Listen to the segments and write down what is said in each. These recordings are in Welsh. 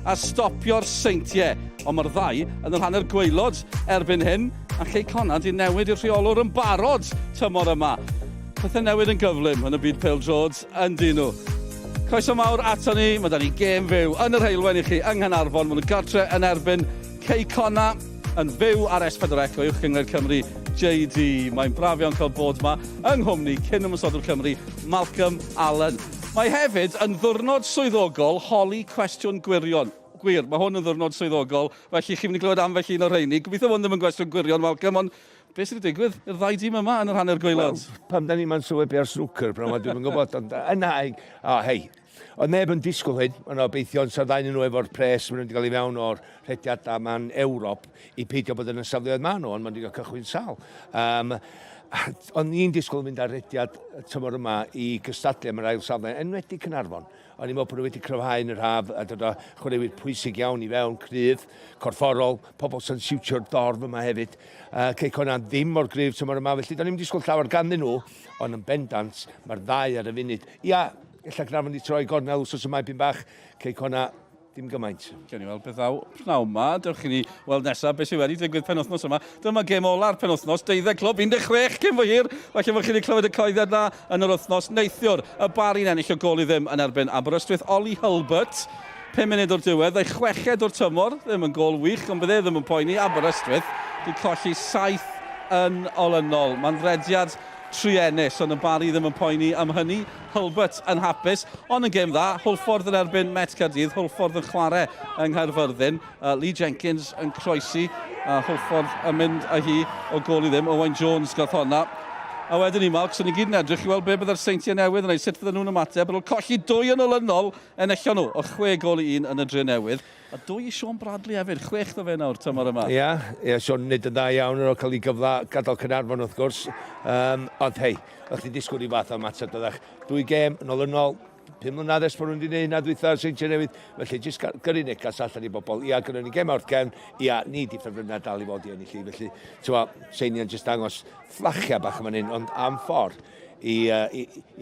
a stopio'r Seintiau. Ond mae'r ddau yn yr hanner gwaelod erbyn hyn, a Chei Connah 'di newid i'r rheolwr yn barod tymor yma. Pethau newid yn gyflym yn y byd pêl-droed, yn dyn nhw. Croeso mawr ato ni, mae da ni gêm fyw yn yr Heulwen i chi yng Nghaernarfon. Maen nhw gartre yn erbyn Cei Connah yn fyw ar S4C o Uwch Gynghrair Cymru JD. Mae'n braf iawn cael bod yma yng nghwmni cyn ymosodwr Cymru, Malcolm Allen. Mae hefyd yn ddiwrnod swyddogol holi cwestiwn gwirion. Gwir, mae hwn yn ddiwrnod swyddogol, felly chi'n mynd i glywed ambell un o'r rheini. Gobeithio fod hwn ddim yn gwestiwn gwirion, Malcolm, ond beth sydd wedi digwydd i'r ddau dîm yma yn yr hanner gwaelod? Wel, pam da ni'n ma'n sylwebu ar snwcer, pryd yma, dwi'm yn gwybod, ond yna, o, hei, oedd neb yn disgwyl hyn, ond obeithio yn safdain nhw efo'r pres maen nhw wedi cael ei fewn o'r rhediadau ma'n Ewrop i peidio bod yn y safleoedd maen nhw, ond maen nhw wedi cael cychwyn sal. Ond ni'n disgwyl mynd ar rediad y tymor yma i gystadlu am yr ail safle, enwedig Caernarfon. O'n i'n meddwl bod nhw wedi cryfhau yn yr haf a dod â chwaraewyr pwysig iawn i fewn, cryf, corfforol, pobl sy'n siwtio'r dorf yma hefyd. Cei Connah ddim mor gryf tymor yma, felly do'n i'm disgwyl llawer ganddyn nhw, ond yn bendant, mae'r ddau ar y funud. Ia, ella Caernarfon wedi troi gornel wsos yma ipyn bach, Cei Connah dim gymaint. Gewn ni weld beth ddaw pnawn ma. Dewch i ni weld nesaf beth sydd wedi digwydd penwythnos yma. Dyma gêm ola'r penwythnos, 12 clwb, 16 cyn fo hir. Falle bod chi wedi clywed y coeddiad na yn yr wythnos. Neithiwr, y Barri'n ennill o gôl i ddim yn erbyn Aberystwyth. Ollie Hulbert, 5 munud o'r diwedd, ei chweched o'r tymor. Ddim yn gôl wych, ond bydde ddim yn poeni. Aberystwyth wedi colli saith yn olynol. Mae'n rediad truenus, ond y Barri ddim yn poeni am hynny. Hulbert yn hapus, ond yn gêm dda. Hwlffordd yn erbyn Met Caerdydd, Hwlffordd yn chwarae yng Nghaerfyrddin. Lee Jenkins yn croesi, a Hwlffordd yn mynd â hi o gôl i ddim. Owain Jones gath honna. A wedyn ni, Mark, so ni gyd yn edrych i weld be byddai'r Seintiau Newydd yn ei, sut fydden nhw'n ymateb. Ar ôl colli dwy yn olynol, enillon nhw o chwe gôl i un yn y Drenewydd. A dwy i Sean Bradley hefyd, chwech ddo fe nawr tymor yma. Ia, ia, Sean yn neud yn dda iawn ar ôl cael ei gyfla gadael Caernarfon wrth gwrs. Ond hei, o'ch chi'n disgwyl i fath o ymateb doeddach. Dwy gêm yn olynol, 5 mlynedd ers bod nhw'n wedi gwneud hynna dwytha ar Seintiau Newydd. Felly, jyst gyrru negas allan i bobl. Ia, gyrru ni gêm wrth gefn. Ia, ni di ffefrynnau dal i fod i ennill i. Felly, ti'n Seiniau'n jyst dangos fflachia bach yma'n hyn, ond am ffordd i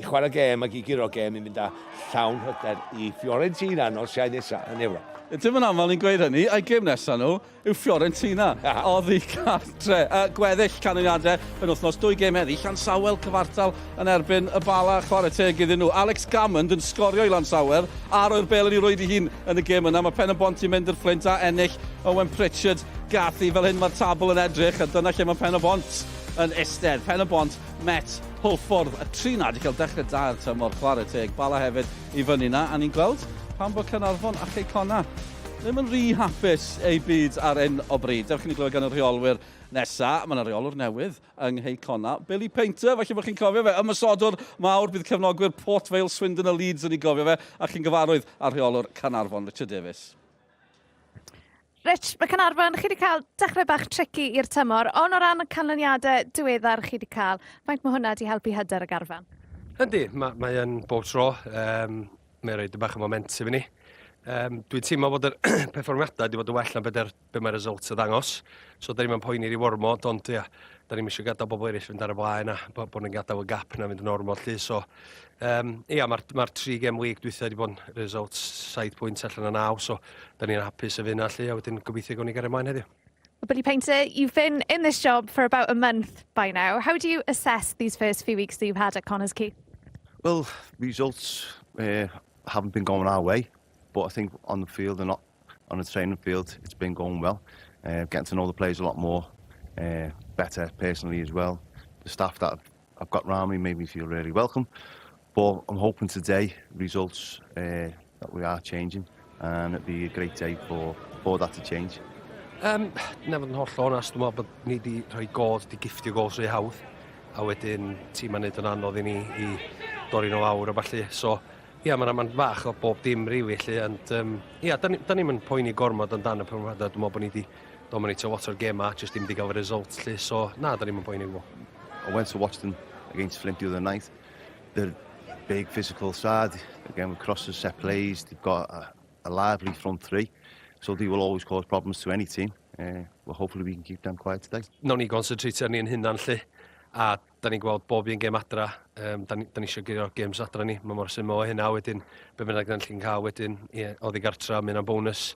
chwarae gêm ac i guro gêm i fynd â llawn hyder i Fiorentina nos Iau nesaf yn Ewrop. Dim yn aml ni'n gweud hynny, a'i gêm nesaf nhw yw Fiorentina oddi cartre. Gweddill canlyniadau yn wythnos, dwy gêm heddi, Llansawel cyfartal yn erbyn y Bala, chwarae teg iddyn nhw. Alex Gammond yn sgorio i Lansawel a roi'r bel yn ei rwyd ei hun yn y gêm yna. Mae Pen y Bont i mynd i'r Fflint a ennill Owen Pritchard gath i. Fel hyn mae'r tabl yn edrych a dyna lle mae Pen y Bont yn eistedd. Pen y Bont, Met, Hwlffordd, y tri na wedi cael dechrau da i'r tymor, chwarae teg, Bala hefyd i fyny na, a ni'n gweld pam bod Caernarfon a Chei Connah ddim yn rhy hapus eu byd ar hyn o bryd. Dewch i ni glywed gan y rheolwyr nesa. Mae yna reolwr newydd yng Nghei Connah, Billy Painter, falle bod chi'n cofio fe, ymosodwr mawr, bydd cefnogwyr Port Vale, Swindon a Leeds yn ei gofio fe, a chi'n gyfarwydd â'r rheolwr Caernarfon, Richard Davies. Rich, mae Caernarfon, chi wedi cael dechrau bach tricky i'r tymor, ond o ran y canlyniadau diweddar chi wedi cael, faint mae hwnna wedi helpu hyder y garfan? Yndi, mae, mae yn bob tro. Mae'n rhaid bach o momentum i ni. Dwi'n teimlo bod yr perfformiadau wedi bod yn well na beth er, be mae'r results yn ddangos. So, da ni'n poeni i ormod, ond ia, da ni'n eisiau gadael bobl eraill fynd ar y blaen a bod nhw'n gadael y gap na fynd yn ormod lly. So, ia, mae'r ma tri gem league dwytha wedi bod yn results 7 pwynt allan o 9, so da ni'n hapus efo hynna lly, a wedyn gobeithio gawn ni gario ymlaen heddiw. Well, Billy Painter, you've been in this job for about a month by now. How do you assess these first few weeks that you've had at Connah's Quay? Well, results haven't been going our way, but I think on the field and not on the training field, it's been going well. Getting to know the players a lot more, better personally as well. The staff that I've got round me made me feel really welcome. But I'm hoping today results that we are changing and it'd be a great day for that to change. Na fod yn holl onast, dwi'n meddwl bod ni wedi rhoi god, di giftio gols rhy hawdd, a wedyn tîm yn neud yn anodd i ni i dorri nhw lawr a ballu. So, ia, mae'n ma fach o bob dim rili, really, lle, ond ia, da ni'n ni yn poeni gormod amdan y perfformiadau. Dwi'n meddwl bod ni wedi dominatio lot o'r gema, jyst dim wedi gael y result, lle, so na, da ni'n poeni gwbl. I went to watch them against Flint the other night. They're big physical side, again with crosses, set plays, they've got a lively front three, so they will always cause problems to any team. Well, hopefully we can keep them quiet today. Nawn ni concentrate ar ni'n hunan lle, a da ni'n gweld bob un gêm adra, um, da, ni, da ni eisiau gyrio'r games adra ni, mae mor syml o hynna wedyn, be bynnag da ni'n cael wedyn, ie, oddi gartra, mae hynna'n bonus.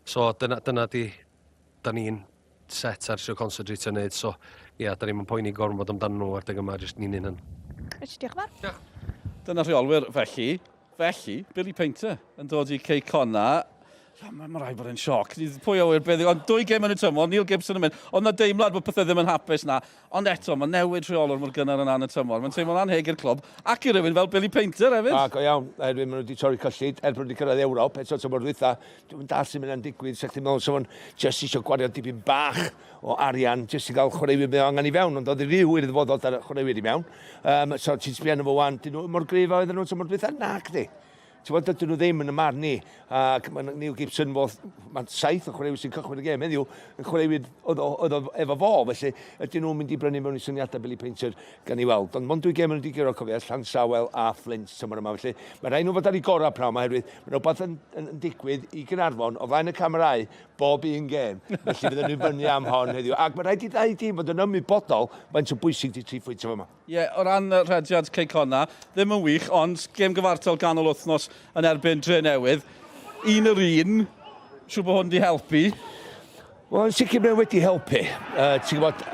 So dyna, dyna di, da ni'n set ar eisiau concentrate yn neud, so ie, yeah, da ni'n poeni gormod amdano nhw adeg yma, jyst ni'n un yn. Richard, diolch yn fawr. Diolch. Dyna rheolwyr felly. Felly, Billy Paynter yn dod i Cei Connah. Mae'n ma rhaid bod yn sioc. Pwy a ŵyr beth. Ond dwy gêm yn y tymor, Neil Gibson yn mynd. Ond na deimlad bod pethau ddim yn hapus na. Ond eto, mae newid rheolwr mor gynnar yna yn y tymor. Mae'n teimlo'n anheg i'r clwb ac i rywun fel Billy Paynter hefyd. A go iawn, oherwydd maen nhw wedi torri cyllid er bod nhw wedi cyrraedd Ewrop eto tymor dwytha. Dwi'm yn dallt sut mae hynna'n digwydd. Sa chdi'n meddwl sa fo'n jyst eisiau gwario dipyn bach o arian jyst i gael chwaraewyr mae o angen i fewn, ond oedd yn rhy hwyr iddo fo ddod â'r chwaraewyr i mewn. Um, so ti'n sbio arno fo wan, dyn nhw mor gryf a oedden nhw tymor dwytha? Nac di. Ti'n gwybod, dydyn nhw ddim yn y marn i. Ac mae Neil Gibson, fo, mae'n saith o chwaraewyr sy'n cychwyn y gêm heddiw, yn chwaraewyr oedd o, oedd o efo fo, felly ydyn nhw'n mynd i brynu mewn i syniadau Billy Paynter gan i weld. Ond mond dwy gêm maen nhw wedi guro, cofia, Llansawel a Flint tymor yma, felly mae rhaid nhw fod ar eu gorau pnawn yma, oherwydd mae rhywbeth yn, yn, yn digwydd i Gaernarfon o flaen y camerâu bob un gêm. Felly fydden nhw fyny am hon heddiw. Ac mae rhaid i ddau dîm fod yn ymwybodol faint o bwysig di tri phwynt yma. Ie, yeah, o ran rhediad Cei Connah, ddim yn wych, ond gêm gyfartal ganol wythnos yn erbyn Drenewydd. Un yr un, siŵr bod hwn di helpu. Wel, yn sicr mae wedi helpu. Uh, ti'n gwybod,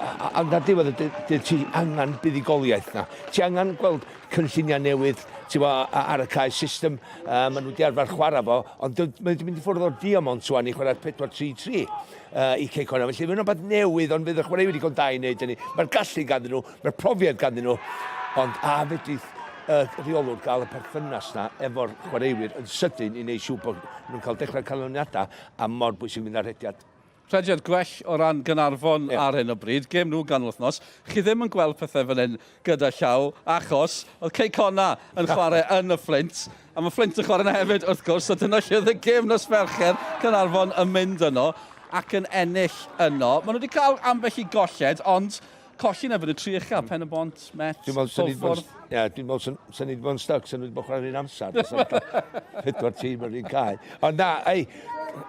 ond ar diwedd y dydd, ti angen buddugoliaeth na. Ti angen gweld cynlluniau newydd, ti'n gwybod, ar y cae system, uh, maen nhw wedi arfer chwarae fo, ond mae wedi mynd i ffwrdd o'r diamond wan i chwarae'r 4-3-3 uh, i Cei Connah. Felly mae'n rhywbeth newydd, ond fydd y chwaraewyr wedi da i wneud hynny. Mae'r gallu ganddyn nhw, mae'r profiad ganddyn nhw, ond a fedrith y rheolwr gael y perthynas na efo'r chwaraewyr yn sydyn i wneud siŵr bod nhw'n cael dechrau canlyniadau a mor bwysig mynd ar rediad. Rhediad gwell o ran Gaernarfon yeah. ar hyn o bryd, gêm nhw ganol wythnos. Chi ddim yn gweld pethau fan hyn gyda llaw, achos oedd Cei Connah yn chwarae yn y Fflint, a mae Fflint yn chwarae yna hefyd, wrth gwrs, so dyna lle oedd y gêm nos Fercher, Caernarfon yn mynd yno ac yn ennill yno. Maen nhw wedi cael ambell i golled, ond colli na fydd y tri ucha, Pen y Bont, Met, Hwlffordd. Ie, dwi'n meddwl sy'n ni wedi bod yn stuck, sy'n ni wedi bod chwarae'r un amser. Pedwar tîm yr un cae. Ond na, ei,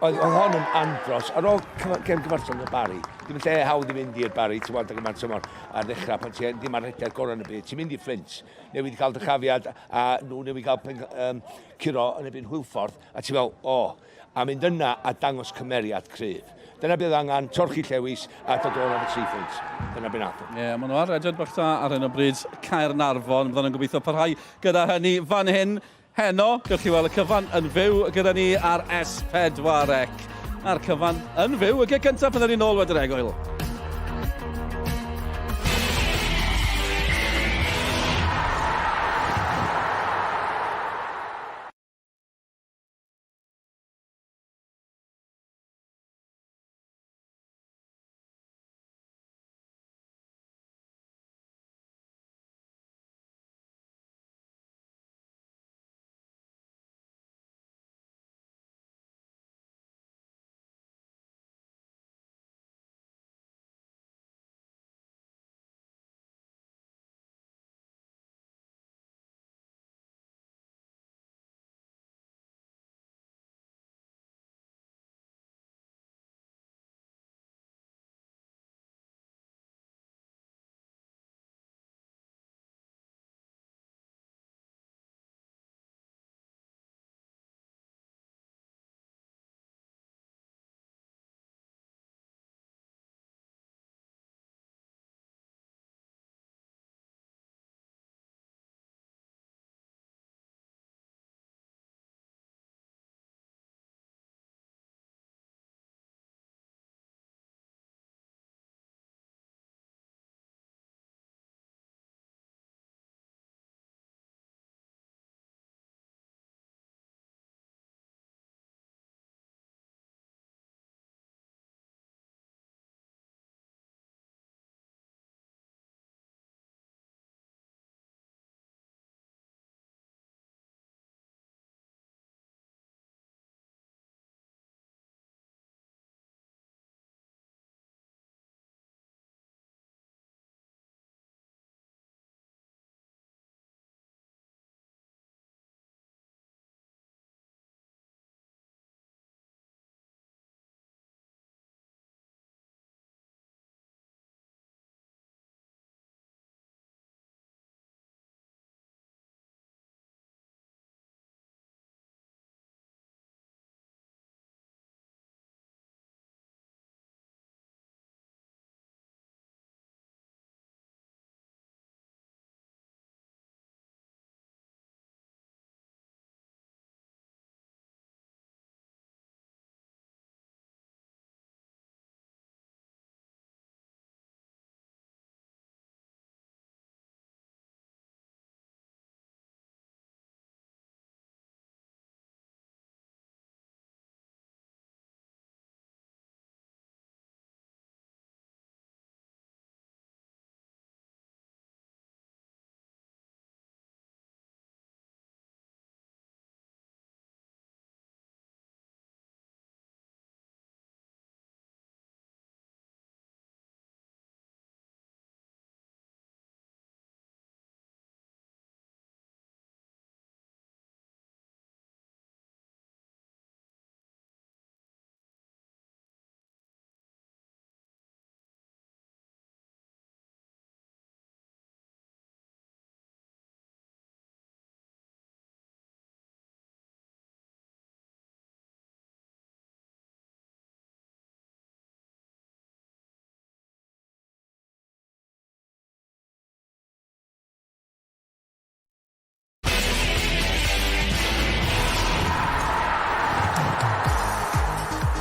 oedd hon yn andros. Ar ôl gem gyfartal yn y Barri, dim lle hawdd i fynd i'r Barri, ti'n gweld, ag yma'n tymor ar ddechrau, pan ti ddim ar rhediad gorau yn y byd, ti'n mynd i Fflint, newydd cael dychafiad, a nhw newydd cael pen, um, curo yn ebyn Hwlffordd, a ti'n fel, o, oh, a mynd yna a dangos cymeriad cryf. Dyna bydd angen, torchi llewis a dod o'n efo tri phwynt. Dyna beth nath. Ie, yeah, maen nhw ar rediad bach da ar hyn o bryd Caernarfon. Fyddan nhw'n gobeithio parhau gyda hynny fan hyn heno. Gewch chi weld y cyfan yn fyw gyda ni ar S4C. A'r cyfan yn fyw y gig cyntaf pan ni'n ôl wedi'r egwyl.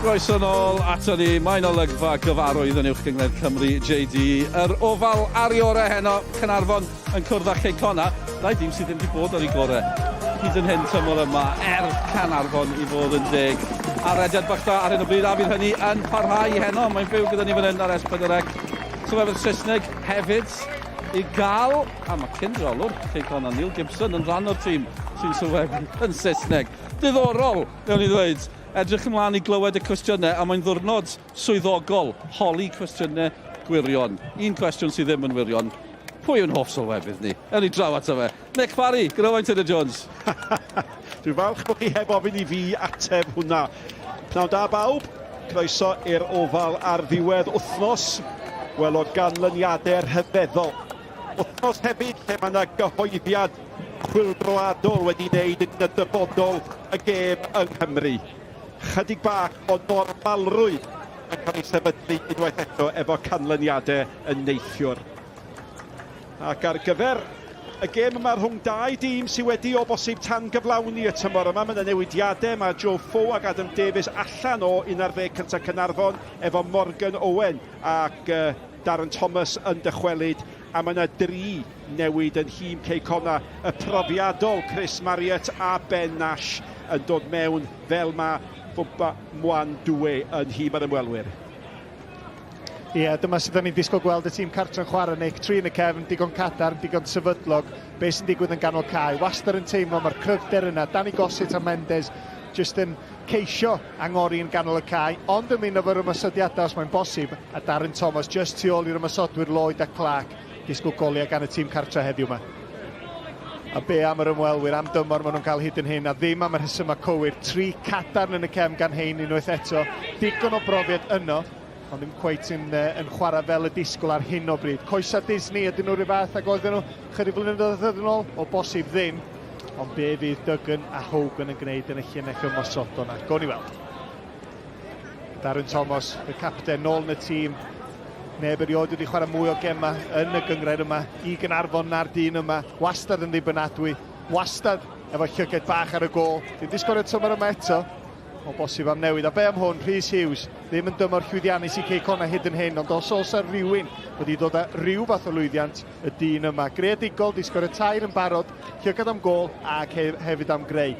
Croeso nôl ato ni. Mae'n olygfa gyfarwydd yn Uwch Gynghrair Cymru, JD. Yr ofal ar ei orau heno, Caernarfon yn cwrdd â Chei Connah. Dau dîm sydd ddim wedi bod ar ei gorau hyd yn hyn tymor yma, er Caernarfon i fod yn deg. A rediad bach da ar hyn o bryd, a fydd hynny yn parhau heno. Mae'n byw gyda ni fan hyn ar S4C. Sylwebydd Saesneg hefyd i gael, a mae cyn-reolwr Cei Connah, Neil Gibson, yn rhan o'r tîm sy'n sylwebu yn Saesneg. Diddorol, newn ni ddweud. Edrych ymlaen i glywed y cwestiynau, a mae'n ddwrnod swyddogol holi cwestiynau gwirion. Un cwestiwn sydd ddim yn wirion, pwy yw'n hoff sylwebydd ni? Ewn ni draw ato fe. Nick Parry, gyda Tudor Jones. Dwi'n falch bod chi heb ofyn i fi ateb hwnna. Pnawn da bawb, croeso i'r ofal ar ddiwedd wythnos. Wel, o ganlyniadau rhyfeddol. Wythnos hefyd lle mae yna gyhoeddiad chwyldroadol wedi wneud yn y dyfodol y gêm yng Nghymru. Chydig bach o normalrwydd yn cael ei sefydlu unwaith eto efo canlyniadau yn neithiwr. Ac ar gyfer y gêm yma rhwng dau dîm sydd wedi o bosib tan gyflawni y tymor yma, mae yna newidiadau, mae Joe Fo ac Adam Davies allan o 11 cyntaf Caernarfon efo Morgan Owen ac uh, Darren Thomas yn dychwelyd a mae yna dri newid yn nhîm Cei Connah, y profiadol Chris Marriott a Ben Nash yn dod mewn fel mae Fwmpa Mwan Dwe yn nhîm yr ymwelwyr. Ie, yeah, dyma sydd ni'n disgwyl gweld y tîm cartref yn chwarae, Nick. Tri yn y cefn, digon cadarn, digon sefydlog. Be sy'n digwydd yn ganol cae? Wastad yn teimlo, mae'r cryfder yna. Danny Gossett a Mendes jyst yn ceisio angori yn ganol y cae, ond ymuno efo'r ymosodiadau os mae'n bosib, a Darren Thomas jyst tu ôl i'r ymosodwyr Lloyd a Clark, disgwyl goliau gan y tîm cartre heddiw yma. A be am yr ymwelwyr, am dymor maen nhw'n cael hyd yn hyn, a ddim am y rhesymau cywir. Tri cadarn yn y cefn gan hein unwaith eto. Digon o brofiad yno, ond ddim cweit yn, yn chwarae fel y disgwyl ar hyn o bryd. Coesa Disney, ydyn nhw rhyw fath ag oedden nhw chydig flynyddoedd yn ôl? O bosib ddim. Ond be fydd Duggan a Hogan yn gwneud yn y llinell ymosodol na? Gawn ni weld. Darren Thomas, y capten, nôl yn y tîm. Neb erioed wedi chwarae mwy o gemau yn y gynghrair yma i Gaernarfon na'r dyn yma. Wastad yn ddibynadwy, wastad efo llyged bach ar y gôl. Ddim 'di sgorio tymor yma eto, o bosib am newid. A be am hwn, Rhys Hughes, ddim yn dymor llwyddiannus i Cei Connah hyd yn hyn, ond os oes 'na rywun wedi dod â rhyw fath o lwyddiant, y dyn yma. Greadigol, 'di sgorio tair yn barod, llygad am gôl ac hefyd am greu.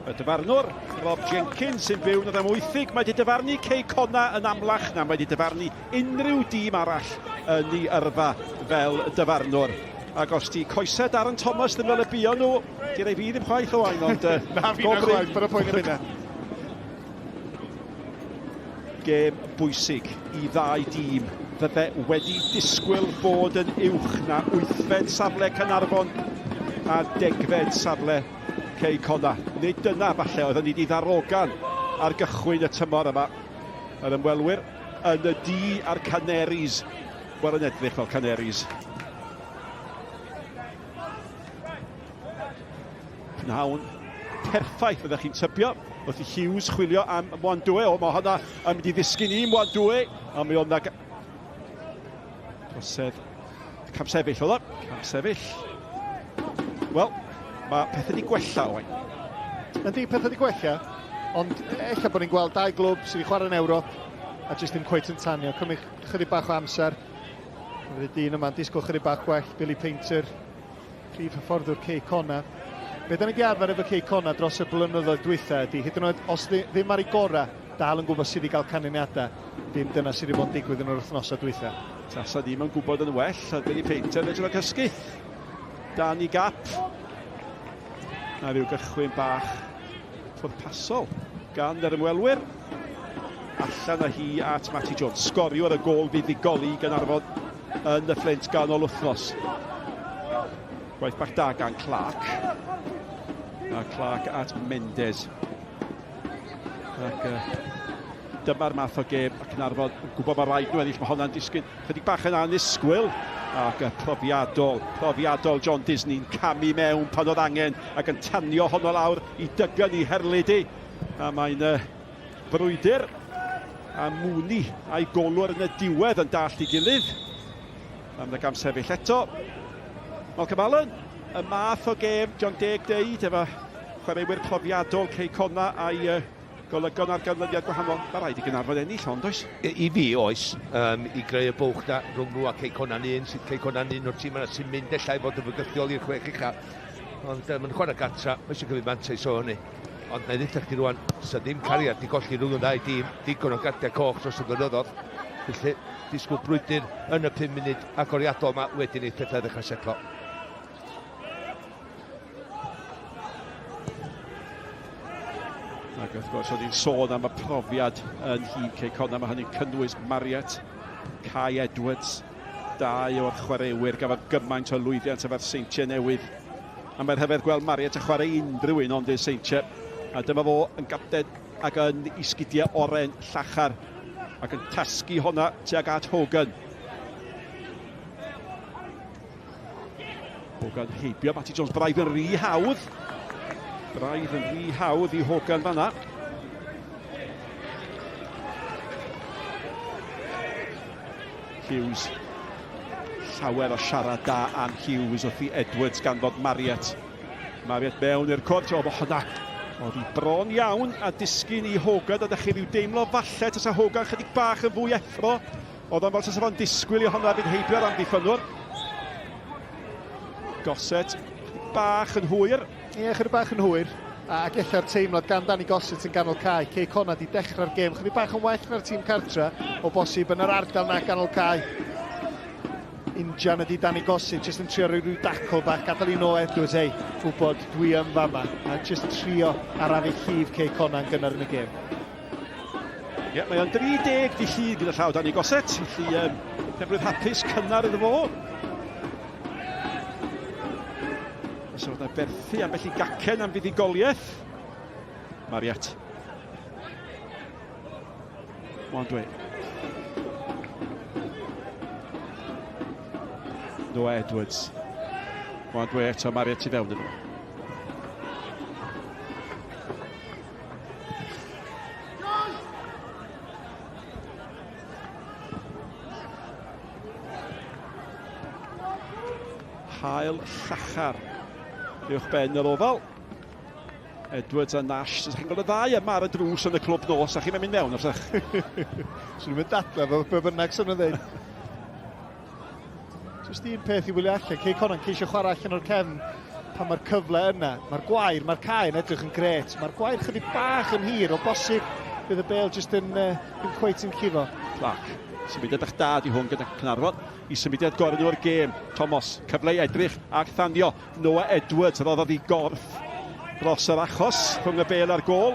Y dyfarnwr, Rob Jenkins, sy'n byw yn yr Amwythig, mae wedi dyfarnu Cei Connah yn amlach na mae wedi dyfarnu unrhyw dîm arall yn ei yrfa fel dyfarnwr. Ac os di coesau Darren Thomas ddim fel y buon nhw, di rei fi ddim chwaith Owain, ond... Na fi na chwaith, bydd y pwynt yn hynna. Gêm bwysig i ddau dîm fydde wedi disgwyl bod yn uwch na wythfed safle Caernarfon a degfed safle Cei Connah. Nid dyna falle oedden ni wedi ddarogan ar gychwyn y tymor yma. Yr ymwelwyr yn y du a'r Canaries. Wel yn edrych fel Canaries. Pnawn perffaith fyddech chi'n tybio wrth i Hughes chwilio am Mwandwe. O, mae hwnna yn mynd i ddisgyn i Mwandwe. A mi oedd yna drosedd camsefyll oedd o. Camsefyll. Wel, mae pethau wedi gwella, Owain. Yndi, pethau wedi gwella, ond ella bod ni'n gweld dau glwb sydd wedi chwarae yn Ewrop a jyst ddim cweit yn tanio. Cymryd chydig bach o amser. Fydd y dyn yma'n disgwyl chydig bach gwell, Billy Painter, prif hyfforddwr Cei Connah. Be da ni wedi arfer efo Cei Connah dros y blynyddoedd dwytha ydy, hyd yn oed os ddim ar ei gorau, dal yn gwybod sydd i gael canlyniadau. Dim dyna sydd wedi bod yn digwydd yn yr wythnosau dwytha. Tasa ddim yn gwybod yn well, a Billy Painter yn edrych cysgu. Dan i gap. Na rhyw gychwyn bach pwrpasol gan yr ymwelwyr. Allan â hi at Matty Jones. Sgoriwr y gôl fuddugol i Gaernarfon yn y Fflint ganol wythnos. Gwaith bach da gan Clark. A Clark at Mendes. Ac uh, dyma'r math o gêm ac yn arfod yn gwybod mae rhaid nhw ennill. Mae honna'n disgyn chydig bach yn annisgwyl ac uh, profiadol, profiadol John Disney'n camu mewn pan oedd angen ac yn tanio honno lawr i Duggan i herlid i. A mae'n uh, brwydr a Mooney a'i golwr yn y diwedd yn dallt i gilydd. Am y gam sefyll eto. Malcolm Allen, y math o gêm, John Deg deud, efo chwaraewyr profiadol Cei Connah a'i uh, Golygon ar ganlyniad gwahanol. Mae rhaid i Gaernarfon ennill hon, does? I, i fi, oes, um, i greu y bwlch na rhwng nhw a Cei Conan un, sydd Cei Conan un o'r tîm yna sy'n mynd ella i fod yn fygythiol i'r chwech ucha. Ond um, mae'n chwarae gartra, mae eisiau cymryd mantais o hynny. Ond na i ddweud chdi rwan, sa ddim cariad di golli rhwng y ddau dîm, digon o gardiau coch dros y blynyddoedd. Felly, disgwyl brwydr yn y 5 munud agoriadol yma wedyn i'r pethau ddechrau setlo. Ac wrth gwrs, o'n i'n sôn am y profiad yn nhîm Cei Connah. Mae hynny'n cynnwys Marriott, Kai Edwards, dau o'r chwaraewyr gafodd gymaint o lwyddiant efo'r Seintiau Newydd. A mae'n rhyfedd gweld Marriott yn chwarae unrhyw un ond i'r Seintiau. A dyma fo yn gapten ac yn i sgidiau oren llachar ac yn tasgu honna tuag at Hogan. Hogan heibio, Matty Jones braidd yn rhy hawdd. Braidd yn rhy hawdd i Hogan fanna. Hughes. Llawer o siarad da am Hughes wrth i Edwards ganfod Marriott. Marriott mewn i'r cwrt, o, mae hwnna oedd hi bron iawn a disgyn i Hogan, a chi rhyw deimlo falle tasa Hogan chydig bach yn fwy effro. Oedd o'n fel tasa fo'n disgwyl i hwnna fynd heibio'r amddiffynnwr. Gossett, chydig bach yn hwyr. Ie, chydig bach yn hwyr. Ac ella'r teimlad gan Danny Gossett yn ganol cae. Cei Connah di dechrau'r gêm chydig bach yn well na'r tîm cartra, o bosib yn yr ardal na ganol cae. Injan ydi Danny Gossett, jyst yn trio rhoi rhyw dacl bach, gadael i Noah Edwards, ei, gwybod dwi yn fama, a jyst trio arafu llif Cei Connah yn gynnar yn y gêm. Ie, yeah, mae o'n 30 di llun gyda llaw Danny Gossett, felly um, penblwydd hapus cynnar iddo fo. Os oedd yna berthu ambell i gacen am fuddugoliaeth. Mariet. One dwi. Noah Edwards. One dwi eto, Mariet i fewn iddo fo. Hael llachar uwch ben yr ofal. Edwards a Nash, ydych chi'n gweld y ddau yma ar y drws yn y clwb nos, a chi'n mynd mewn, os ydych? Swn i'n mynd dadle fel be bynnag sy'n nhw'n dweud. Jyst un peth i wylio allan, Cei Connah'n ceisio chwarae allan o'r cefn pan mae'r cyfle yna. Mae'r gwair, mae'r cae yn edrych yn gret. Mae'r gwair chydig bach yn hir, o bosib bydd y bel jyst yn, uh, yn cweit yn llifo. Clark, symudiad bach da di hwn gyda Cynarfon i symudiad gorau nhw'r gêm. Thomas, cyfle i edrych ac thanio. Noah Edwards roddodd i gorff dros yr achos rhwng y bel a'r gôl.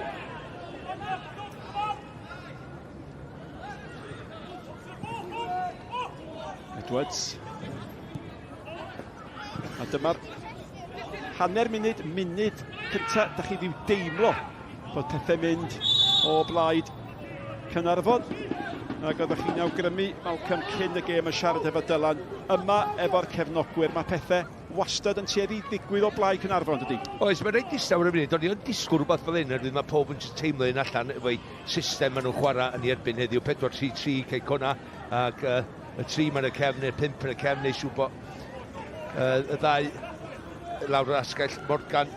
Edwards. A dyma'r hanner munud, munud cynta, da chi ddim deimlo bod pethau mynd o blaid Caernarfon. Ac oeddech chi'n awgrymu Malcolm cyn y gêm yn siarad efo Dylan yma efo'r cefnogwyr. Mae pethau wastad yn tueddu i ddigwydd o blaid Caernarfon, dydy? Oes, mae'n reit distaw ar y funud. O'n i yn disgwyl rhywbeth fel hyn, oherwydd mae pob yn teimlo un allan efo'i system maen nhw'n chwarae yn ei erbyn heddiw. 4-3-3, Cei Connah, ac uh, y tri ma'n y cefn neu'r pump yn y cefn neu siŵr bod uh, y ddau lawr yr asgell, Morgan,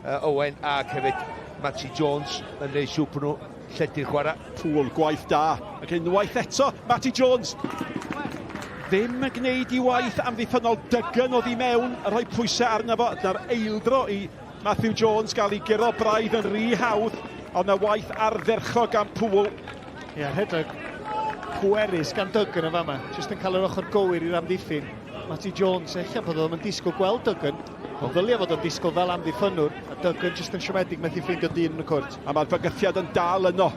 uh, Owen ac hefyd Matty Jones yn neud siŵr bod nhw lledu'r chwarae. Pŵl, gwaith da, ac unwaith eto, Matty Jones ddim yn gwneud i waith amddiffynnol Duggan oddi mewn, a rhoi pwysau arno fo. Dyna'r eildro i Matthew Jones gael ei guro braidd yn rhy hawdd, ond na waith ardderchog gan Pŵl. Ie, yeah, rhedeg pwerus gan Duggan yn fama. Jyst yn cael yr ochr gywir i'r amddiffyn. Matty Jones, eich bod o'n disgwyl gweld Duggan. Ond ddylia fod o'n disgwyl fel amddiffynnwr, a Duggan jyst yn siomedig methu ffeindio dyn yn y cwrt. A mae'r bygythiad yn dal yno.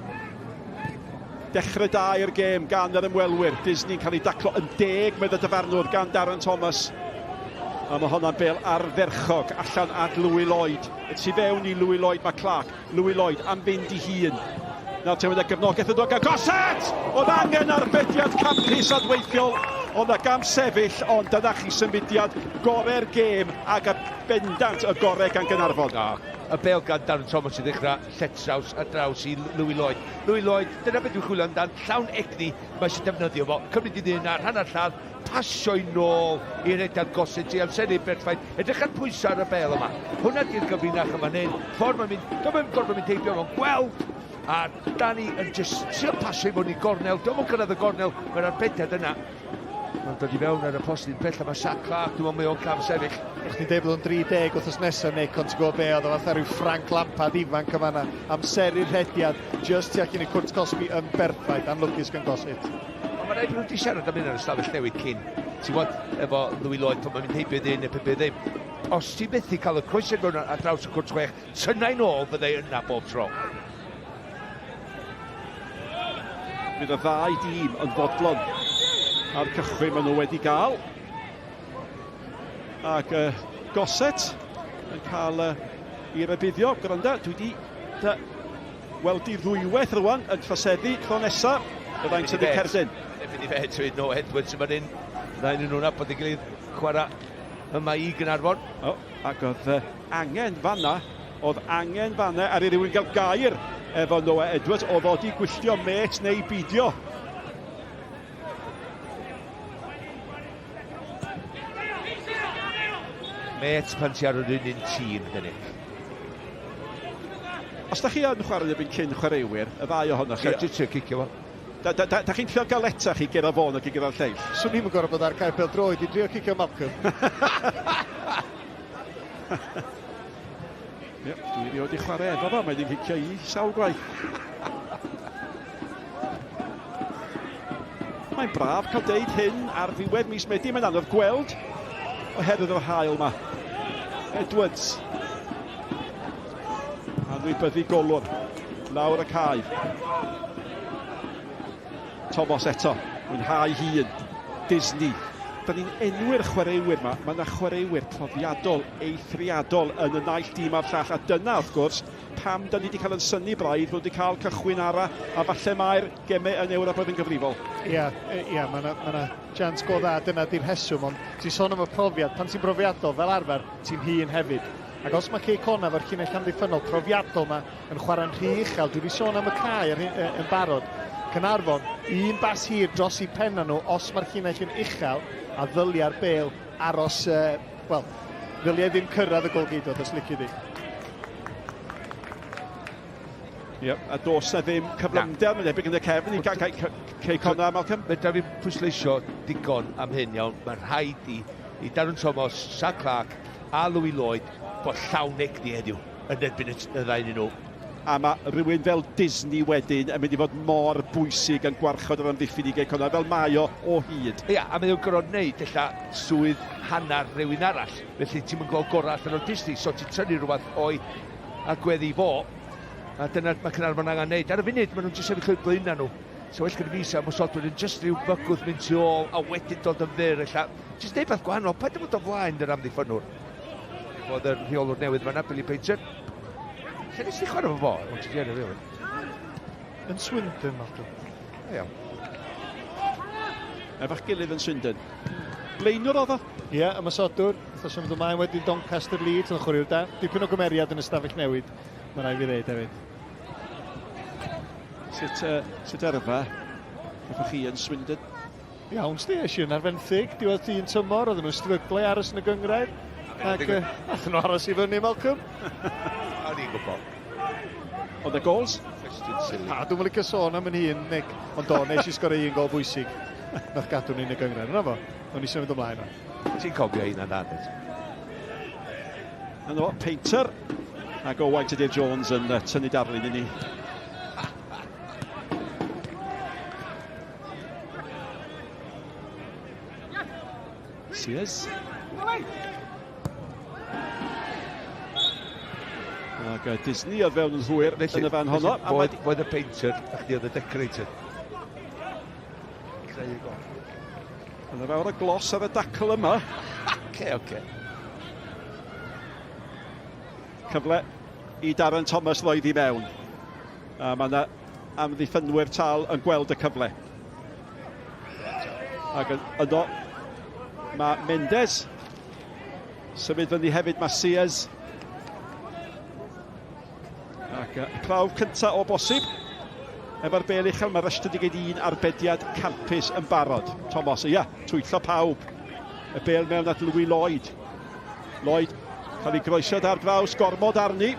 Dechrau da i'r gêm gan yr ymwelwyr. Disney'n cael ei daclo yn deg, medd y dyfarnwr gan Darren Thomas. A mae honna'n bel ardderchog allan at Louis Lloyd. Y tu fewn i Louis Lloyd mae Clark. Louis Lloyd am fynd i hun. Nawr te wedi gefnogaeth yn dod gan Gossett! Oedd angen arbediad campus adweithiol. Oedd na gam sefyll, ond dyna chi symudiad gorau'r gêm ac y bendant y gorau gan Gaernarfon. O, y bel gan Darren Thomas i ddechrau, lletraws a draws i Louis Lloyd. Louis Lloyd, dyna beth dwi'n chwilio amdan, llawn egni, mae eisiau defnyddio fo. Cymryd i ddyn ar hanner lladd, pasio i nôl i'r rhediad Gossett i amseru berffaith. Edrych ar pwysau ar y bel yma. Hwna di'r gyfrinach yma hyn. Ffordd mae'n mynd, dyma mae'n gorfod mynd heibio, mae'n gweld A Danny yn just trio pasio i fod i gornel. Dwi'n yn cyrraedd y gornel, mae'r arbediad yna. Mae'n dod i fewn ar y postyn pell a mae Shaq Clark, dwi'n meddwl mae o'n cam sefyll. O'ch chi'n deud bod o'n 30 wythnos nesaf, Nick, ond ti'n gwybod be, oedd o fatha rhyw Frank Lampard ifanc yma yna. Amseru'r rhediad, just tu allan i cwrt cosbi yn berffaith, anlwcus gan Gossett. Ond mae rhaid bod nhw wedi siarad am hyn ar y stafell newid cyn. Ti'n gwybod, efo Louis Lloyd, pan mae'n mynd heibio ddyn neu pe ddim. Os ti'n methu cael y croesiad mewn ar draws y cwrt chwech, tynna i'n ôl, fyddai yna bob tro. Bydd y ddau dîm yn fodlon ar cychwyn maen nhw wedi gael. Ac Gossett yn cael i rybuddio. Gwranda, dwi wedi weld i ddwywaith rwan yn troseddu tro nesaf. Byddai'n tynnu cerdyn. Erbyn i fe trwy No Edwards yma hyn. Rhaid nhw'n nabod ei gilydd chwarae yma i Gynarfon. O, ac oedd angen fanna, oedd angen fanna ar i rywun gael gair efo Noah Edwards, oedd o di gwylltio met neu bidio. Met pan ti ar yr un un tîm, dyn ni. Os da chi yn chwarae erbyn cyn chwaraewyr, y ddau ohonoch chi... Ti'n trio cicio fo. Da, da, da, da chi'n trio galetach i gyda fo nag i gyda'r lleill? Swn i'n gorfod bod ar cae pêl-droed i drio cicio Malcolm. Ie, dwi erioed i chwarae efo fo, mae di'n cicio i sawl gwaith. Mae'n braf cael deud hyn ar ddiwedd mis Medi, mae'n anodd gweld oherwydd yr haul yma. Edwards. Anwybyddu golwr. Lawr y cae. Thomas eto, mwynhau hun. Disney. Da ni'n enwi'r chwaraewyr yma, mae yna chwaraewyr profiadol, eithriadol yn y naill dîm a'r llall, a dyna, wrth gwrs, pam da ni wedi cael yn synnu braidd fod wedi cael cychwyn ara, a falle mae'r gemau yn Ewrop oedd yn gyfrifol. Ia, ia, mae yna ma chance go dda, dyna di'r rheswm, ond ti'n sôn am y profiad, pan ti'n brofiadol, fel arfer, ti'n hun hefyd. Ac os mae Cei Connah efo'r llinell amddiffynnol profiadol yma yn chwarae'n rhy uchel, dwi wedi sôn am y cae ar, yn barod, Caernarfon, un bas hir dros i penna nhw os mae'r llinell yn uchel a ddylia'r bel aros, wel, ddyliau ddim cyrraedd y golgeidwad os lici di. Ie, a dos na ddim cyflymder, mae'n debyg yn y cefn i Cei Connah, Malcolm. Fedra fi pwysleisio digon am hyn, iawn. Mae'n rhaid i Darren Thomas, Sam Clark a Louis Lloyd bod llawn egni heddiw yn erbyn y ddau nhw. A mae rhywun fel Disney wedyn yn mynd i fod mor bwysig yn gwarchod yr amddiffyn i Gei Connah, fel mae o o hyd. Ia, a mae o'n gorfod wneud ella swydd hanner rhywun arall. Felly ti'n mynd gweld gorau allan o'r Disney, so ti'n tynnu rhywbeth o'i agwedd i fo. A dyna mae Caernarfon angen neud. Ar y funud, maen nhw'n jyst sefyll o'i blaenau nhw. So well gyda fi sa ymosodwyr yn jyst rhyw bygwth mynd tu ôl a wedyn dod yn fyr ella. Jyst neud beth gwahanol, paid â bod o flaen yr amddiffynwr. Bod yr rheolwr newydd fanna, Billy Painter. Lle nes ti chwarae fo fo? O, ti di enw rhywun. Yn Swindon, Malcolm. Iawn. Efo'ch gilydd yn Swindon. Blaenwr oedd o? Ie, yeah, ymosodwr. Wrth o symud ymlaen wedyn Doncaster Leeds, yn chwaraewr da. Dipyn o gymeriad yn y stafell newid, mae rhaid fi ddeud hefyd. Sut, sut yrfa gathoch chi yn Swindon? Iawn, sti, es i yn ar fenthyg, diwedd un tymor, oedden nhw'n stryglo i aros yn y gynghrair. Ac nathon nhw aros i fyny, Malcolm. O'n i'n gwybod. Oedd y gols? Question silly. A dwi'n licio sôn am yn hun, Nick. Ond do, nes i sgorio un gol bwysig. Nath gadw ni yn y gynghrair. Yna fo, o'n i symud ymlaen. Ti'n cofio hynna'n dda, dwyt? Yna fo, Painter. Ac Owain Tudur Jones yn tynnu darlun i ni. Sears. Ac Disney oedd fewn yn hwyr yn y fan honno. Foedd y painter, a chdi oedd y decorator. Creu y gol. Yna fawr o glos ar y dacl yma. Oce, oce. Cyfle i Darren Thomas ddoedd i mewn. A mae yna amddiffynwyr tal yn gweld y cyfle. Ac yno mae Mendes. Symud fyny hefyd mae Sears. Ac prawf cyntaf o bosib. Efo'r bel uchel, mae Rushton wedi gwneud un arbediad campus yn barod. Thomas, ia, twyllo pawb. Y bel mewn at Louis Lloyd. Lloyd cael ei groesiad ar draws, gormod arni.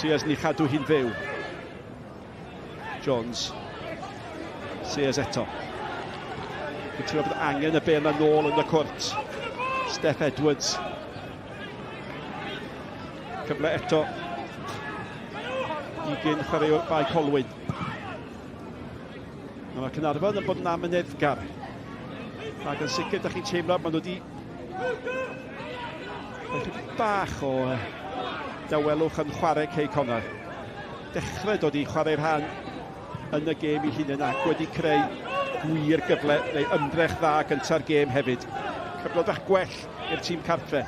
Sears ni chadw hi'n fyw. Jones. Sears eto. Dwi'n teimlo bod angen y bel yna nôl yn y cwrt. Steph Edwards. Cyfle eto i gyn chwaraewr Bae Colwyn. Mae Caernarfon yn bod yn amyneddgar. Ac yn sicr, da chi'n teimlo, maen nhw wedi rhoi bach o dawelwch yn chwarae Cei Connah. Dechrau dod i chwarae rhan yn y gêm i hunain ac wedi creu gwir gyfle neu ymdrech dda gynta'r gêm hefyd. Cyfnod bach gwell i'r tîm cartre.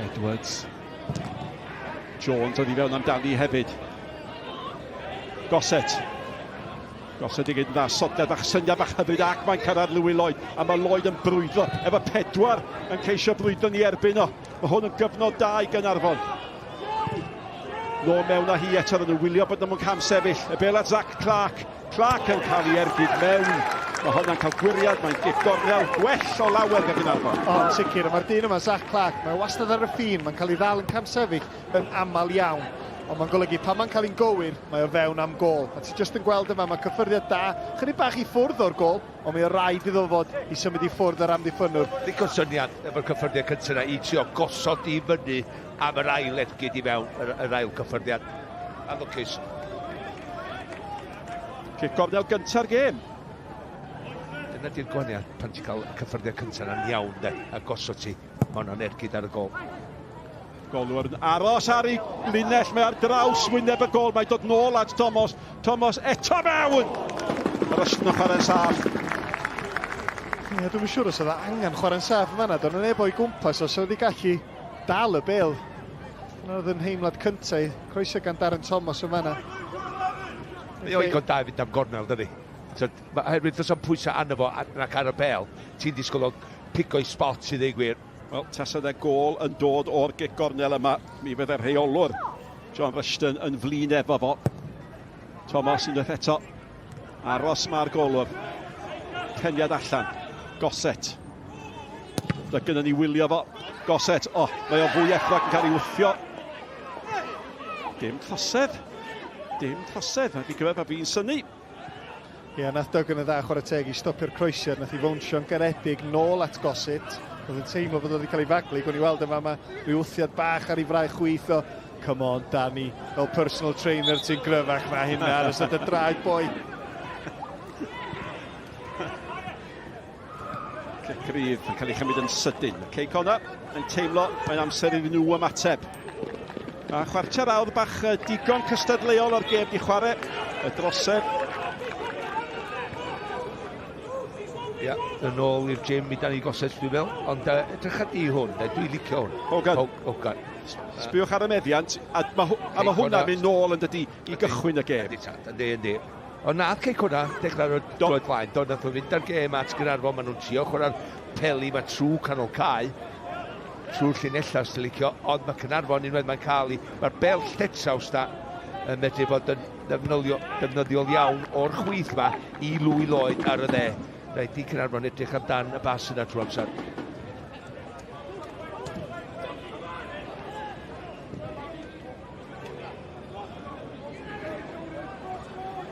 Edwards. Jones oedd i fewn amdani hefyd. Gossett. Gossett i gyd yn dda. Sodledd bach, syniad bach hyfryd ac mae'n cyrraedd Louis Lloyd. A mae Lloyd yn brwydro efo pedwar yn ceisio brwydro ni erbyn o. Mae hwn yn gyfnod da i Gaernarfon. Nôl mewn â hi eto, nhw'n wylio bod nhw'n cam sefyll. Y bel at Zach Clark. Clark yn cael ei ergyd mewn. Mae hwnna'n cael gwiriad, mae'n gic gornel gwell o lawer gan Gaernarfon. O, yn sicr, a mae'r dyn yma, Zach Clark, mae wastad ar y ffin, mae'n cael ei ddal yn camsefyll yn aml iawn. Ond mae'n golygu pan mae'n cael ein gywir, mae o fewn am gôl. A ti jyst yn gweld yma, mae cyffyrddiad da, chydig bach i ffwrdd o'r gôl, ond mae o rhaid iddo fod i symud i ffwrdd yr amddiffynnwr. Ddigon syniad efo'r cyffyrddiad cyntaf yna i trio gosod i fyny am yr ail ergyd i mewn, yr, yr ail cyffyrddiad. Anlwcus. Cic gornel gynta'r gêm. Dyna di'r gwahaniaeth pan ti'n cael y cyffyrddiad cyntaf yna'n iawn de, a gosod ti. Mae hwnna'n ergyd ar y gol. Golwr yn aros ar ei linell, mae ar draws wyneb y gol, mae'n dod nôl at Thomas. Thomas eto mewn! Yr ysnwch ar y saff. Ie, dwi'n siŵr os oedd angen chwarae'n saff yn fanna, do'n neb o'i gwmpas os oedd wedi gallu dal y bel. Dyna oedd yn nheimlad cyntaf, croeso gan Darren Thomas yn fanna. Mae o'n ddigon da i fynd am gornel, dydi? So, oherwydd does am pwysau arno fo ac ar y bel, ti'n disgwyl o pigo'i spot i ddweud gwir. Wel, tasa yna gôl yn dod o'r gic gornel yma, mi fydde'r rheolwr John Rushton yn flin efo fo. Thomas unwaith eto. Aros mae'r golwr. Peniad allan. Gossett. Da gynnon ni wylio fo. Gossett, o, oh, mae o fwy effrog yn cael ei wthio. Dim trosedd. Dim trosedd. Mae fi gyfer, mae fi'n synnu. Ie, nath Duggan yn dda chwarae teg i stopio'r croesiad, nath i fownsio'n garedig nôl at Gossett. Oedd yn teimlo bod oedd wedi cael ei faglu, gwn i weld yma, mae rhyw wthiad bach ar ei fraich chwith o, come on Danny, fel personal trainer ti'n gryfach na hynna ar ystod y draed boi. Cic rydd yn cael ei chymryd yn sydyn. Cei Connah yn teimlo mae'n amser iddyn nhw ymateb. A chwarter awr bach digon cystadleuol o'r gêm di chwarae. Y drosedd. Ia, yn ôl i'r gym i Danny Gossett, dwi'n meddwl. Ond edrych ar di hwn, dwi'n licio hwn. Hogan. Hogan. Sbiwch ar y meddiant, a mae a ma hwnna'n mynd nôl yn dydi i gychwyn y gêm. Ydy, tad, ydy, ydy. Ond nath Cei Connah dechrau ar droed flaen, do, nath o fynd ar gêm at Gaernarfon, maen nhw'n trio chwarae'r peli ma trwy canol cae, trwy'r llinellau os ti'n licio, ond mae Caernarfon unwaith mae'n cael ei, mae'r bel lletraws da yn medru bod yn ddefnyddio, defnyddiol iawn o'r chwith ma i Louis Lloyd ar y dde. Rhaid i Caernarfon edrych amdan y bas yna trwy amser.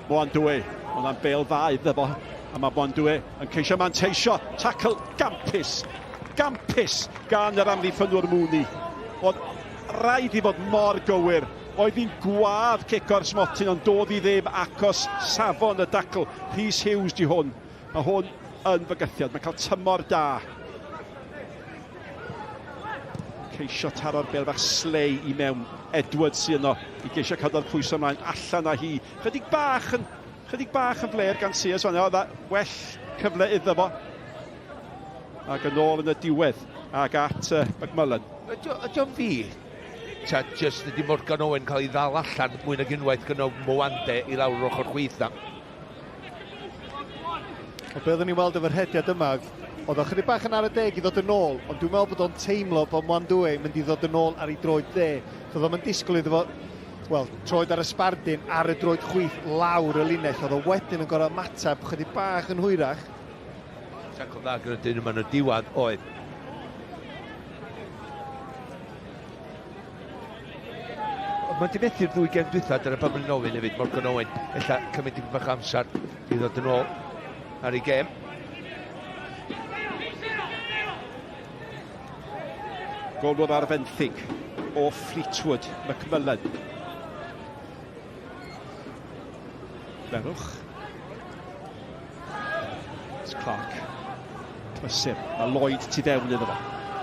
Mwandwe, hwnna'n bel dda iddo fo, a mae Mwandwe yn ceisio manteisio, tackle gampus, gampus gan yr amddiffynwr Mooney. Oedd rhaid i fod mor gywir, oedd hi'n gwadd cic o'r smotyn, ond doedd hi ddim acos safon y dacl. Rhys Hughes di hwn, mae hwn yn fygythiad, mae'n cael tymor da. Ceisio taro'r bel fach slei i mewn. Edwards sy'n yno i geisio cadw'r pwysau ymlaen allan â hi. Chydig bach yn, chydig bach yn fler gan Sears fan oedd well cyfle iddo fo. Ac yn ôl yn y diwedd ac at McMullen. Ydy o'n fi? Ta just ydy Morgan Owen cael ei ddal allan mwy nag unwaith gyda Mwande i lawr yr ochr chwith na. O be oedden ni'n weld efo'r rhediad yma, oedd o chydig bach yn ar y deg i ddod yn ôl, ond dwi'n meddwl bod o'n teimlo bod Mwandwe yn mynd i ddod yn ôl ar ei droed dde. So oedd o'n disgwyl iddo fo, wel, troed ar y sbardun, ar y droed chwith, lawr y linell. Oedd o wedyn yn gorau ymateb chydig bach yn hwyrach. Tacl dda gyda dyn yma yn y diwedd oedd. Ond mae di methu'r ddwy gem dwytha, dyna pam yn ofyn hefyd, Morgan Owen, ella cymryd dipyn bach amser i ddod yn ôl ar ei gem. Golwr ar fenthyg o Fleetwood, McMullen. Lerwch. It's Clark. Prysur. Mae Lloyd tu fewn iddo fo.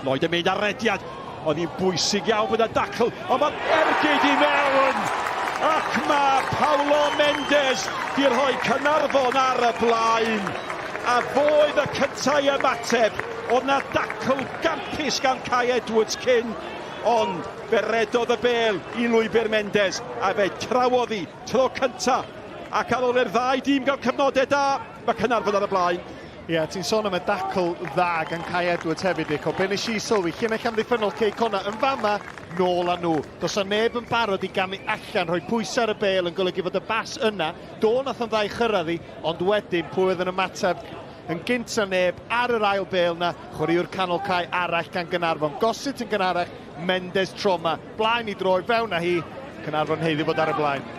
Lloyd yn mynd ar rediad. Oedd hi'n bwysig iawn bod y dacl, ond mae'r ergyd i mewn! Ac mae Paulo Mendes di rhoi Caernarfon ar y blaen. A fo oedd y cyntaf i ymateb. Oedd na dacl gampus gan Kai Edwards cyn, ond fe redodd y bêl i lwybr Mendes a fe trawodd hi tro cyntaf. Ac ar ôl i'r ddau dîm gael cyfnodau da, mae Caernarfon ar y blaen. Ie, yeah, ti'n sôn am y dacl dda gan Kai Edwards hefyd, Nico. Be nes i sylwi, llinell amddiffynnol Cei Connah yn fama, nôl â nhw. Does 'na neb yn barod i gamu allan, rhoi pwysau ar y bêl yn golygu fod y bas yna. Do, nath o'n dda i chyrraedd hi, ond wedyn pwy oedd yn ymateb yn gynt na neb ar yr ail bêl 'na, chwaraewr canol cae arall gan Gaernarfon. Gossett yn gynharach, Mendes tro 'ma. Blaen i droi, fewn â hi, Caernarfon haeddu fod ar y blaen.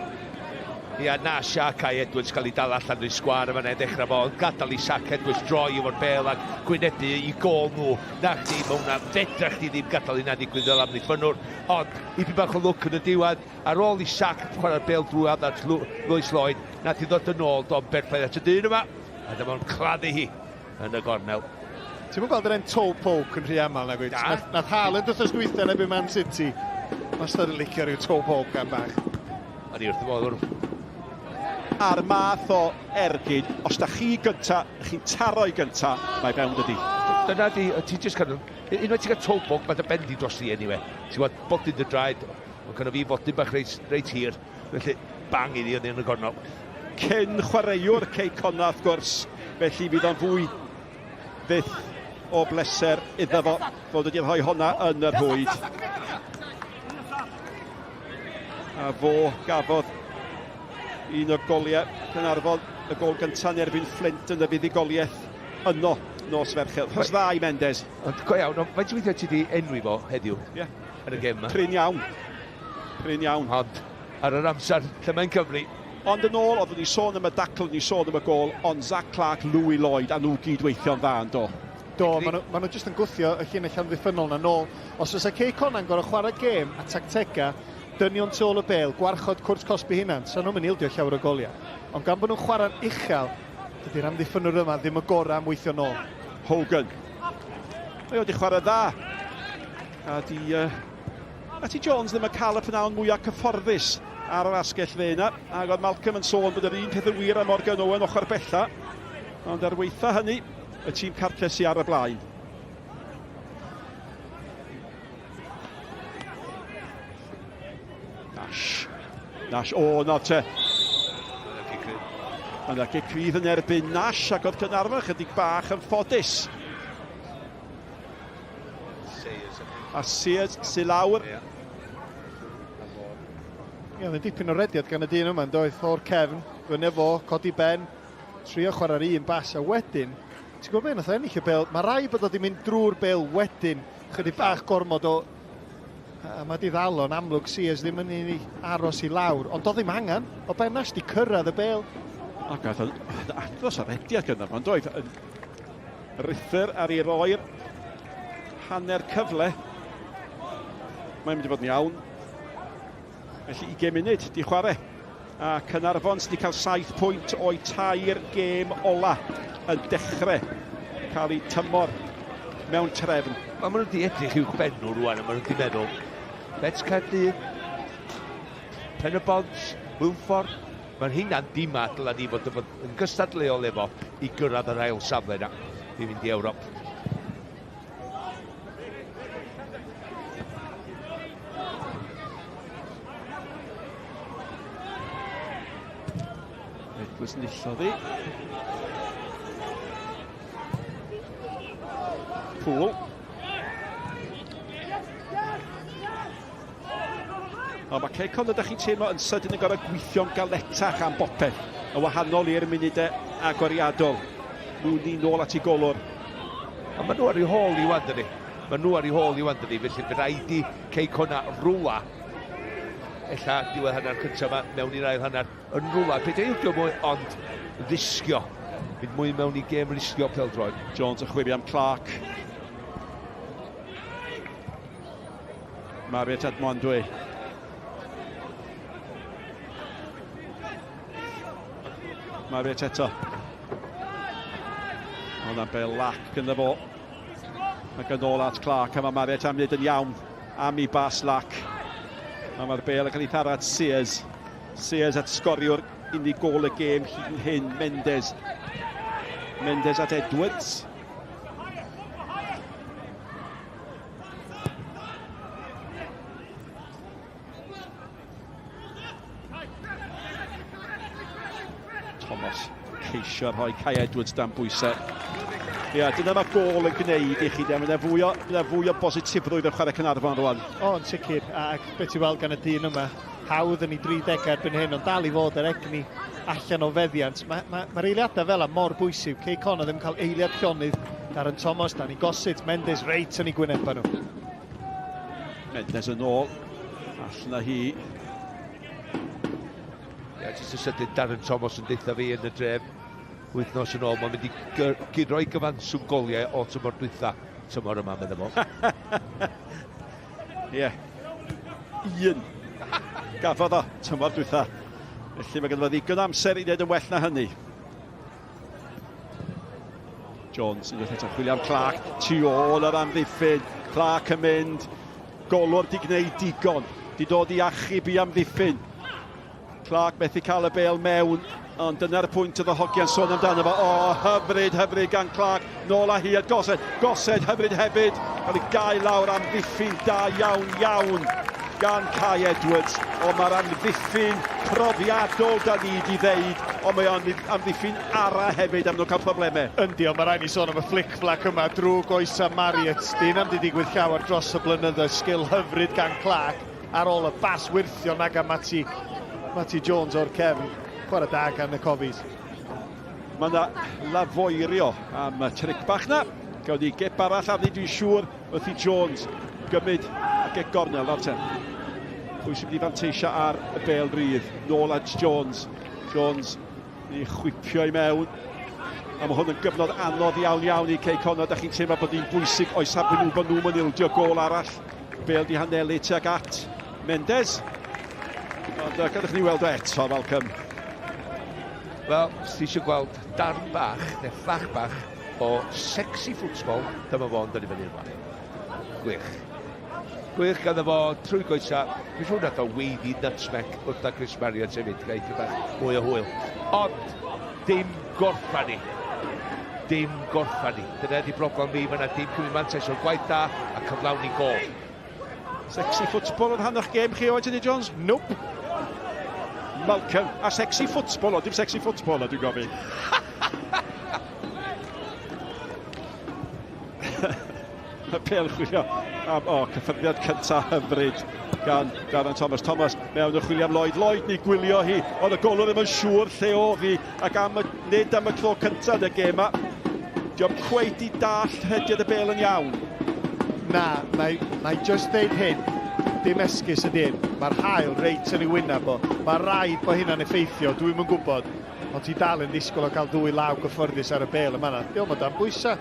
Ia, na Siâc Kai Edwards cael ei dal allan drwy sgwâr yn fan'na i ddechrau fo, ond gadael i Sac Edwards droi efo'r bêl ac gwynebu i gôl nhw. Na chdi, mae hwnna, fedra chdi ddim gadael hynna ddigwydd fel amddiffynnwr. Ond, ipyn bach o lwc yn y diwedd, ar ôl i Sac chwarae'r bêl drwy at Lewis Lloyd, nath i ddod yn ôl, do'n berffaith at y dyn yma, a dyma o'n claddu hi yn y gornel. Ti'm yn gweld yr un toe poke yn rhy aml nag wyt? Na. Nath, nath Haaland wythnos dwytha yn erbyn Man City. Wastad yn licio rhyw toe poke am bach. O'n i wrth fy modd wrth. A'r math o ergyd, os da chi gynta, chi'n taro i gynta, mae fewn dydi. Dyna di, ti just kind of, unwaith ti'n cael toe poke, mae dy ben di dros di anyway. Ti'n gwybod, bodyn dy draed, mae gynno fi fodyn bach reit, reit hir, felly bang iddi oddi yn y gornel. Cyn chwaraewr Cei Connah wrth gwrs, felly fydd o'n fwy fyth o bleser iddo fo fod wedi rhoi honna yn y rhwyd. A fo gafodd un o'r goliau Caernarfon, y gol gyntaf yn erbyn Flint yn y fuddugoliaeth yno nos Fercher. Rhos dda i Mendes. Ond go iawn, ond faint o weithiau ti wedi enwi fo heddiw? Ie. Yeah. Yn y gem yma? Prin iawn. Prin iawn. Ond ar yr amser lle mae'n cyfri. Ond yn ôl, oeddwn ni sôn am y dacl, oeddwn ni sôn am y gol, ond Zac Clarke, Louis Lloyd, a nhw gyd weithio'n dda yn do. Do, maen nhw, ma nhw jyst yn gwthio y llinell amddiffynnol na nôl. Os fysa Cei Connah'n gorfod chwarae gêm a tactega, dynion tu ôl y bêl, gwarchod cwrt cosbi hunan, sa nhw'n mynd ildio llawer o goliau. Ond gan bod nhw'n chwarae'n uchel, dydy'r amddiffynnwr yma ddim y gorau am weithio nôl. Hogan. Mae o wedi chwarae dda. A di uh, Matty Jones ddim yn cael y pnawn mwyaf cyfforddus ar yr asgell dde yna. Ac oedd Malcolm yn sôn bod yr un peth yn wir am Morgan Owen ochr bella. Ond ar weitha hynny, y tîm cartre sy'n ar y blaen. Nash. Nash, o, oh, na te. Yna gic rydd yn erbyn Nash ac oedd Caernarfon chydig bach yn ffodus. A Sears sy'n lawr. Ie, oedd yn dipyn o rediad gan y dyn yma, yn doedd, o'r cefn, fyny fo, codi ben, trio chwarae'r un bas, a wedyn, ti'n gwybod beth, nath o ennill y bel, mae rai bod o wedi mynd drwy'r bel wedyn, chydig bach gormod o, a mae di ddal o'n amlwg Sears ddim yn un i aros i lawr, ond doedd ddim angen, o Ben Nash di cyrraedd y bel. Ac oedd yn andros o rediad gyda fo'n doedd, Ruthr ar ei roi'r hanner cyfle. Mae'n mynd i fod yn iawn. Felly 20 munud di chwarae. A Caernarfon sydd wedi cael 7 pwynt o'i tair gêm ola yn dechrau cael eu tymor mewn trefn. Mae nhw wedi edrych uwch ben nhw rwan a maen nhw wedi meddwl, Bets Caerdydd, Pen y Bont, Hwlffordd, Mae'n rheina'n dima dyla ni fod fod yn gystadleuol efo i gyrraedd yr ail safle yna i fynd i Ewrop. Edwards nillodd hi. Poole. Ond mae Cei Connah, ydych chi'n teimlo, yn sydyn yn gorfod gweithio'n galetach am bopeth, yn wahanol i'r munudau agoriadol. Mooney nôl at ei golwr. A maen nhw ar ei hôl i wan, dydy. Maen nhw ar ei hôl i wan, dydy. Felly fe rhaid i Cei Connah rwla. Ella diwedd hanner cyntaf yma, mewn i'r ail hanner, yn rwla. Peidio ildio mwy, ond risgio. Mynd mwy mewn i gêm risgio pêl-droed. Jones yn chwilio am Clark. Marriott at Mwandwe. Marriott eto. Ond am bel lac gyda fo. Ac yn ôl at Clark, a mae Marriott am wneud yn iawn am i bas lac. A mae'r bel yn cael ei tharo at Sears. Sears at sgoriwr unig gôl y gêm hyd yn hyn, Mendes. Mendes at Edwards. Thomas ceisio rhoi Kai Edwards dan bwysau. Ia, dyna mae gôl yn gwneud i chi. Mae yna fwy o, mae fwy o bositifrwydd yn chwarae Caernarfon rwan. O, yn sicr. Ac beth ti'n weld gan y dyn yma, hawdd yn ei 30 erbyn hyn, ond dal i fod yr egni allan o feddiant. Mae'r ma, ma, ma eiliadau fel yma mor bwysig. Cei Connah ddim cael eiliad llonydd. Darren Thomas, Danny Gossett, Mendes, reit yn ei gwynebau nhw. Mendes yn ôl. Allan â hi. Ie, jyst y sydyn Darren Thomas yn deutha fi yn y dref wythnos yn ôl. Mae'n mynd i guro i gyfanswm goliau o tymor dwytha. Tymor yma, meddwl fo. Ie. Yeah. Un. Gafodd o tymor dwytha. Felly mae ganddo fo ddigon amser i wneud yn well na hynny. Jones unwaith eto chwilio am Clark tu ôl yr amddiffyn. Clark yn mynd. Golwr di gwneud digon. Di dod i achub i amddiffyn. Clark methu cael y bel mewn, ond dyna'r pwynt oedd y hogiau'n sôn amdano fo. O, hyfryd, hyfryd gan Clark. Nôl â hi at Gossett. Gossett hyfryd hefyd. Cael ei gau lawr amddiffyn da iawn, iawn gan Kai Edwards. Ond mae'r amddiffyn profiadol da ni di ddeud, ond mae o'n amddiffyn ara hefyd am nhw'n cael problemau. Yndi, ond mae rhaid ni sôn am y flic-flac yma drwy goesa Marriott. Di hynna 'di digwydd llawer dros y blynyddoedd. Sgil hyfryd gan Clark ar ôl y bas wyrthion ag am Matty, Matty Jones o'r cefn. Chwarae da gan y Cofis. Mae yna lafoerio am y tric bach na. Gawn ni gip arall arni dwi'n siŵr wrth i Jones gymryd y gic gornel nawr te. Pwy sy'n mynd i fanteisio ar y bêl rydd? Nôl at Jones. Jones i chwipio i mewn. A mae hwn yn gyfnod anodd iawn iawn i Cei Connah. Da chi'n teimlo bod hi'n bwysig o'i safbwynt nhw bod nhw'n ildio gôl arall. Bêl di hanelu tuag at Mendes. Ond gadewch ni weld o eto, Malcolm. Wel, os ti eisiau gweld darn bach, neu fflach bach, o sexy football, dyma fo'n dod i fyny rwan. Gwych. Gwych ganddo fo trwy goesa. Dwi'n siŵr nath o weiddi nutmeg wrtha Chris Marriott hefyd, gael eitha bach mwy o hwyl. Ond, dim gorffan ni. Dim gorffan ni. Dyna ydi broblem fi, mae yna dim cymryd mantais o'r gwaith da a cyflawni gol. Sexy football yn rhan o'ch gêm chi, Owen Tynnu Jones? Nope. Malcolm, a sexy football, o, dim sexy football, o, dwi'n gofyn. Y pêl chwilio am, o, cyffyrddiad cyntaf hyfryd gan Darren Thomas. Thomas mewn yn chwilio am Lloyd. Lloyd ni gwylio hi, ond y golwr ddim yn siŵr lle oedd hi, ac am y, nid am y tro cyntaf yn y gêm yma. Diolch cweit i dall rhediad y bêl yn iawn. Na, na i, na i just deud hyn, dim esgus ydy hyn. Mae'r haul reit yn ei wyneb o. Mae rhaid bod hynna'n effeithio, dwi'm yn gwybod. Ond ti dal yn disgwyl o gael ddwy law gyffyrddus ar y bêl yma na. Diolch o dan bwysau.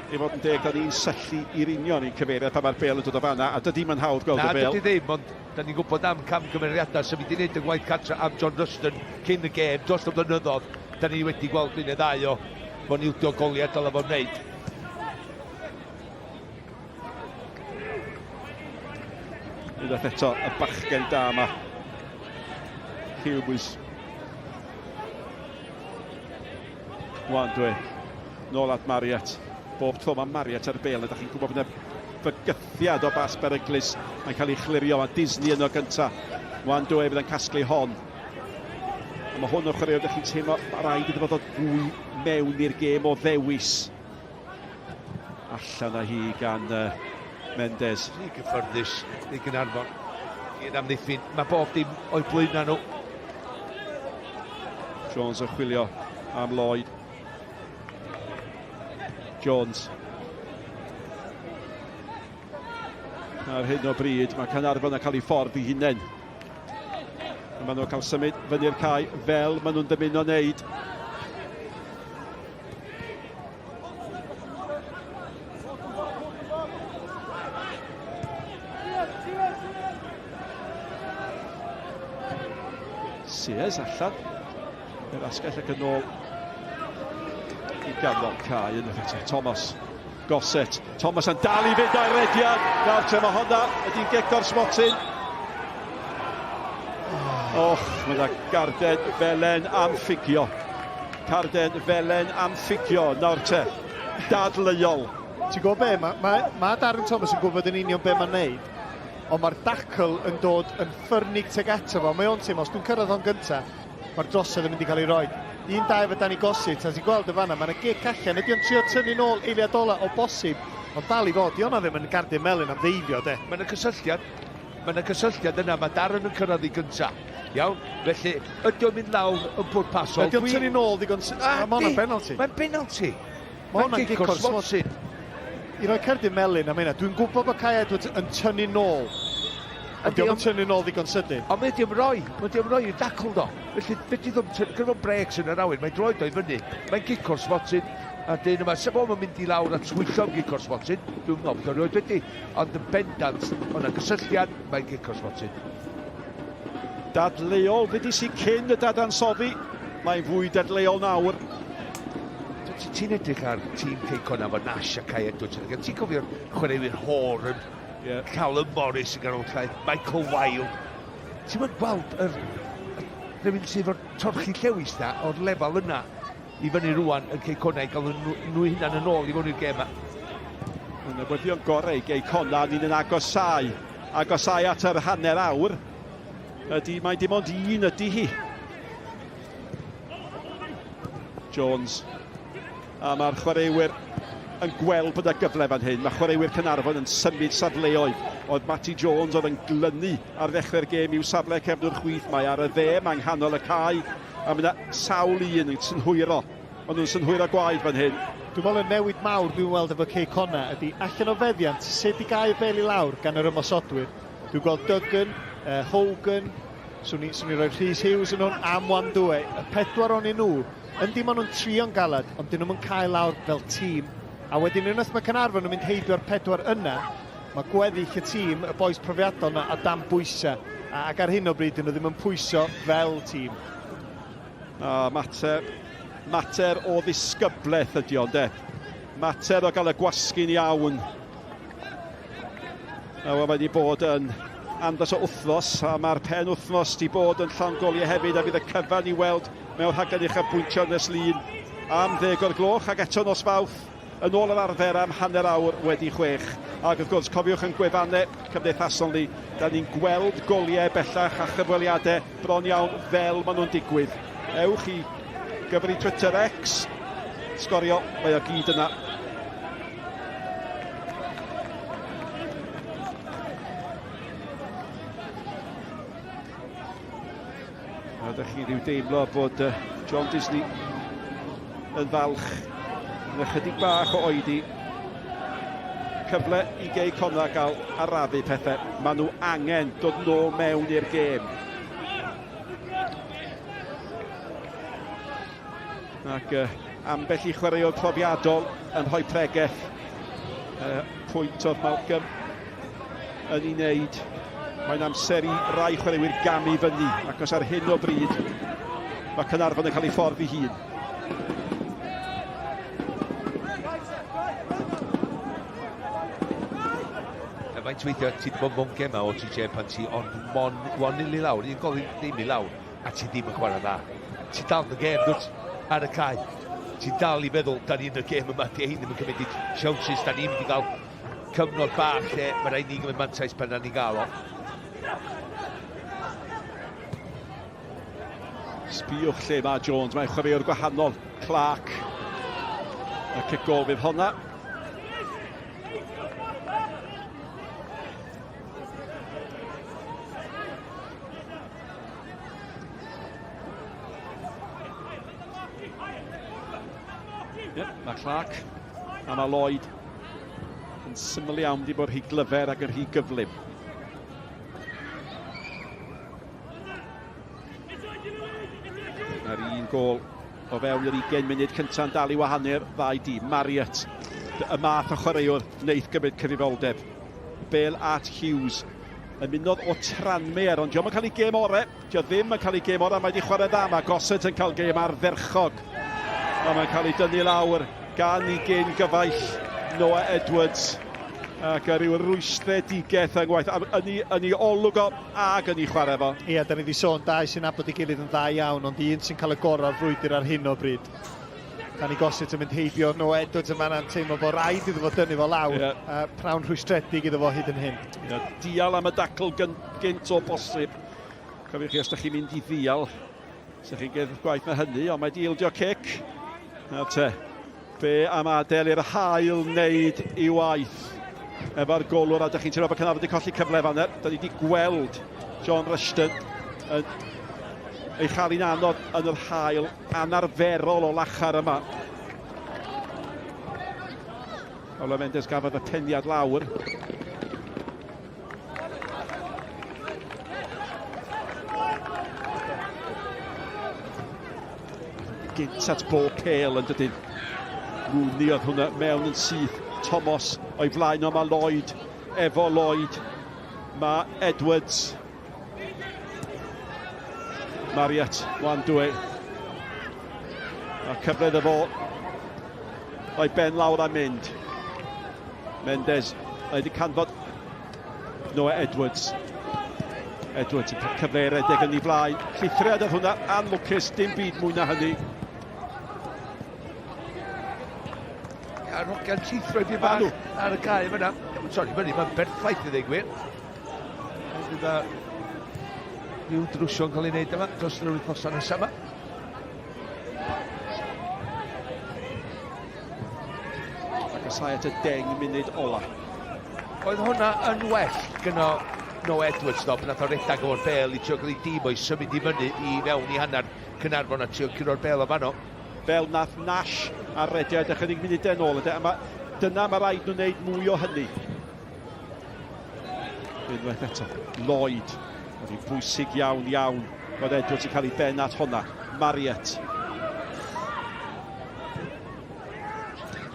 I fod yn deg, da ni'n syllu i'r union i'n cyfeiriad pan mae'r bêl yn dod o fanna, a dydy mae'n hawdd gweld Na, y bêl. dydy ddim, ond da ni'n gwybod am camgymeriadau sy'n mynd i wneud y gwaith cartra am John Ruston cyn y gêm dros y blynyddoedd. Da ni wedi gweld un neu ddau o fo'n ildio goliau dylai fo'n wneud. Unwaith eto, y bachgen da yma. Hughes. Wan dwi. Nôl at Marriott. Bob tro mae Marriott ar bêl, ydych chi'n gwybod bod yna fygythiad o bas beryglus. Mae'n cael ei chlirio, mae Disney yno gynta. Wan dwi bydd yn casglu hon. A mae hwn yn chwaraewr, ydych chi'n teimlo, mae rhaid iddo fo ddod fwy mewn i'r gêm o ddewis. Allan â hi gan Mendes. Rhy gyffyrddus i Gaernarfon i'r amddiffyn. Mae bob dim o'i blaenau nhw. Jones yn chwilio am Lloyd. Jones. Ar hyn o bryd, mae Caernarfon yn cael ei ffordd i hunain. Maen nhw'n cael symud fyny'r cae fel maen nhw'n dymuno wneud. Sears allan. Yr asgell ac yn ôl i ganol cae yn eto. Thomas. Gossett. Thomas yn dal i fynd a'i rediad. Nawr te mae honna ydy'n gic o'r smotyn. Och, mae yna garden felen am ffugio. Carden felen am ffugio. Nawr te, dadleuol. Ti'n gwybod be, mae, ma, ma Darren Thomas yn gwybod yn union be mae'n neud, ond mae'r dacl yn dod yn ffyrnig teg ato fo. Mae o'n teimlo, os dwi'n cyrraedd o'n gyntaf, mae'r drosedd yn mynd i cael ei roi. Un dau efo Danny Gossett, a ti'n gweld y fanna, mae'n gic allan. Ydy o'n trio tynnu nôl eiliad ola o bosib, ond dal i fod, di hwnna ddim yn gardyn melyn am ddeifio, de. Mae'n y cysylltiad, mae'n y cysylltiad yna, mae Darren yn cyrraedd i gynta. Iawn, felly, ydy o'n mynd lawr yn pwrpasol? Ydy o'n tynnu nôl ddigon... Ah, mae hwnna'n penalty. Mae'n penalty. Mae hwnna'n gic o'r smotyn. I roi cerdyn melyn am hynna, dwi'n gwybod bod Kai Edwards yn tynnu nôl. Ond diolch yn tynnu nôl ddigon sydyn. Ond mae diolch roi, mae diolch roi i'r dacl do. Felly, fedri ddim tynnu, gyda fo'n breaks yn yr awyr, mae'n droed o'i fyny. Mae'n gic o'r smotyn, a dyn yma, sef o'n mynd i lawr a twyllo am gic o'r smotyn, dwi'n meddwl bod o'n rioed wedi, ond yn bendant, o'na gysylltiad, mae'n gic o'r smotyn. Dadleuol, ddudis i cyn y dadansoddi, mae'n fwy dadleuol nawr. Ti'n edrych ar tîm Cei Connah efo Nash a Kai Edwards. Ti'n cofio'r chwaraewyr Horan, yeah. Callum Morris yn ganol cae, Michael Wilde. Ti'n mynd gweld yr, rhywun sydd efo'r torchi llewis na o'r lefel yna i fyny rwan yn Cei Connah i gael nhw, nhw hunan yn ôl i fewn i'r gêm yma. Y newyddion gorau i Gei Connah, ni'n yn agosau, agosau at yr hanner awr. Ydy, mae dim ond un ydy hi. Jones. A mae'r chwaraewyr yn gweld bod y gyfle fan hyn. Mae chwaraewyr Caernarfon yn symud safleoedd. Oedd Matty Jones oedd yn glynu ar ddechrau'r gêm i'w safle cefnwr chwith. Mae ar y dde, mae'n nghanol y cae. A mae yna sawl un yn synhwyro. Maen nhw'n synhwyro gwaed fan hyn. Dwi'n meddwl y newid mawr dwi'n weld efo Cei Connah ydy allan o feddiant sut i gau y bel i lawr gan yr ymosodwyr. Dwi'n gweld Duggan, Hogan, Swn i, swn i roi Rhys Hughes yn hwn a Mwandwe. Y pedwar o'n nhw, yndi maen nhw'n trio'n galad, ond dyn nhw'n cael lawr fel tîm. A wedyn unwaith mae Caernarfon yn mynd heibio'r pedwar yna, mae gweddill y tîm, y bois profiadol yna, o dan bwysau. Ac ar hyn o bryd, dyn nhw ddim yn pwyso fel tîm. A mater, mater o ddisgyblaeth ydy o, de. Mater o gael y gwasgu'n iawn. Wel, mae wedi bod yn andros o wythnos, a mae'r pen wythnos wedi bod yn llawn goliau hefyd, a fydd y cyfan i weld mewn rhaglen uchafbwyntio nes Lun am 10 o'r gloch, ac eto nos Fawrth yn ôl yr arfer am 6:30. Ac wrth gwrs, cofiwch yn gwefannau cymdeithasol ni, da ni'n gweld goliau bellach a chyfweliadau bron iawn fel maen nhw'n digwydd. Ewch i gyfri Twitter X, sgorio, mae o gyd yna. A ydych chi rhyw deimlo bod John Disney yn falch yn ychydig bach o oedi. Cyfle i Gei Connah gael arafu pethau. Maen nhw angen dod nôl mewn i'r gêm. Ac ambell i chwaraewr profiadol yn rhoi pregeth. Pwynt oedd Malcolm yn ei wneud. Mae'n amser i rai chwaraewyr gamu fyny, ac os ar hyn o bryd mae Caernarfon yn cael ei ffordd ei hun. Faint weithiau ti wedi bod mewn gemau o TJ pan ti ond mon 1-0 i lawr, un gol i ddim i lawr, a ti ddim yn chwarae dda. Ti dal yn y gêm, dwyt, ar y cae. Ti'n dal i feddwl, da ni yn y gêm yma, di ein ddim yn cymryd i chances, da ni'n mynd i gael cyfnod bach lle mae rhaid ni gymryd mantais pan da ni'n gael o. Sbïwch lle mae Jones, mae'n chwaraewr gwahanol, Clark. Y cic gol fydd honna. Yep, mae Clark. A mae Lloyd yn syml iawn wedi bod rhy glyfer ac yn rhy gyflym. Mae'r un gol o fewn yr 20 munud cyntaf yn dal i wahanu'r ddau dîm. Marriott, y math o chwaraewr wneith gymryd cyfrifoldeb. Bel at Hughes. Ymunodd o Tranmere, ond diolch yn cael ei gêm ore. Dio ddim yn cael ei gêm orau, mae wedi chwarae dda. Mae Gossett yn cael gêm ardderchog. A mae'n cael ei dynnu lawr gan ei gyn gyfaill Noah Edwards. Ac rhyw rwystredigaeth yng ngwaith yn ei, yn ei olwg o ac yn ei chwarae fo. Ie, da ni wedi sôn dau sy'n nabod ei gilydd yn dda iawn, ond un sy'n cael y gorau o'r frwydr ar hyn o bryd. Danny Gossett yn mynd heibio Noah Edwards yn fanna'n teimlo bod rhaid iddo fo dynnu fo lawr. Yeah. Prawn rhwystredig iddo fo hyd yn hyn. Yeah, dial am y dacl gynt o bosib. Cofiwch chi os ydych chi'n mynd i ddial, os chi'n gwneud gwaith na hynny, ond mae di ildio cic. Nawr te, be am adael i'r hael wneud i waith efo'r golwr, a ydych chi'n teimlo bod Caernarfon wedi colli cyfle fan yna. Da ni wedi gweld John Rushton yn ei chael hi'n anodd yn yr hael anarferol o lachar yma. Paulo Mendes gafodd y peniad lawr. Gynt at bob pêl yn dydyn. Rooney oedd hwnna mewn yn syth. Thomas o'i flaen o mae Lloyd. Efo Lloyd. Mae Edwards. Marriott, Wandwe. A cyfle iddo fo. O'i ben lawr a mynd. Mendes, mae wedi canfod Noah Edwards. Edwards yn cael cyfle i redeg yn ei flaen. Llithriad oedd hwnna, anlwcus, dim byd mwy na hynny. A'r hogiau'n llithro i bach ar y cae fyna. Sori, fyny, mae'n berffaith i ddweud gwir. Gyda rhyw drwsio'n cael ei wneud yma dros yr wythnosau nesaf yma. Agosau at y 10 munud ola. Oedd hwnna yn well gyno Noah Edwards ddo, pan nath o redag o'r bel i trio cael ei dîm o'i symud i fyny i fewn i hanner Caernarfon a trio curo'r bel o fanno. Fel nath Nash ar rediad ychydig munudau yn ôl, a ma, dyna mae rhaid nhw wneud mwy o hynny. Unwaith eto, Lloyd. Oedd hi'n bwysig iawn, iawn bod Edwards yn cael ei ben at honna. Marriott.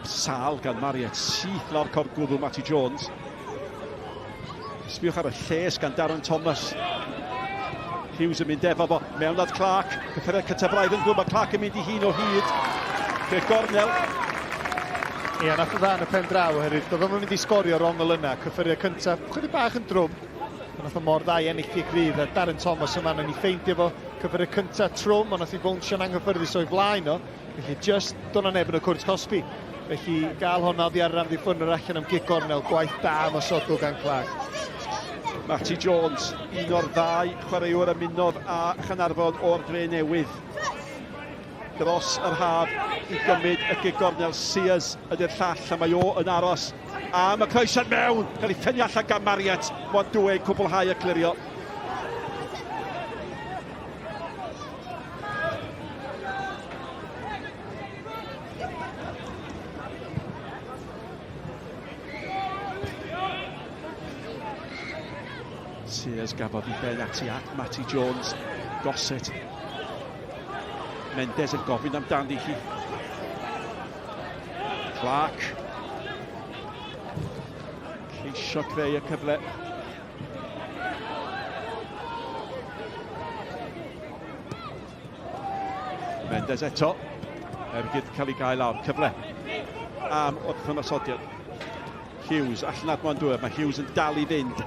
Sal gan Marriott, syth lawr cor gwddw Matty Jones. Sbiwch ar y lles gan Darren Thomas. Hughes yn mynd efo fo, mewn at Clark. Cyffuriad cyntaf braidd yn gwybod, mae Clark yn mynd i hun o hyd. Fe gornel. Ie, nath o dda yn y pen draw oherwydd doedd o'm yn mynd i sgorio ongl yna. Cyffuriad cyntaf, chydig bach yn drwm. Ond nath o mor dda i ennill cic rydd a Darren Thomas yma yn ei ffeindio fo. Cyffuriad cyntaf trwm, ond nath i fownsio'n anghyffyrddus o'i flaen o. Felly just do'na neb yn y cwrt cosbi. Felly gael honna oddi ar yr amddiffynwr allan am gic gornel, gwaith da ymosodol gan Clark. Matty Jones, un o'r ddau chwaraewr ymunodd â Chanarfon o'r Dre Newydd dros yr haf i gymryd y gig gornel. Sears ydy'r llall a mae o yn aros am y croesiad mewn. Cael ei phennu allan gan Marriott. Mwandwe yn cwblhau y clirio. Sears gafodd i ben ati at Matty Jones. Gossett. Mendes yn gofyn amdani hi. Clark. Ceisio creu y cyfle. Mendes eto. Ergyd cael ei gael lawr. Cyfle am wrth ymosodiad. Hughes allan at Mwandŵr. Mae Hughes yn dal i fynd.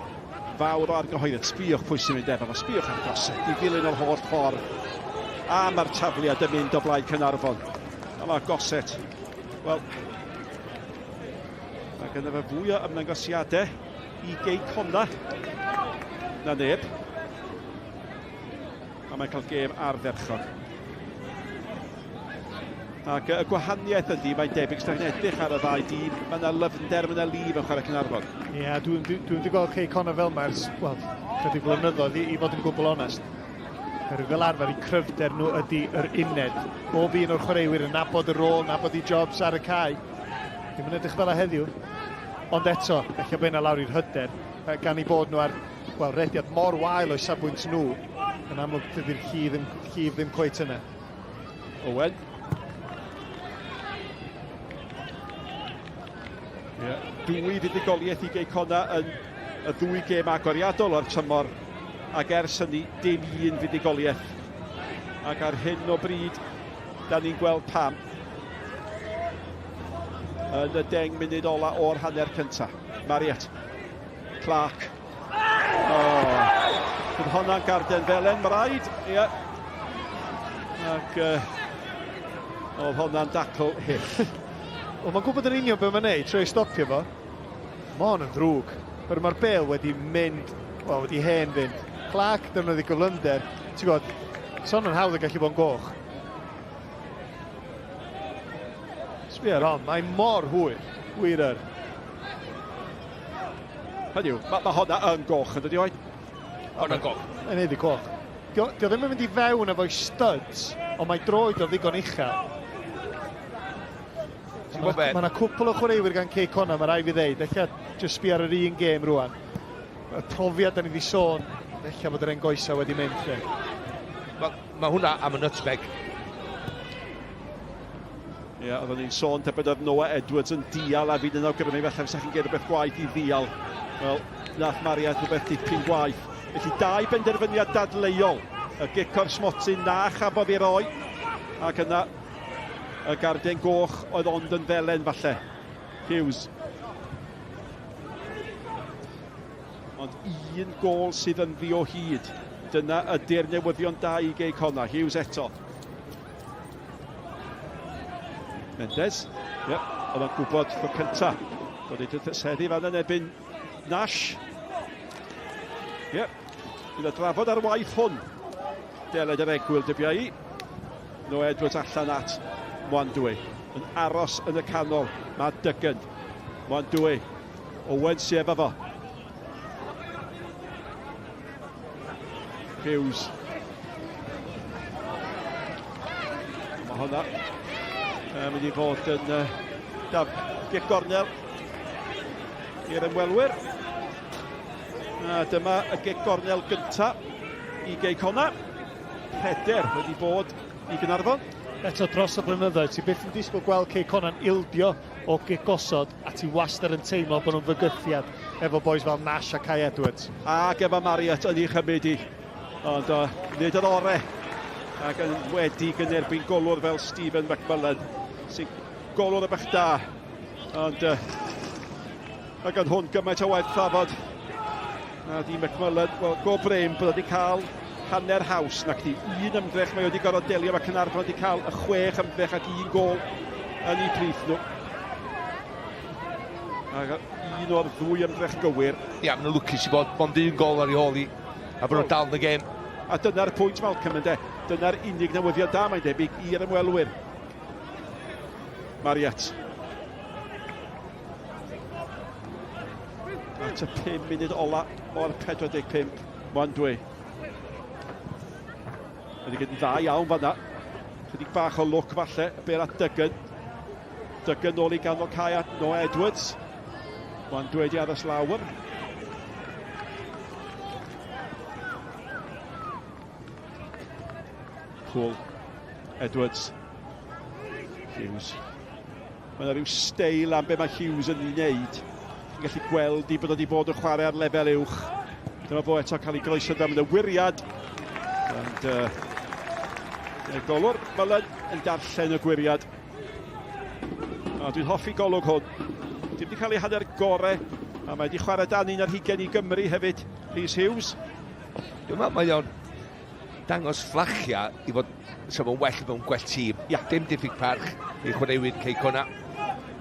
Fawr o argyhoeddiad. Sbïwch pwy sy'n mynd efo fo. Sbïwch ar Gossett. I ddilyn o'r holl ffordd. A mae'r tafliad yn mynd o blaen Caernarfon. A mae Gossett. Wel, mae gynno fe fwy o ymddangosiadau i Gei Connah na neb. A mae'n cael gêm ardderchog. Ac y gwahaniaeth ydy, mae'n debyg, os chi'n edrych ar y ddau dîm, mae yna lyfnder, mae yna lif yn chwarae Caernarfon. Ie, yeah, dwi'n dwi, dwi wedi gweld Cei Connah fel yma ers, wel, chydig blynyddoedd, i, i fod yn gwbl onest. Oherwydd fel arfer, eu cryfder nhw ydy yr uned. Bob un o'r chwaraewyr yn nabod y rôl, nabod eu jobs ar y cae. Ddim yn edrych fel a heddiw. Ond eto, ella bod yna lawr i'r hyder, gan eu bod nhw ar wel, rediad mor wael o'i safbwynt nhw, yn amlwg dydy'r llif ddim, llif ddim cweit yna. Owen. Yeah. Dwy fuddugoliaeth i Gei Connah yn y ddwy gêm agoriadol o'r tymor, ac ers hynny dim un fuddugoliaeth. Ac ar hyn o bryd, da ni'n gweld pam. Yn y 10 munud ola o'r hanner cyntaf. Marriott. Clark. Oh. Bydd honna'n garden felen, mae rhaid. Ie. Yeah. Ac oedd honna'n dacl hyll. Wel, mae'n gwybod yn union beth mae'n neud, trwy stopio fo. Mae hon yn ddrwg. Pero mae'r bel wedi mynd, wel, wedi hen fynd. Clark defnyddio gyflymder. Ti'n gwybod, son yn hawdd yn gallu bod yn goch. Sbia ar hon, mae mor hwyr. Wir yr. Hynny yw, mae ma honna yn goch yn dydi oed? Hwnna'n goch. Mae'n haeddu coch. Dio, dio ddim yn mynd i fewn efo'i studs, ond mae droed o ddigon uchel. Ti'n gwybod be? Mae yna cwpl o chwaraewyr gan Cei Connah, mae rhaid fi ddeud. Ella jyst sbio ar yr un gêm rwan. Y profiad da ni wedi sôn, ella bod yr hen goesa wedi mynd. Lle. Mae ma hwnna am y nutmeg. Ie, yeah, oeddwn ni'n sôn tybed oedd Noah Edwards yn dial a fi'n yn awgrymu falle fysa chi'n gwneud rhywbeth gwaith i ddial. Wel, nath Mariad rhywbeth dipyn gwaith. Felly dau benderfyniad dadleuol. Y gic o'r smotyn na chafodd ei roi. Ac yna y garden goch oedd ond yn felen falle. Hughes. Ond un gôl sydd ynddi o hyd. Dyna ydy'r newyddion da i Gei Connah. Hughes eto. Mendes. Ie, yep, oedd o'n gwybod tro cynta. Bod ei seddi fan yn ebyn Nash. Ie, yep. Bydd y drafod ar waith hwn. Deled yr egwyl, dybia i. Noah Edwards allan at Mwandwe. Yn aros yn y canol, mae Duggan. Mwandwe. Owen sy efo fo. Hughes. Mae hwnna mynd i fod yn daf gic gornel i'r ymwelwyr. A dyma y gic gornel gynta i Gei Connah. Peder wedi bod i Gaernarfon. Eto dros y blynyddoedd, ti byth yn disgwyl gweld Cei Connah'n ildio o gic gosod a ti wastad yn teimlo bod nhw'n fygythiad efo boys fel Nash a Kai Edwards. Ac efo Marriott yn ei chymryd i. Ond nid yr ore. Ac yn wedi yn erbyn golwr fel Stephen McMullen, sy'n golwr y bach da. Ond mae gan hwn gymaint o waith trafod. A di McMullen, wel, go brin bod wedi cael hanner haws nac di. Un ymdrech mae wedi gorfod delio, mae Caernarfon wedi cael y 6 ymdrech ac un gôl yn ei plith nhw. Ac un o'r ddwy ymdrech gywir. Ia, maen nhw'n lwcus i fod mond un gol ar ei hôl i, a bod nhw'n dal yn y gêm. A dyna'r pwynt, Malcolm, ynde? Dyna'r unig newyddion da, mae'n debyg, i'r ymwelwyr. Marriott. At y 5 munud ola o'r 45, Mwandwe. Wedi gwneud yn dda iawn fanna. Chydig bach o lwc falle, y bêl at Duggan. Duggan nôl i ganol cae at Noah Edwards. Mwandwe wedi aros lawr. Poole. Edwards. Hughes. Mae yna rhyw steil am be mae Hughes yn ei wneud. Chi'n gallu gweld i bod wedi bod yn chwarae ar lefel uwch. Dyma fo eto cael ei groeso dan y wyriad. Ond y golwr Mullen yn darllen y gwyriad. A dwi'n hoffi golwg hwn. Dim wedi cael ei hanner gore. A mae wedi chwarae dan 21 i Gymru hefyd, Rhys Hughes. Dwi'n meddwl mae o'n dangos fflachia i fod sa fo'n well mewn gwell tîm. Ia. Dim diffyg parch i chwaraewyr Cei Connah.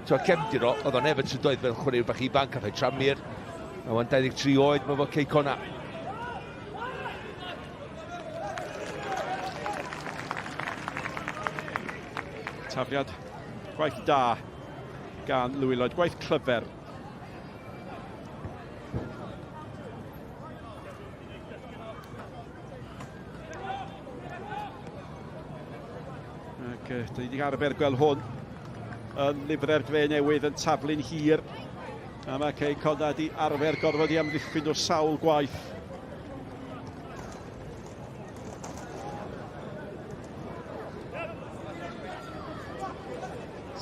So, cefndir o, oedd o'n Everton doedd fel chwaraewyr bach ifanc a fe Tranmere. Mae o'n 23 oed, mae fo Cei Connah. Tafliad gwaith da gan Louis Lloyd, gwaith clyfar. Ac da ni wedi arfer gweld hwn. yn lifre'r dre newydd yn taflu'n hir. A mae Cei Connah di arfer gorfod i amddiffyn o sawl gwaith.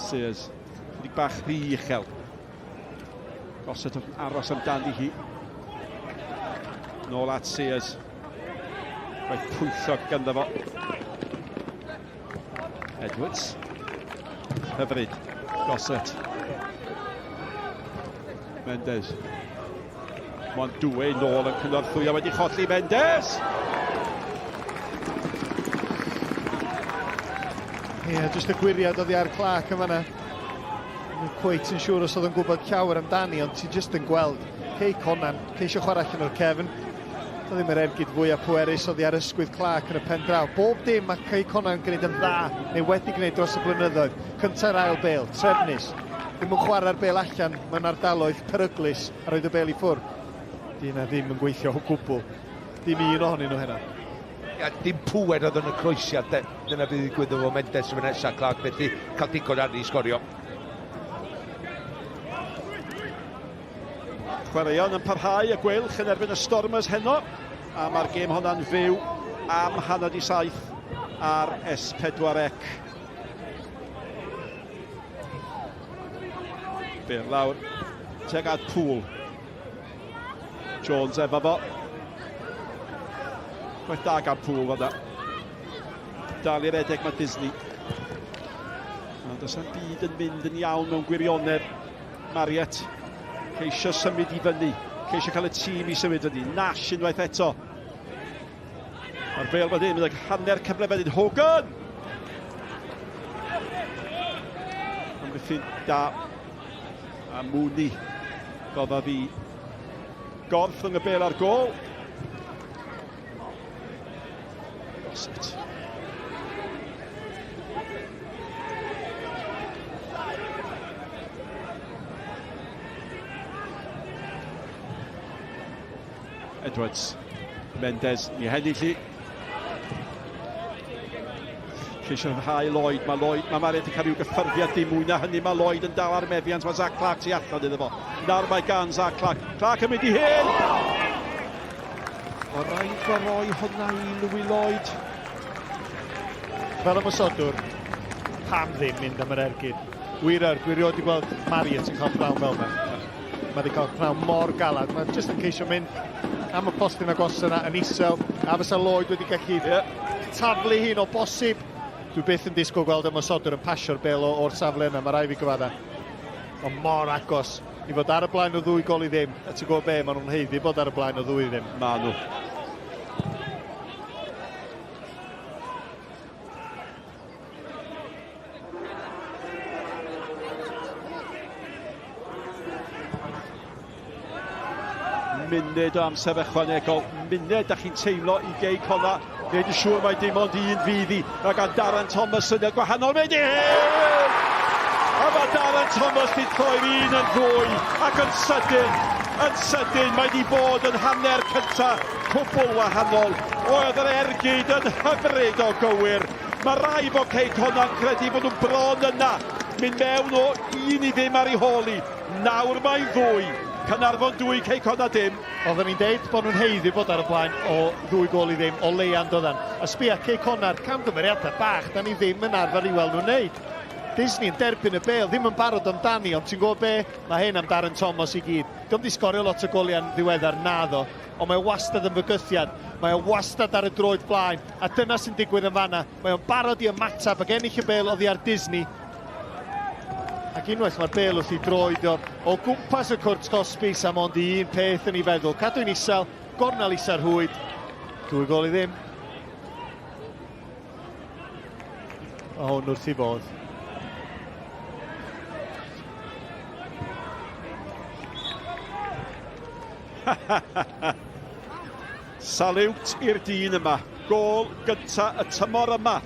Sears, chydig bach rhy uchel. Gossett yn aros amdani hi. Nôl at Sears. Gwaith pwyllog ganddo fo. Edwards. Hyfryd. Gossett. Mendes. Mondue nôl yn cynorthwyo wedi cholli Mendes! Ie, yeah, jyst y gwiriad oddi ar Clark yn fanna. Ddim cweit yn siŵr os oedd yn gwybod llawer amdani, ond ti jyst yn gweld Cei Conan, ceisio chwarae allan o'r cefn. Doedd ddim yr ergyd fwyaf pwerus oddi ar ysgwydd Clark yn y pen draw. Bob dim mae Cei Conan yn gwneud yn dda, neu wedi gwneud dros y blynyddoedd. Cynta'r ail bel, trefnus. Ddim yn chwarae'r bel allan mewn ardaloedd peryglus a roed y bel i ffwrdd. Di hynna ddim yn gweithio o gwbl. Dim un ohonyn nhw heno. Ia, dim pŵer oedd yn y croesiad, de. Dyna bydd ddigwydd efo Mendes y nesaf, Clark, felly cael digon arni i sgorio. Chwaraeon yn parhau y Gweilch yn erbyn y Stormers heno, a mae'r gêm honna'n fyw am 6:30 ar S4C. Byr lawr, tuag at Pŵl. Jones efo fo. Gwaith da gan Pŵl fan'na. Dal i redeg mae Disney. Ond does na'm byd yn mynd yn iawn mewn gwirionedd. Mariet ceisio symud i fyny. Ceisio cael y tîm i symud fyny. Nash unwaith eto. Mae'r bêl fan hyn, mynd hanner cyfle fan hyn. Hogan! Amddiffyn da. A Mooney goddodd i gorff rhwng y bêl a'r gôl. Gossett. Edwards. Mendes, ni hennill i. Ceisio rhyddhau Lloyd, mae Lloyd, mae Mariet yn cael rhyw gyffyrddiad dim mwy na hynny, mae Lloyd yn dal ar meddiant, mae Zach Clark tu allan iddo fo. Nawr mae gan Zach Clark, Clark yn mynd i hyn! Mae rhaid fo roi hwnna i Louis Lloyd. Fel ymosodwr, pam ddim mynd am yr ergyd? Wir yr, dwi erioed wedi gweld Mariet yn cael pnawn fel yna. Mae wedi cael pnawn mor galad. Mae jyst yn ceisio mynd am y postyn agos yna yn isel. A fysa Lloyd wedi gallu yeah. taflu hyn o bosib. Dwi byth yn disgwyl gweld ymosodwr yn pasio'r bel o'r safle yna, mae rai fi gyfadda. Ond mor agos i fod ar y blaen o ddwy gol i ddim. A ti'n gwybod be, maen nhw'n haeddu bod ar y blaen o ddwy i ddim. Maen nhw. Munud o amser ychwanegol, munud da chi'n teimlo i Gei Connah, wneud yn siŵr mai dim ond un fydd hi. Mae gan Darren Thomas syniad gwahanol, mynd i hyn! A mae Darren Thomas di troi'r un yn ddwy, ac yn sydyn, yn sydyn, mae di bod yn hanner cynta cwbl wahanol. Oedd yr ergyd yn hyfryd o gywir. Mae rai bod Cei Connah'n credu bod nhw'n bron yna. Mynd mewn o un i ddim ar ei hôl hi. Nawr mae'n ddwy. Caernarfon dwy, Cei Connah dim. Oedden ni'n deud bod nhw'n haeddu bod ar y blaen o ddwy gôl i ddim, o leia yn doeddan. A sbia, Cei Connah'r camgymeriadau bach, da ni ddim yn arfer i weld nhw'n neud. Disney yn derbyn y bêl, ddim yn barod amdani, ond ti'n gwybod be? Mae hyn am Darren Thomas i gyd. Dio'm di sgorio lot o goliau'n ddiweddar, naddo, ond mae o wastad yn fygythiad. Mae o wastad ar y droed blaen, a dyna sy'n digwydd yn fanna. Mae o'n barod i ymateb ac ennill y bêl oddi ar Disney. Ac unwaith mae'r bêl wrth i droed o, o gwmpas y cwrt cosbi, sa mond un peth yn ei feddwl. Cadw'n isel, gornel isa'r rhwyd. Dwy gol i ddim. Mae hwn wrth i fodd. Saliwt i'r dyn yma. Gôl gynta y tymor yma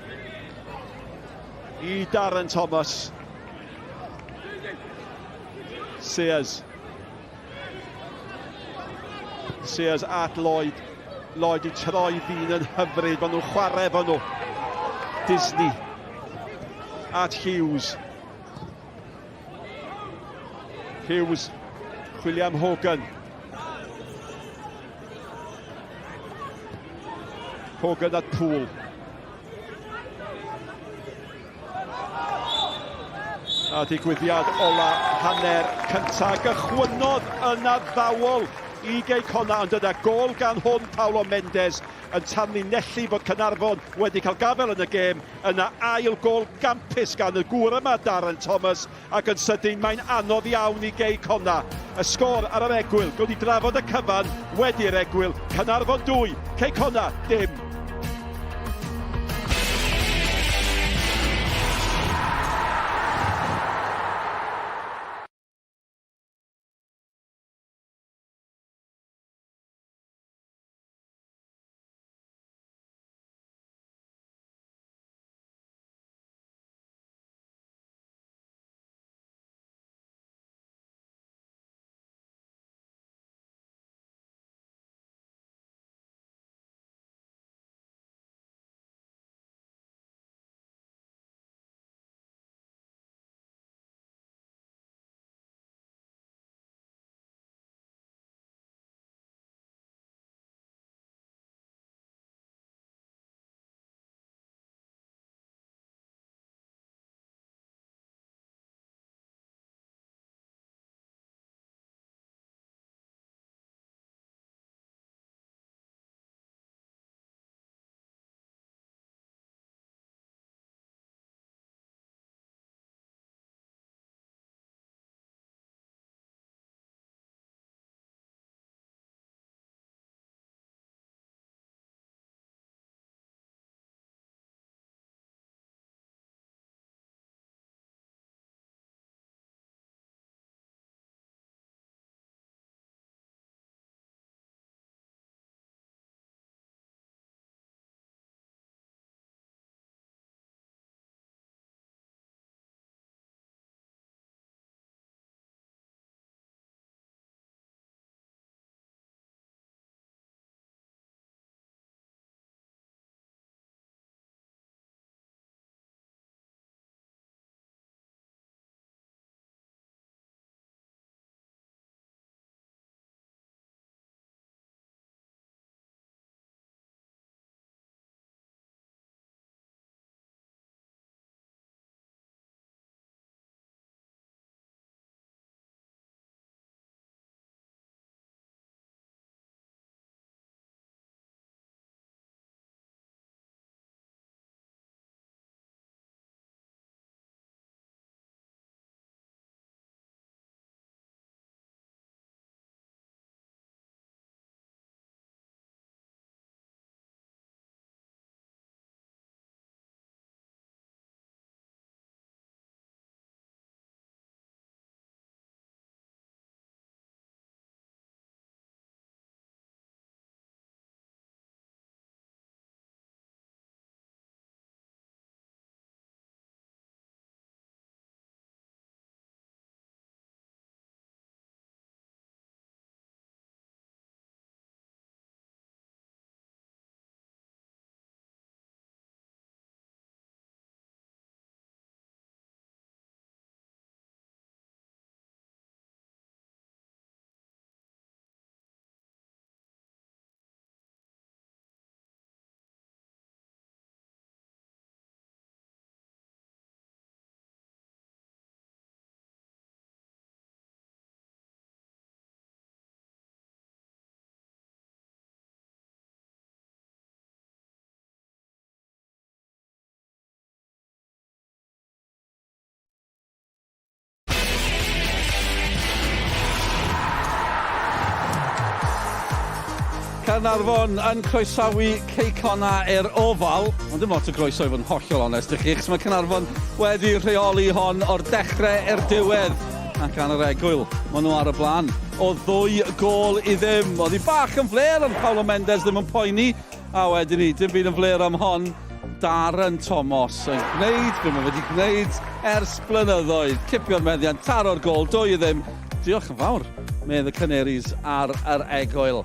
i Darren Thomas. Sears. Sears at Lloyd. Lloyd i troi ddyn yn hyfryd. Maen nhw'n chwarae efo nhw. Disney at Hughes. Hughes, chwilio am Hogan. Hogan at Poole. A digwyddiad ola hanner cynta gychwynnodd yn addawol i Gei Connah, ond yna gôl gan hwn Paulo Mendes yn tanlinellu fod Caernarfon wedi cael gafael yn y gêm. Yna ail gôl gampus gan y gŵr yma, Darren Thomas, ac yn sydyn mae'n anodd iawn i Gei Connah. Y sgôr ar yr egwyl, gawn ni drafod y cyfan wedi'r egwyl, Caernarfon 2, Cei Connah dim. Caernarfon yn croesawu Cei Connah i'r Oval. Ond dim lot o groeso i fod yn hollol onest i chi, achos mae Caernarfon wedi rheoli hon o'r dechrau i'r diwedd. Ac ar yr egwyl, maen nhw ar y blaen o ddwy gôl i ddim. Oedd hi bach yn flêr, ond Paulo Mendes ddim yn poeni. A wedyn ni, dim byd yn flêr am hon, Darren Tomos yn gwneud be mae wedi gwneud ers blynyddoedd. Cipio'r meddiant, taro'r gôl, 2-0. Diolch yn fawr, medd y Canaries ar yr egwyl.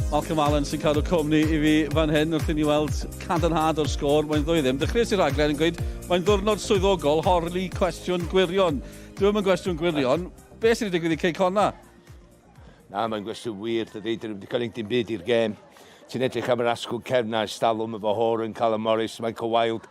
Malcolm Allen sy'n cadw cwmni i fi fan hyn wrth i ni weld cadarnhad o'r sgôr. Mae'n 2-0. Dechreuais i'r rhaglen yn gweud mae'n ddwrnod swyddogol holi cwestiwn gwirion. Dwi'm yn gwestiwn gwirion. Be sydd wedi digwydd i Cei Connah? Na, mae'n gwestiwn wir, dydy, dyn nhw'm wedi cynnig dim byd i'r gêm. Ti'n edrych am yr asgwrn cefn 'na ers talwm efo Horan, Callum Morris, Michael Wilde.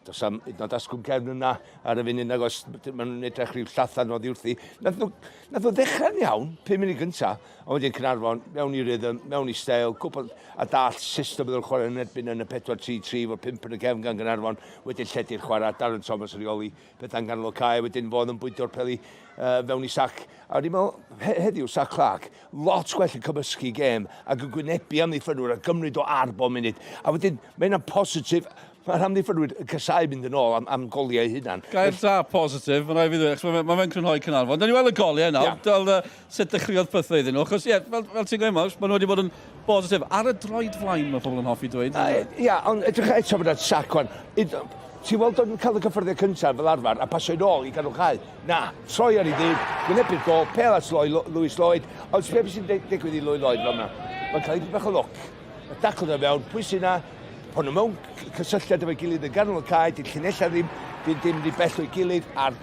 Does am hyd yn oed asgwrn cefn yna ar y funud nag oes, maen nhw'n edrych rhyw llathan oddi wrthi. Nath nhw, nath nhw ddechrau'n iawn, 5 munud gynta, ond wedyn Caernarfon, mewn i rhythm, mewn i steil, gwbod a dall system oedd yn chwarae yn erbyn yn y 4-3-3, fod 5 yn y cefn gan Gaernarfon, wedyn lledu'r chwarae, Darren Thomas yn rheoli pethau'n ganol y cae, wedyn fodd yn bwydo'r peli fewn i sac. A o'n i'n meddwl, he heddiw, Sac Clark, lot gwell yn cymysgu gêm ac yn gwynebu amddiffynwyr a gymryd o ar bob munud. A wedyn, mae hynna'n positif. Mae'r amddiffynwyr yn casau mynd yn ôl am, am goliau eu hunan. Gair da, positif, mae'n rhaid fi ddweud, achos mae'n ma fe'n crynhoi Caernarfon. Da ni weld y goliau nawr, yeah. Dal, sut dechreuodd pethau iddyn nhw, achos ie, yeah, fel, fel ti'n gweud, Maws, maen nhw wedi bod yn bositif. Ar y droed flaen, mae pobl yn hoffi dweud. Ia, yeah, ond edrych eto bod Sac wan. Ti'n weld o'n cael y cyffyrddiad cyntaf fel arfer a pasio yn ôl i ganol cae. Na, troi ar ei ddyn, gwynebu'r gol, pel at Lloyd, Lewis Lloyd, ond sbia beth sy'n digwydd i Lloyd Lloyd fel yna. Mae'n cael ei bach o lwc. Mae dacl yna fewn, pwy sy'n yna? Pan nhw mewn cysylltiad efo'i gilydd yn ganol y cae, di'r llinellau ddim, ddim, ddim rhy bell o'i gilydd, a'r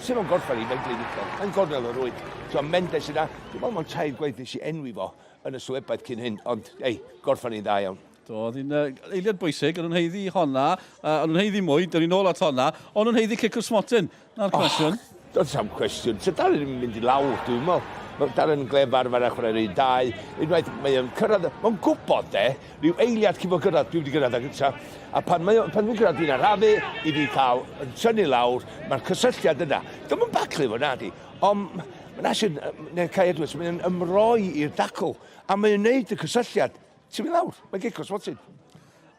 sut mae'n gorffen i, mae'n glinigol. Mae'n gornel o rwyd. So Mendes yna, dwi'n meddwl mewn tair gwaith nes i enwi fo yn y sylwebaeth cyn hyn, ond ei, gorffen i'n dda iawn. Do, oedd hi'n uh, eiliad bwysig, o'n nhw'n haeddu honna, o'n nhw'n haeddu mwy, dyn ni'n ôl at honna, ond nhw'n haeddu cic o'r smotyn, na'r oh, cwestiwn. Does am cwestiwn. So Darren yn mynd i lawr, dwi'n meddwl. Mae Darren yn glefar fan chwarae'r un dau. Unwaith mae o'n cyrraedd, mae'n gwybod de, rhyw eiliad cyn fo gyrraedd, dwi wedi gyrraedd ag gyntaf. A pan, mae, pan dwi'n gyrraedd, dwi'n arafu i fi cael yn tynnu lawr, mae'r cysylltiad yna. Dwi'n yn baclu fo, na di. Ond mae'n asyn, neu Kai Edwards, mae'n ymroi i'r dacl, a mae'n neud y cysylltiad. Ti'n mynd lawr, mae'n gic o smotyn.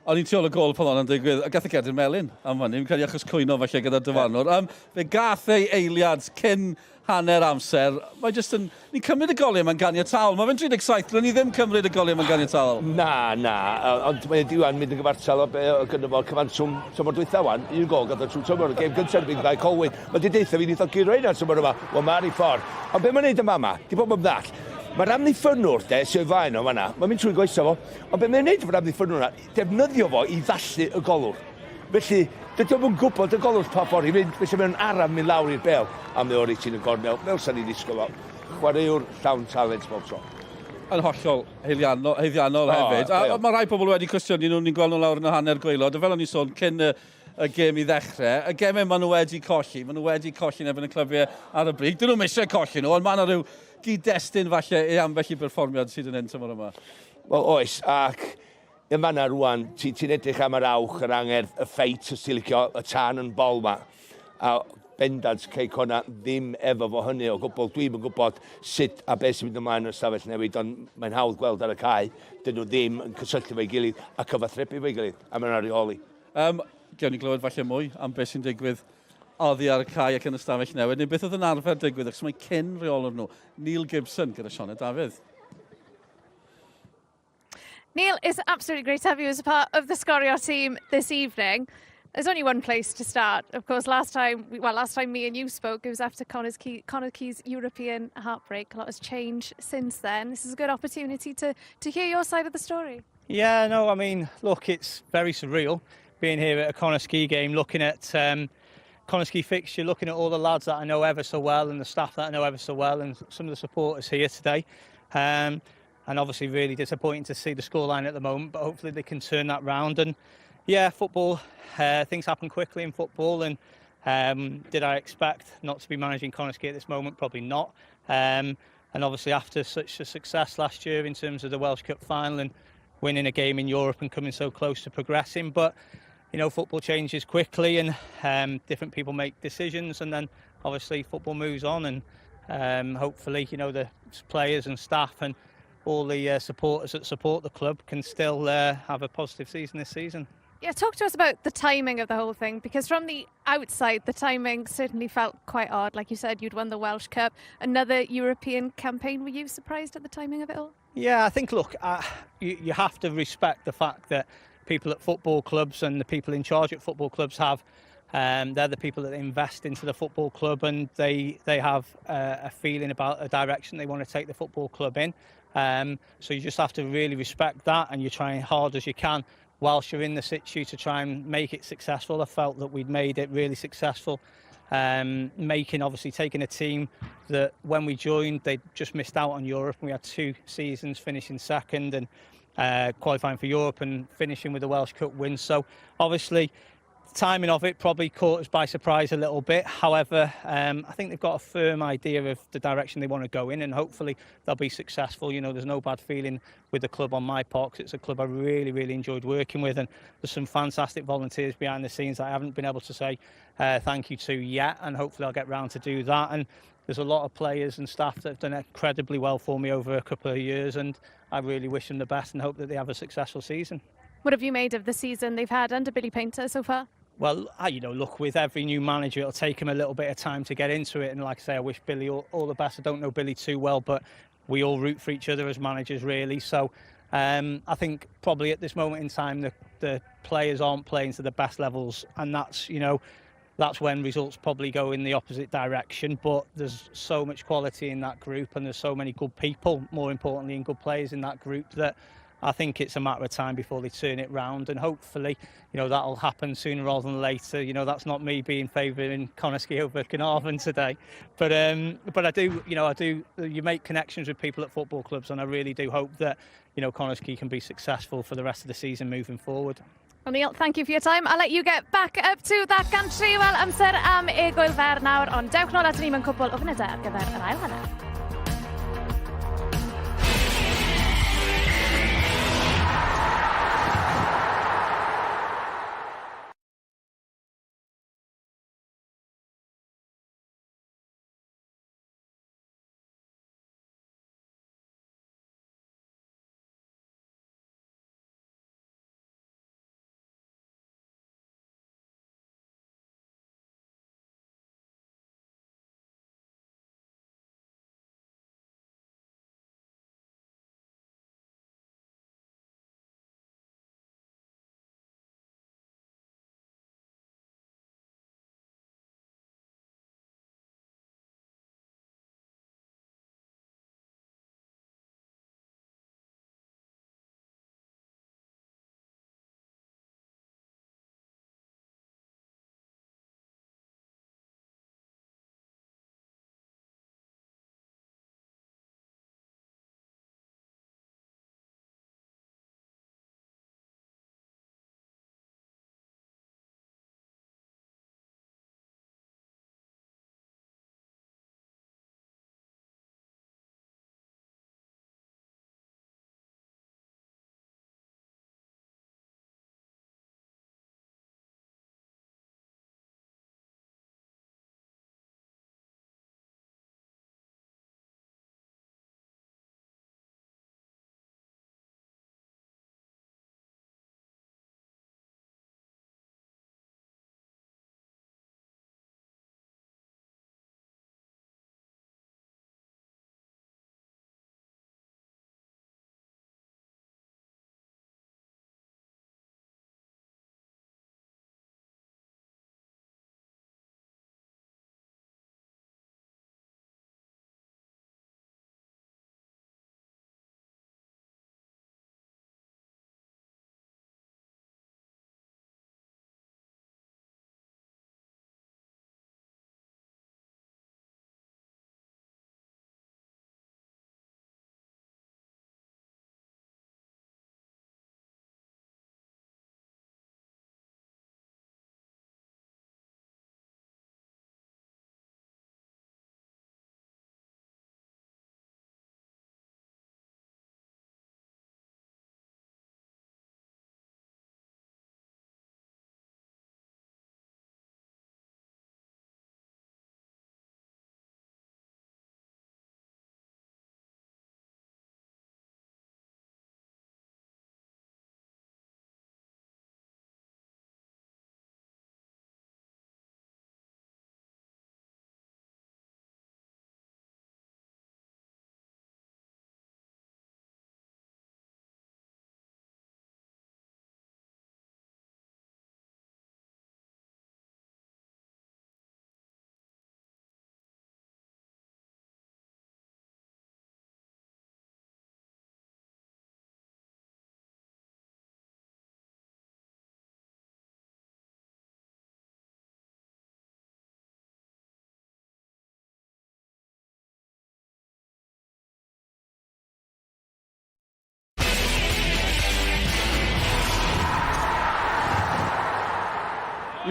O'n i'n tu ôl y gol pan o'n digwydd, a gath y cerdyn melyn am hynny, fi'n credu achos cwyno falle gyda'r dyfarnwr. Um, fe gath ei eiliad cyn hanner amser. Mae jyst yn... Ni'n cymryd y goliau yma'n ganiataol. Mae fe'n 37, dylwn ni ddim cymryd y goliau yma'n ganiataol. Na, na, ond mae Diwan mynd yn gyfartal o be o gynno fo cyfanswm tymor dwytha wan. Un gol gath o trwy tymor, y gêm gyntaf erbyn Bae Colwyn. Mae di deutha fi neith o guro hynna tymor yma. Wel, mae ar ei ffordd. Ond be mae'n neud yn fama, di bob yn ddall. Mae'r amddiffynnwr, de, sydd o'i flaen o fanna, mae'n mynd trwy goesa fo. Ond be mae'n neud efo'r amddiffynnwr yna, defnyddio fo i ddallu y golwr. Felly, dydy o'm yn gwybod y golwr pa ffordd i fynd, felly mae'n araf mynd lawr i'r bel, a mae o reit yn y gornel, fel sa'n ni'n ddisgwyl o. Chwaraewr llawn talent bob tro. Yn hollol heilianol, haeddiannol hefyd. A, a mae rhai pobl wedi cwestiynu nhw, ni'n gweld nhw lawr yn y hanner gwaelod, a fel o'n i'n sôn cyn y, y gêm i ddechrau, y gemau maen nhw wedi colli, maen nhw wedi colli yn erbyn y clybiau ar y brig. Dyn nhw'm eisiau colli nhw, ond mae yna rhyw gyd-destun falle i ambell i berfformiad sydd yn hyn tymor yma. Wel oes, ac yn fanna rwan, ti'n ti edrych am yr awch, yr angerdd, y ffeit, os ti'n licio, y tân yn bol ma. A bendant Cei Connah ddim efo fo hynny o gwbl. Dwi'm yn gwybod sut a beth sy'n mynd ymlaen yn y stafell newid, ond mae'n hawdd gweld ar y cae, dyn nhw ddim yn cysylltu fo'i gilydd a cyfathrebu fo'i gilydd, a mae'n rheoli. Um, gewn ni glywed falle mwy am beth sy'n digwydd oddi ar y cae ac yn y stafell newid, neu beth oedd yn arfer digwydd, achos mae cyn reolwr nhw, Neil Gibson, gyda Sioned Dafydd. Neil, it's absolutely great to have you as a part of the Sgorio team this evening. There's only one place to start. Of course, last time, well, last time me and you spoke, it was after Connor's Key, Connor Key's European heartbreak. A lot has changed since then. This is a good opportunity to, to hear your side of the story. Yeah, no, I mean, look, it's very surreal being here at a Connah's Quay game, looking at Connah's Quay fixture, looking at all the lads that I know ever so well and the staff that I know ever so well and some of the supporters here today. And obviously really disappointing to see the scoreline at the moment, but hopefully they can turn that round. And yeah, football, things happen quickly in football. And did I expect not to be managing Connah's Quay at this moment? Probably not. And obviously after such a success last year in terms of the Welsh Cup final and winning a game in Europe and coming so close to progressing. But, you know, football changes quickly and different people make decisions, and then obviously football moves on, and hopefully, you know, the players and staff and all the supporters that support the club can still have a positive season this season. Yeah, talk to us about the timing of the whole thing, because from the outside, the timing certainly felt quite odd. Like you said, you'd won the Welsh Cup, another European campaign. Were you surprised at the timing of it all? Yeah, I think, look, you have to respect the fact that people at football clubs and the people in charge at football clubs have, they're the people that invest into the football club, and they have a feeling about a direction they want to take the football club in. So you just have to really respect that, and you're trying hard as you can whilst you're in the situ to try and make it successful. I felt that we'd made it really successful. Making, obviously, taking a team that when we joined, they just missed out on Europe. And we had two seasons finishing second and qualifying for Europe and finishing with the Welsh Cup win. So obviously, the timing of it probably caught us by surprise a little bit. However, I think they've got a firm idea of the direction they want to go in, and hopefully they'll be successful. There's no bad feeling with the club on my part, 'cause it's a club I really, really enjoyed working with, and there's some fantastic volunteers behind the scenes that I haven't been able to say thank you to yet, and hopefully I'll get round to do that. And there's a lot of players and staff that have done incredibly well for me over a couple of years, and I really wish them the best and hope that they have a successful season. What have you made of the season they've had under Billy Painter so far? Well, look, with every new manager, it'll take him a little bit of time to get into it. And like I say, I wish Billy all the best. I don't know Billy too well, but we all root for each other as managers, really. So I think probably at this moment in time, the players aren't playing to the best levels. And that's when results probably go in the opposite direction. But there's so much quality in that group, and there's so many good people, more importantly, and good players in that group that I think it's a matter of time before they turn it round, and hopefully, that'll happen sooner rather than later. That's not me being favouring Connah's Quay over Caernarfon today, but I do, you know, I do. You make connections with people at football clubs, and I really do hope that Connah's Quay can be successful for the rest of the season moving forward. Well, Neil, thank you for your time. I'll let you get back up to that gantry. Wel, amser am egwyl fer nawr, ond dewch nôl aton ni mewn cwpl o funudau ar gyfer yr ail hanner.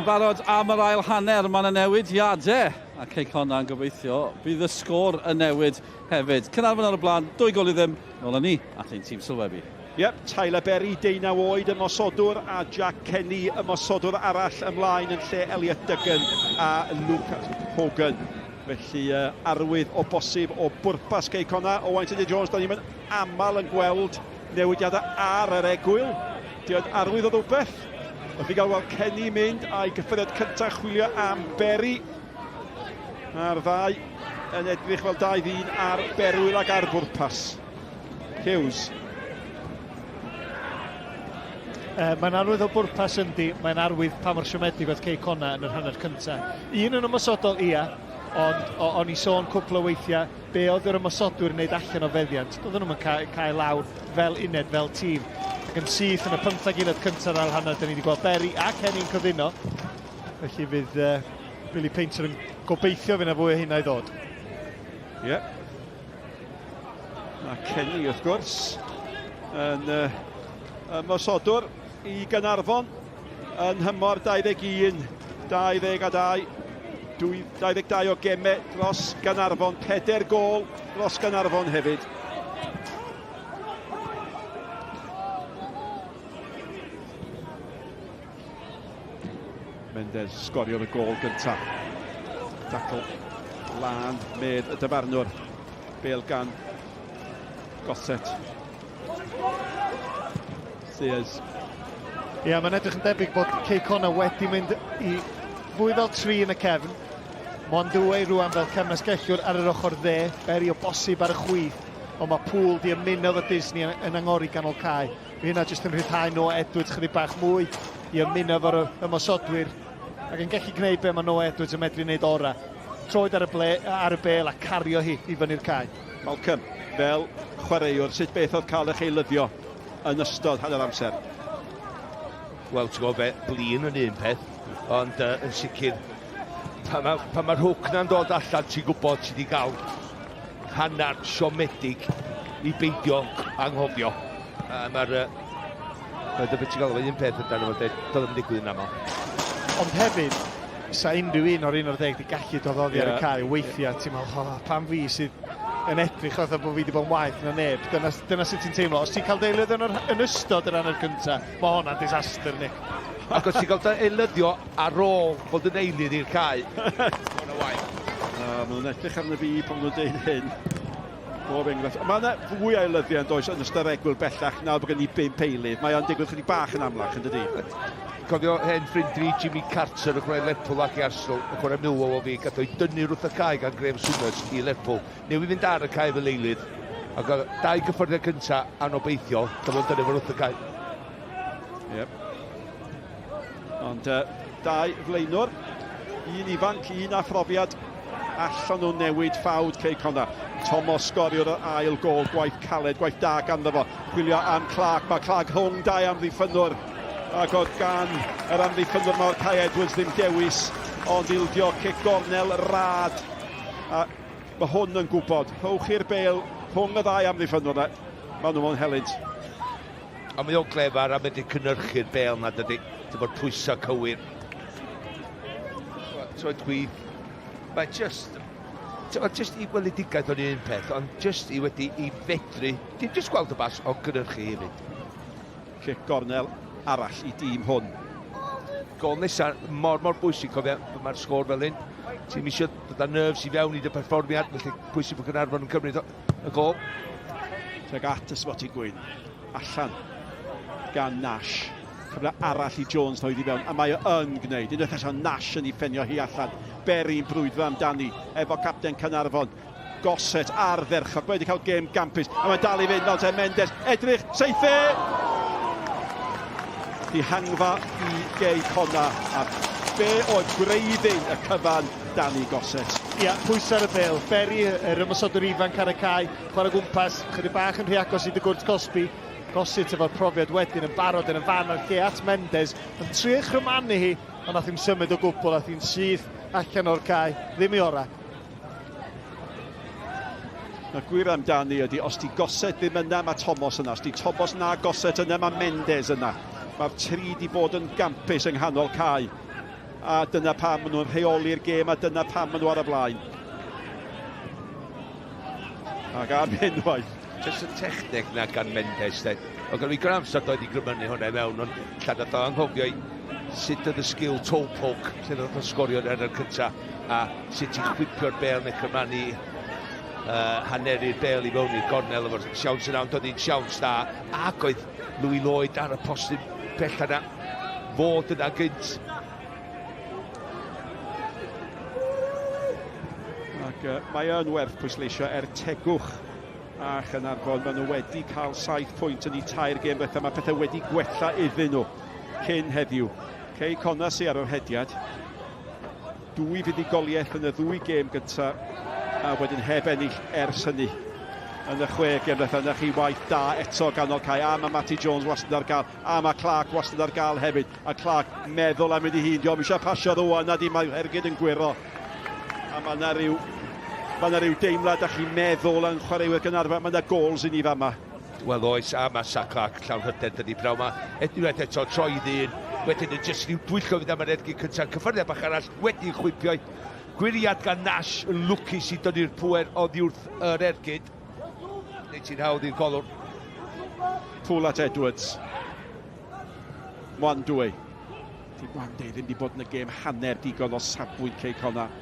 barod am yr ail hanner, mae yna newidiadau a Cei Connah yn gobeithio bydd y sgôr yn newid hefyd. Caernarfon ar y blaen, dwy gol i ddim, nôl â ni at ein tîm sylwebu. Yep, Tyler Berry, deunaw oed, ymosodwr, a Jack Kenny, ymosodwr arall ymlaen yn lle Elliot Duggan a Lucas Hogan. Felly uh, arwydd o bosib o bwrpas Cei Connah, Owain Tudur Jones, da ni'n aml yn gweld newidiadau ar yr egwyl. Diod arwydd o rhywbeth. Wrth i gael weld Kenny mynd a'i gyffyriad cyntaf chwilio am Berry. Mae'r ddau yn edrych fel dau ddyn ar berwyl ac ar bwrpas. Hughes. Uh, mae'n arwydd o bwrpas yndi, mae'n arwydd pa mor siomedig oedd Cei Connah yn yr hanner cyntaf. Un yn ymosodol, ia, ond o'n i sôn cwpl o weithiau be oedd yr ymosodwyr yn neud allan o feddiant. Doedden nhw'n cael, cael lawr fel uned, fel tîm. Ac yn syth yn y 15 eiliad cyntaf o'r ail hanner, dyn ni wedi gweld Berry a Kenny'n cyfuno. Felly fydd uh, Billy Painter yn gobeithio fydd yna fwy o hynna i ddod. Ie. Yeah. Mae Kenny, wrth gwrs, yn uh, ymosodwr i Gaernarfon yn nhymor 21, 22, 22 o gemau dros Gaernarfon, 4 gôl dros Gaernarfon hefyd. Mendez sgoriodd y gôl gyntaf. Dacl lan medd y dyfarnwr. Bel gan Gossett. Sears. Ie, yeah, mae'n edrych yn debyg bod Cei Connah wedi mynd i fwy fel tri yn y cefn. Monduwe rwan fel cefnasgellwr ar yr ochr dde, Berry o bosib ar y chwith, ond mae Poole di ymuno efo Disney yn angori ganol cae. Mae hynna jyst yn rhyddhau Noah Edwards chydig bach mwy i ymuno efo'r ymosodwyr ac yn gallu gwneud be mae Noah Edwards yn medru wneud orau. Troed ar y, ble, ar y bel a cario hi i fyny'r cae. Malcolm, fel chwaraewr, sut beth oedd cael eich eilyddio yn ystod hanner amser? Wel, ti'n gwybod be, blin yn un peth, ond uh, yn sicr, pan mae'r ma, hwc na'n dod allan, ti'n gwybod ti wedi cael hanner siomedig i beidio anghofio. Uh, mae'r... Uh, Mae'n beth ti'n gael un peth amdano fo, doedd ddim digwydd yn aml. Ond hefyd, sa unrhyw un o'r 11 wedi gallu dod oddi ar y cae, weithiau ti'n meddwl, oh, pam fi sydd yn edrych fatha bod fi wedi bod yn waeth na neb. Dyna, dyna sut ti'n teimlo. Os ti'n cael deiliodd yn, yn ystod yr hanner cyntaf, mae hwnna'n disaster, Nick. Ac os ti'n cael dy eilyddio ar ôl bod yn eilydd i'r cae, hwnna'n waeth. Uh, maen nhw'n edrych arno fi pan maen nhw'n deud hyn. Bob enghraifft. Mae yna fwy o eilyddiau yn does yn ystod egwyl bellach nawr bod gen i bump eilydd. Mae o'n digwydd chydig bach yn amlach, yn dydi? Cofio hen ffrind fi, Jimmy Carter, yn chwarae Lerpwl ac i Arsenal, yn chwarae Millwall o fi, gath o'i dynnu wrth y cae gan Graham Souness i Lerpwl. Newydd fynd ar y cae fel eilydd, ac oedd dau gyffyrddiad cynta anobeithiol, dyma fo'n dynnu fo wrth y cae. Yep. Ond uh, dau flaenwr, un ifanc, un â phrofiad, allan nhw newid ffawd Cei Connah. Tomos sgoriwr yr ail gol, gwaith caled, gwaith da ganddo fo. Chwilio am Clark, mae Clark rhwng dau amddiffynnwr. Ac oedd gan yr amddiffynnwr mawr Kai Edwards ddim dewis, ond ildio cic gornel rad. A mae hwn yn gwybod, rhowch chi'r bel rhwng y ddau amddiffynnwr yna, maen nhw mewn helynt. A mae o'n glefar a medru cynhyrchu'r bel na dydy. Ti'n bod pwysau cywir. Troed chwith. Mae just... Mae just i weledigaeth o'n un peth, ond just i wedi i fedru, dim just gweld y bas, ond cynhyrchu hefyd. Cic gornel arall i dîm hwn. Gol nesaf, mor mor bwysig, cofia, mae'r sgôr fel hyn. Ti'n eisiau dod â nerves i fewn i dy perfformiad, felly pwysig bod Caernarfon yn cymryd y gol. Tuag at y smotyn gwyn. Allan gan Nash. Cyfle arall i Jones ddoedd i fewn, a mae o yn gwneud. Unwaith eto Nash yn ei ffenio hi allan. Berry'n brwydro amdani efo capten Caernarfon. Gossett ardderchog. Mae wedi cael gêm gampus, a mae'n dal i fynd fel te Mendes. Edrych, saethu! Dihangfa i Gei Connah, a be oedd gwreiddyn y cyfan Danny Gossett. Ia, pwysau ar y bêl. Berry, yr ymosodwr ifanc ar y cae, chwarae gwmpas, chydig bach yn rhy agos i dy gwrt cosbi. Gossett efo'r profiad wedyn yn barod yn y fan a'r lle at Mendes, yn trio chrymanu hi, ond nath hi'm symud o gwbl, ath hi'n syth allan o'r cae, ddim i orau. Na'r gwir amdani ydy, os di Gossett ddim yna, mae Tomos yna. Os di Tomos na Gossett yna, mae Mendes yna. Mae'r tri di bod yn gampus yng nghanol cae. A dyna pam maen nhw'n rheoli'r gêm a dyna pam maen nhw ar y blaen. Ac am unwaith. Jyst y techneg na gan Mendes, de. Oedd gan fi gran amser doedd i grymynu hwnna i mewn, ond lla nath o anghofio i sut oedd y sgil toe poke, lle nath o sgorio yn yr cynta, a sut i chwipio'r bel neu cymanu uh, haneru'r bel i mewn i'r gornel efo'r siawns yna, ond oedd hi'n siawns da, ac oedd Louis Lloyd ar y postyn bell yna, fod yna gynt. Ac uh, mae yn werth pwysleisio er tegwch a Chynarfon. Maen nhw wedi cael 7 pwynt yn eu tair gêm ddiwetha. Mae pethau wedi gwella iddyn nhw cyn heddiw. Cei Connah sydd ar yr hediad. Dwy fuddugoliaeth yn y ddwy gêm gyntaf a wedyn heb ennill ers hynny yn y chwe gêm ddiwetha. Na chi waith da eto ganol cae. A mae Matty Jones wastad ar gael. A mae Clark wastad ar gael hefyd. A Clark meddwl am iddi hun. Diolch eisiau pasio rwan. Na di, mae Hergyd yn gwyro. A mae yna rhyw, mae yna rhyw deimlad a chi'n meddwl yn chwaraewyr Gaernarfon. Mae yna gols i ni fama. Wel oes, a mae Sa Clark llawn hyder dydy pnawn ma. Unwaith eto, troi i ddyn, wedyn yn jyst rhyw dwyllo fynd am yr ergyd cyntaf, cyffyrddiad bach arall, wedi'i chwipio. Gwyriad gan Nash yn lwcus i dynnu'r pŵer oddi wrth yr ergyd. Neu ti'n hawdd i'r golwr. Pool at Edwards. Mwandwe. Di Mwandwe ddim wedi bod yn y gêm hanner digon o safbwynt Cei Connah.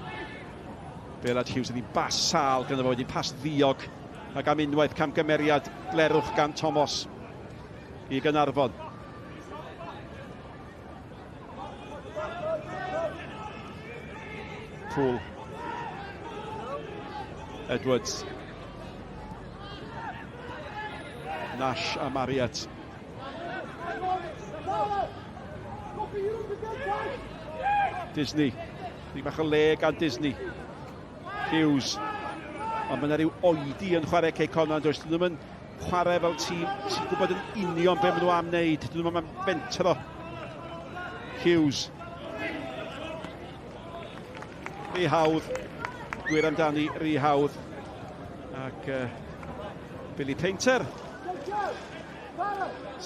Bel at Hughes ydi bas sal gyda fo wedi pas ddiog ac am unwaith camgymeriad blerwch gan Thomas i Gaernarfon. Poole. Edwards. Nash a Marriott. Disney. Rhyw bach o le gan Disney. Hughes. Ond mae yna rhyw oedi yn chwarae Cei Connah, does? Dyn nhw'n chwarae fel tîm sy'n gwybod yn union be maen nhw am wneud. Dyn nhw'n am fentro. Hughes. Rhy hawdd. Gwir amdani, rhy hawdd. Ac uh, Billy Painter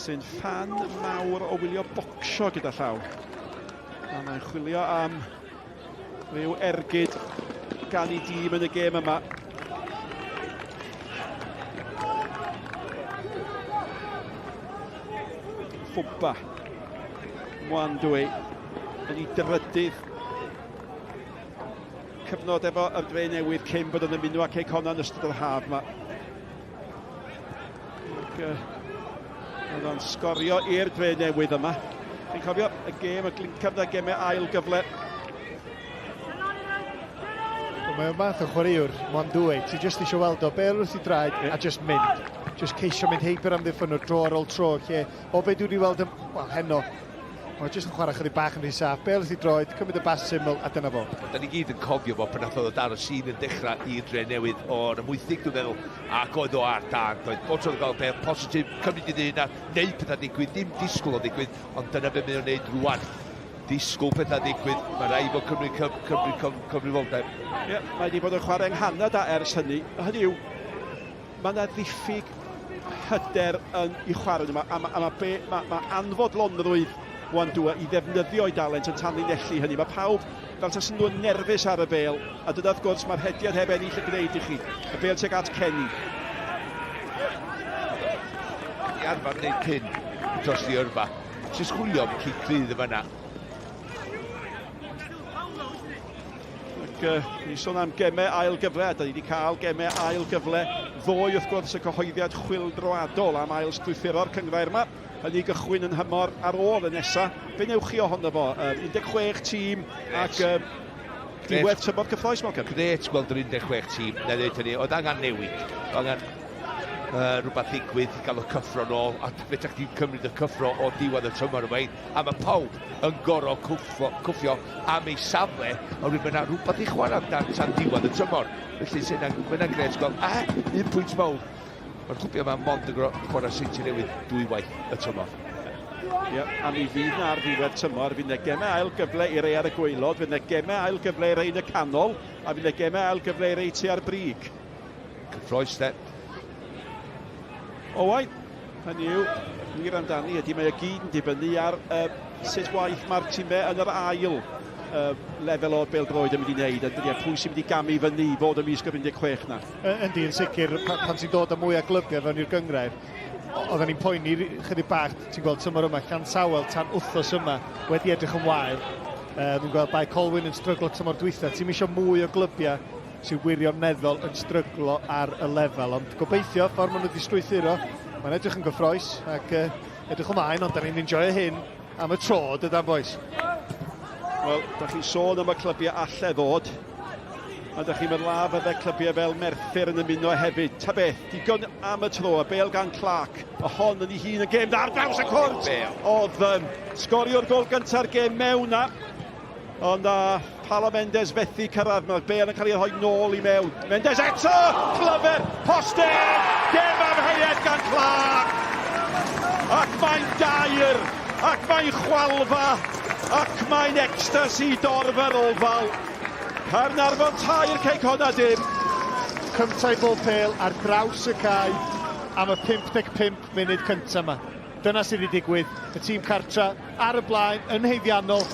sy'n ffan mawr o wylio bocsio gyda llaw. A mae'n chwilio am Rhyw ergyd gan ei dîm yn y gêm yma. Ffwmpa. Mwandwy yn ei drydydd cyfnod efo yr dre newydd cyn bod yn ymuno â Cei Connah yn ystod yr haf yma. Ac, uh, oedd o'n sgorio i'r dre newydd yma. Chi'n cofio y gêm, y glincaf na gemau ail gyfle. Mae o'n math o chwaraewr, Mwandwe. Ti jyst eisiau weld o bel wrth i draed a jyst mynd. Jyst ceisio mynd heibio'r amddiffynwr dro ar ôl tro, lle o be dwi wedi weld yn, wel, heno, Mae jyst yn chwarae chydig bach yn rhy saff. Bel wrth i droed, cymryd y bas syml a dyna fo. Da ni gyd yn cofio fo pan nath o ddod ar y sîn yn dechrau i'r dre newydd o'r Amwythig, dwi'n meddwl, ac oedd o ar dan. Doedd bob tro'n gael bel positif, cymryd i ddyn a neud pethau digwydd, dim disgwyl o ddigwydd, ond dyna be mae o'n neud rwan. Disgwyl pethau digwydd, mae rhaid fod Cymru Cymru cyfrifoldeb. Ie, yeah, mae wedi bod yn chwarae yng Nghanada ers hynny. Hynny yw, mae yna ddiffyg hyder yn ei chwarae nhw. A mae, a ma be, ma, ma anfodlonrwydd Wandua i ddefnyddio ei dalent yn tanlinellu hynny. Mae pawb fel tasen nhw'n nerfus ar y bêl, a dyna wrth gwrs mae'r hediad heb ennill yn gwneud i chi. Y bêl tuag at Kenny. I arfer wneud hyn dros ei yrfa. Jyst chwilio am cic rydd y fanna. Ac uh, ni sôn am gemau ail gyfle, a da ni wedi cael gemau ail gyfle ddoe wrth gwrs y cyhoeddiad chwyldroadol am ail strwythuro'r cynghrair yma. Hynny gychwyn yn nhymor ar ôl y nesa. Be newch chi ohono fo? Um, 16 tîm ac um, diwedd tymor cyffroes, Malcolm. Gret gweld yr 16 tîm, na dweud hynny. Oedd angen newid. Oedd angen uh, rhywbeth ddigwydd i gael y cyffro nôl, a fedrech chdi'n cymryd y cyffro o diwedd y tymor yma, a mae pawb yn gorfod cwffo, cwffio am ei safle, ond mae yna rhywbeth i chwarae amdan tan diwedd y tymor. Felly sy'n yna gret gweld, a un pwynt mawr, mae'r clwbiau yma mond yn chwarae Seintiau Newydd dwywaith y tymor. Ie, a mi fydd na ar ddiwedd tymor, fydd na gemau ail gyfle i rei ar y gwaelod, fydd na gemau ail gyfle i rei yn y canol, a fydd na gemau ail gyfle i rei tua'r brig. Cyffroes de. Owain, hynny yw, gwir amdani ydy mae o gyd yn dibynnu ar uh, sut waith mae'r timau yn yr ail. uh, lefel o'r bêl-droed yn mynd i wneud, yn dydi, a pwy sy'n mynd i gamu fyny i fod ymysg yr 16 na. Yndi, yn sicr, pan, pan ti'n dod â mwy o glybiau fewn i'r gynghrair, oedden ni'n poeni chydig bach, ti'n gweld tymor yma, Llansawel tan wythnos yma wedi edrych yn wael. Uh, dwi'n gweld Bae Colwyn yn stryglo tymor dwytha. Ti'n isio mwy o glybiau sy'n wirioneddol yn stryglo ar y lefel, ond gobeithio, ffordd maen nhw wedi strwythuro, mae'n edrych yn gyffroes ac uh, edrych ymlaen, ond da ni'n enjoyo hyn am y tro, dydan boys? Wel, da chi'n sôn am y clybiau alle ddod, a da chi'n meddwl a fydde clybiau fel Merthyr yn ymuno hefyd. Ta beth, digon am y tro, y bêl gan Clark, y hon yn ei hun yn gêm dda ar draws y cwrt. Oedd um, sgorio'r gol gynta'r gêm mewn na, ond a Paolo Mendes fethu cyrraedd, mae'r bêl yn cael ei rhoi nôl i mewn. Mendes eto! Clyfr! Postyn! Gêm amheuaeth gan Clark! Ac mae'n dair! Ac mae'n chwalfa! Ac mae'n ecstasi dorf yr Ofal! Caernarfon tair, Cei Connah dim! Cyntaf bob pêl ar draws y cae am y 55 munud cyntaf yma. Dyna sydd wedi digwydd. Y tîm cartra ar y blaen yn haeddiannol.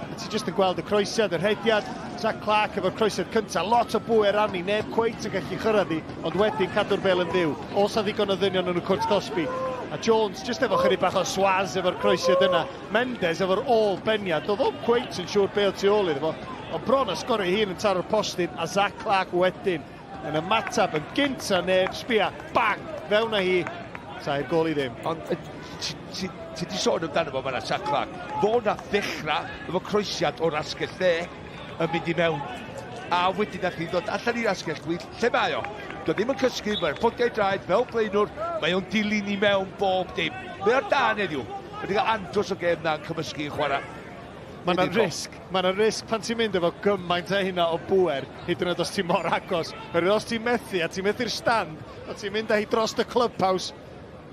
A ti jyst yn gweld y croesiad, y rhediad. Zac Clark efo'r croesiad cyntaf. Lot o bwer arni, neb cweit yn gallu chyrraedd hi, ond wedyn cadw'r bêl yn fyw. Oes 'na ddigon o ddynion yn y cwrt cosbi. A Jones jyst efo chydig bach o swaz efo'r croesiad yna. Mendes efo'r ôl beniad. Doedd o'm cweit yn siŵr be oedd tu ôl iddo fo. Ond bron a sgorio ei hun yn taro'r postyn, a Zac Clark wedyn yn ymateb yn gynt a neb. Sbia, bang! Fewn â hi. 3 gôl i ddim. Ond ti ti 'di sôn amdano fo fan'na, Zac Clark. Fo nath ddechra efo croesiad o'r asgell dde yn mynd i mewn. A wedyn nath hi ddod allan i'r asgell chwith. Lle mae o? Dio ddim yn cysgu, mae'r podiau draed fel blaenwr, mae o'n dilyn i mewn bob dim. Mae o'r dan heddiw. Wedi cael andros o gêm dda yn cymysgu yn chwarae. Mae yna risg, mae yna risg pan ti'n mynd efo gymaint â hynna o bŵer, hyd yn oed os ti'n mor agos. Oherwydd os ti'n methu a ti'n methu'r stand, a ti'n mynd â hi dros y clubhouse,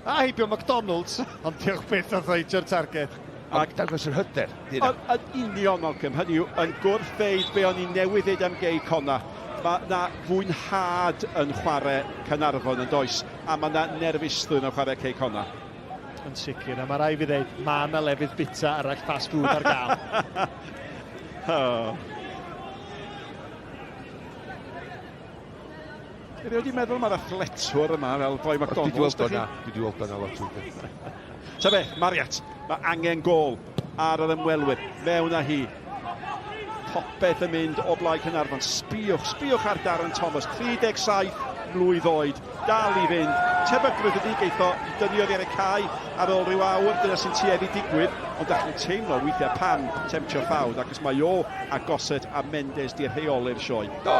a heibio McDonald's, ond diolch byth nath o hitio'r targed. Ac dangos yr hyder. Yn union, Malcolm, hynny yw, yn gwrth-ddeud be o'n i newydd ddeud am Gei Connah, mae 'na fwynhad yn chwarae Caernarfon yn does, a mae 'na nerfusrwydd yn chwarae Cei Connah. Yn sicr, a mae rhaid fi ddeud, mae yna lefydd bita arall fast food ar gael. Oh. Dwi wedi meddwl mae'r athletwr yma fel boi McDonald's. Dwi wedi weld o'na, dwi wedi weld o'na lot o Ta beth, Marriott, mae angen gôl ar yr ymwelwyr. Mewn â hi. Popeth yn mynd o blaid Caernarfon. Sbïwch, sbïwch ar Darren Thomas, 37 mlwydd oed, dal i fynd. Tebygrwydd ydy geith o i dynnu oddi ar y cae ar ôl rhyw awr, dyna sy'n tueddu digwydd, ond dach chi'n teimlo weithiau pan temtio ffawd, ac os mae o a Gossett a Mendes di rheoli'r sioe. Do,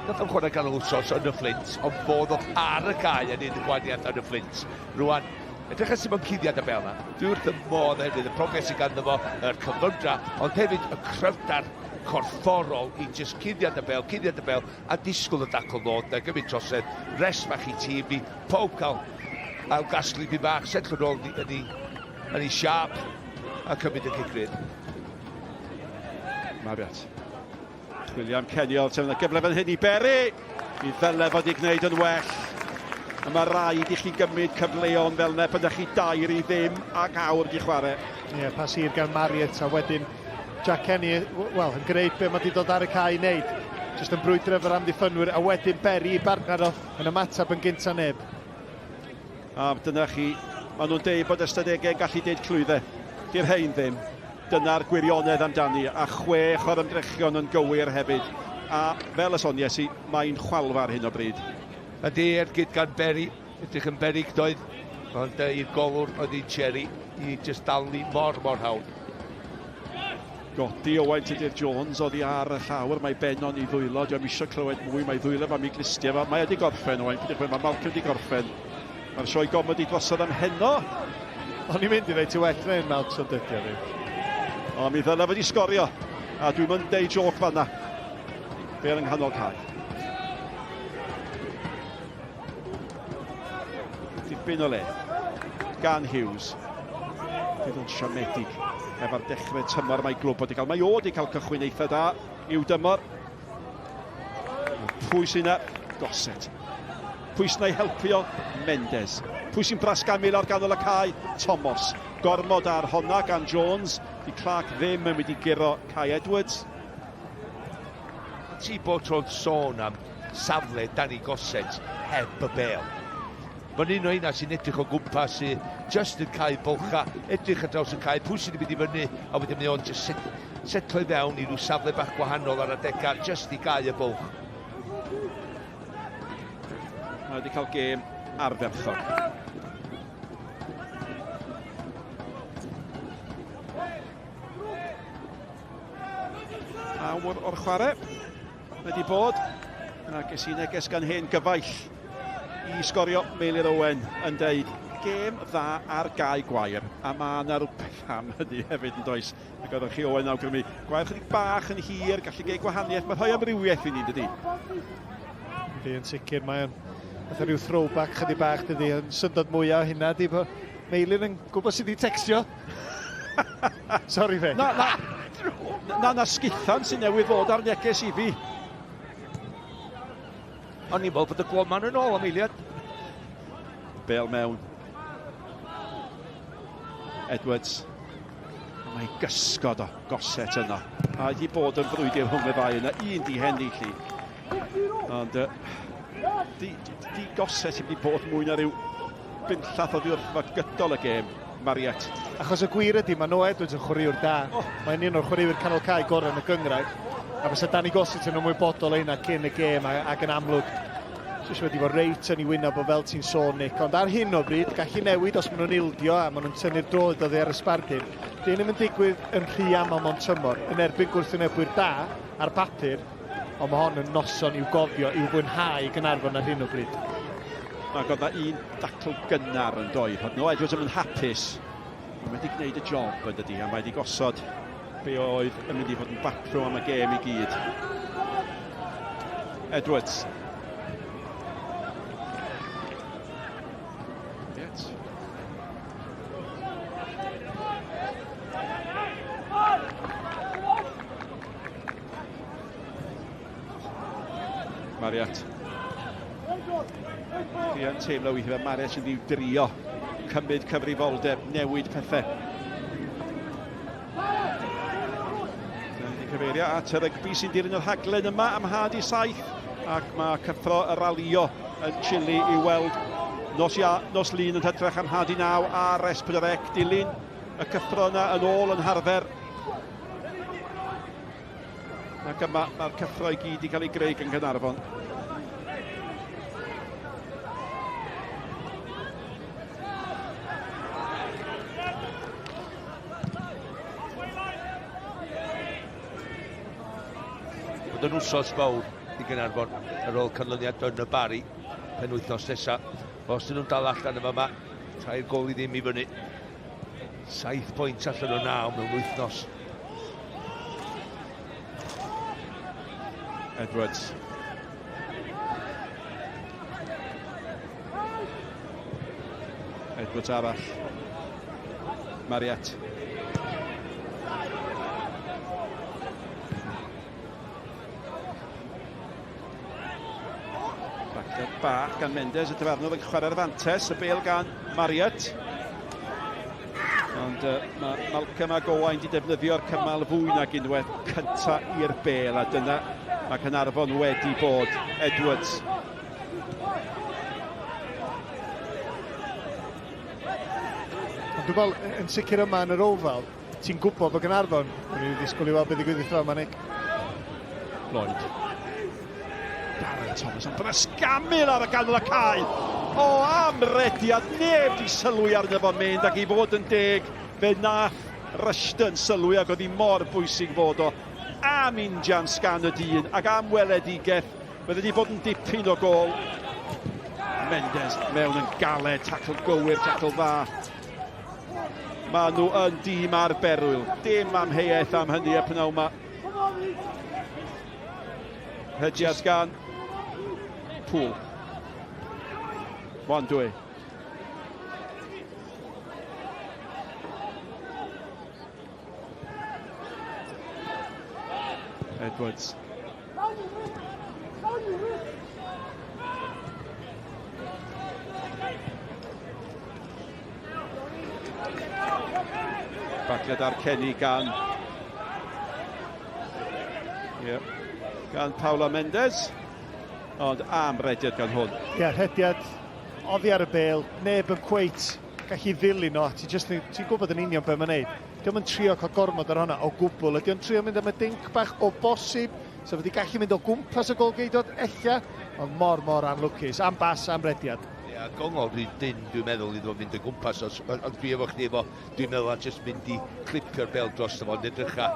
nath o'n chwarae ganol wsos yn y Fflint, ond fo ddoth ar y cae yn neud y gwahaniaeth yn y Fflint. Rwan, edrych ar sut mae'n cuddiad y bêl 'na. Dwi wrth y modd hefyd, y profiad sydd ganddo fo, yr cyflymdra, ond hefyd y cryfder corfforol i jyst cuddiad y bêl, cuddiad y bêl, a disgwyl y dacl ddod, na gymryd trosedd, rest bach i tîm ni, pawb cael ailgasglu dipyn bach, setlo nôl yn ei, yn ei siâp, a cymryd y cic rydd. Marriott. Chwilio am Kenny Olsen, yna gyfle fan hyn i Berry. Mi ddyle fod i gwneud yn well. A mae rhaid i chi gymryd cyfleon fel yna pan ydych chi 2-0 ac awr di chwarae. Ie, yeah, pas hir gan Marriott a wedyn Jack Kenny, wel, yn gwneud be mae wedi dod ar y cae i wneud. Jyst yn brwydro efo'r amddiffynwyr a wedyn Berry i bartner o yn ymateb yn gynta neb. A dyna chi, maen nhw'n deud bod ystadegau'n gallu deud clwyddau. Di'r rhain ddim. Dyna'r gwirionedd amdani, a chwech o'r ymdrechion yn gywir hefyd. A fel y sonies i, mae'n chwalfa ar hyn o bryd. Ydy, ergyd gan Berry, edrych yn beryg doedd, ond uh, i'r golwr oedd hi'n Cherry i just dal ni mor, mor hawdd. Godi Owain Tudur Jones oddi ar y llawr, mae Benon i ddwylo, dio'm isio clywed mwy, mae ddwylo fo am ei glustiau fo, mae wedi gorffen Owain, peidiwch mae Malcolm wedi gorffen. Mae'r sioe gomedi drosodd am heno. O'n i'n mynd i ddeud ti well na un Malcs ond dydy o ddim. O, mi ddyle fod i sgorio, a dwi'm yn deud jôc fanna. Bêl yng nghanol cae. Dipyn o le gan Hughes. Bydd o'n siomedig efo'r dechrau tymor mae glwb wedi cael. Mae o wedi cael cychwyn eitha da i'w dymor. Pwy sy'n yna? Gossett. Pwy sy'n ei helpu o? Mendes. Pwy sy'n brasgamu lawr ganol y cae? Thomas. Gormod ar honna gan Jones. Di Clark ddim yn mynd i guro Kai Edwards. Ti bob tro'n sôn am safle Danny Gossett heb y bêl. Mae'n un o heina sy'n edrych o gwmpas sy just yn cael bylcha, edrych ar draws y cae, pwy sy'n mynd i fyny, a wedyn mae o'n just set, setlo i fewn i ryw safle bach gwahanol ar adegau, just i gau y bwlch. Mae wedi cael gêm ardderchog. Awr o'r chwarae wedi bod. Yna ges i neges gan hen gyfaill i sgorio Meilir Owen yn deud gêm dda ar gae gwair, a mae yna rhywbeth am hynny hefyd yn does. Ac oeddech chi Owen awgrymu, gwair chydig bach yn hir, gallu gwneud gwahaniaeth, mae'n rhoi amrywiaeth i ni, dydy? Ydy, yn sicr, mae'n fatha rhyw throwback chydig bach, dydy, yn syndod mwyaf hynna, di, bod Meilir yn gwybod sydd wedi tecstio. Sorry fe. Na, na, na, na, sgithan sy'n newydd fod ar neges i fi. O'n i'n meddwl bod y gloman yn ôl am eiliad. Bale mewn. Edwards. Mae gysgod o Gossett yno. A wedi bod yn frwydr rhwng y ddau yna. Un di hennill i. Ond uh, di, di, di Gossett wedi bod mwy na rhyw bunllath oddi wrth fo gydol y gêm. Mariet. Achos y gwir ydy, mae Noah Edwards yn chwaraewr da. Oh. Mae'n un o'r chwaraewyr canol cae gorau yn y gynghrair. A fysa Danny Gossett yn ymwybodol o hynna cyn y gêm ac yn amlwg jyst wedi bod reit yn ei wyneb o fel ti'n sôn, Nick. Ond ar hyn o bryd, gallu newid os maen nhw'n ildio a maen nhw'n tynnu'r droed oddi ar y sbardun. Di hyn ddim yn digwydd yn rhy aml mewn tymor, yn erbyn gwrthwynebwyr da ar bapur, ond mae hon yn noson i'w gofio, i'w fwynhau i Gaernarfon ar hyn o bryd. Ac oedd na un dacl gynnar yn doedd. Oedd Noah Edwards yn hapus. Mae wedi gwneud y job yn dydi, a mae wedi gosod be oedd yn mynd i fod yn batrwm am y gêm i gyd. Edwards. Yes. Mariat. Chi yn teimlo weithiau fel Mariat sy'n ddiw drio cymryd cyfrifoldeb, newid pethau. Dyna ni cyfeirio at y rygbi sy'n dilyn y rhaglen yma am 7:30 ac mae cyffro y ralio yn Chile i weld nos, ia, nos Lun yn hytrach am 8:30 ar S4C dilyn y cyffro yna yn ôl yn harfer. Ac yma mae'r cyffro i gyd i cael ei greu gan Gaernarfon. Bod yn wsos fawr i Gaernarfon ar ôl canlyniad yn y Bari penwythnos nesaf. Os dyn nhw'n dal allan yma, yma 3 gôl i ddim i fyny. 7 pwynt allan o 9 mewn wythnos. Edwards. Edwards arall. Mariette. Backled bach gan Mendes, y dyfarnwr yn chwarae'r fantes, y bel gan Marriott. Ond uh, mae Malcolm ac Owain wedi defnyddio'r cymal fwy nag unwaith cynta i'r bel, a dyna mae Caernarfon wedi bod. Edwards. Ond dwi'n meddwl, yn sicr yma yn yr Oval, ti'n gwybod bod Gaernarfon, o'n i'n ddisgwyl i weld beth ddigwydd i yma, Nick. Lloyd. Darren Thomas yn brysgamu ar y ganol y cae. O, am rediad, neb di sylwi arno fo'n mynd, ac i fod yn deg, fe nath Rushton sylwi ac oedd hi mor bwysig fod o am injan sgan y dyn ac am weledigaeth. Bydde wedi bod yn dipyn o gol. Mendes mewn yn galed, tacl gywir, tacl dda. Maen nhw yn dîm ar berwyl. Dim amheuaeth am hynny y pnawn yma. Rhediad gan Pŵl. 1, 2. Edwards. Bagliad ar Kenny gan... Yep. Gan Paula Mendes. Ond am rediad gan hwn. Ie, yeah, rhediad oddi ar y bêl, neb yn cweit gallu ddilyn o, ti'n just, ti'n gwybod yn union beth mae'n neud. Dio'm yn trio cael gormod ar hwnna o gwbl. Ydy o'n trio mynd am y dink bach o bosib, so fod i gallu mynd o gwmpas y golgeidod, ella, ond mor, mor anlwcus. Am bas, am rediad. Ia, yeah, gongol rhy dyn, dwi'n meddwl, iddo fo fynd o gwmpas, ond dwi efo chdi efo, dwi'n meddwl a jyst mynd i clipio'r bel dros fo, ond edrycha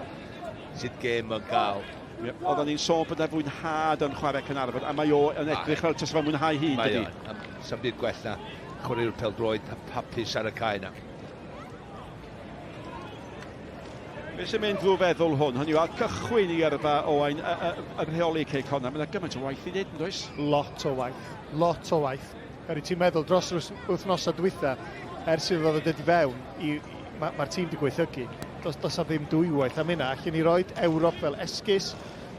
sut gêm yn gael. Yep. Oedden ni'n sôn bod e fwynhad yn chwarae Caernarfon, a mae o yn edrych fel tas fo'n mwynhau hun, dydy? Mae o, sa'm byd gwell na chwaraewr pêl-droed hapus ar y cae na. Be sy'n mynd drwy feddwl hwn? Hynny yw, ar cychwyn i yrfa Owain, y, y, y rheoli Cei Connah, mae yna gymaint o waith i wneud, yn does? Lot o waith, lot o waith. Gary, ti'n meddwl, dros yr wythnosau dwytha, ers iddo fo ddod i fewn, i, mae'r ma tîm wedi gweithygu. Does, does a ddim dwywaith am hynna. Allen ni roed Ewrop fel esgus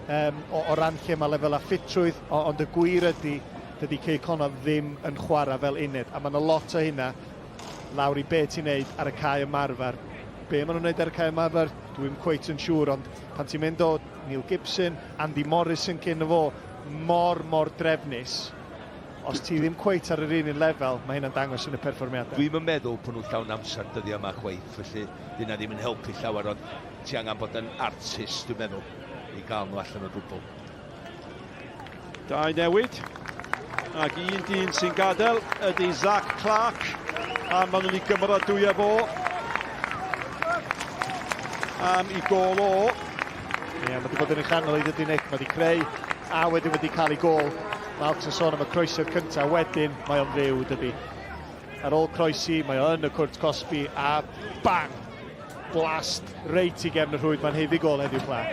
um, o, o ran lle mae lefelau ffitrwydd, o, ond y gwir ydy, dydy Cei Connah ddim yn chwarae fel uned. A mae yna lot o hynna lawr i be ti'n neud ar y cae ymarfer. Be maen nhw'n neud ar y cae ymarfer, dwi'm cweit yn siŵr, ond pan ti'n mynd o Neil Gibson, Andy Morrison cyn y fo, mor, mor drefnus, os ti ddim cweit ar yr un un lefel, mae hynna'n dangos yn y perfformiadau. Dwi'm yn meddwl bod nhw'n llawn amser dyddiau yma chwaith, felly dyna hynna ddim yn helpu llawer, ond ti angen bod yn artist, dwi'n meddwl, i gael nhw allan o drwbl. Dau newid. Ac un dyn sy'n gadael ydy Zach Clark. A maen nhw'n ei gymeradwyo fo am i gol o. Ie, yeah, mae wedi bod yn ei chanol i dydy Nick. Mae wedi creu a wedyn wedi cael ei gol. Mae Alex yn sôn am y croesiad cyntaf. Wedyn mae o'n fyw, dydy. Ar ôl croesi, mae o yn y cwrt cosbi a bang! Blast reit i gefn y rhwyd. Mae'n heiddi gol heddiw, Clark.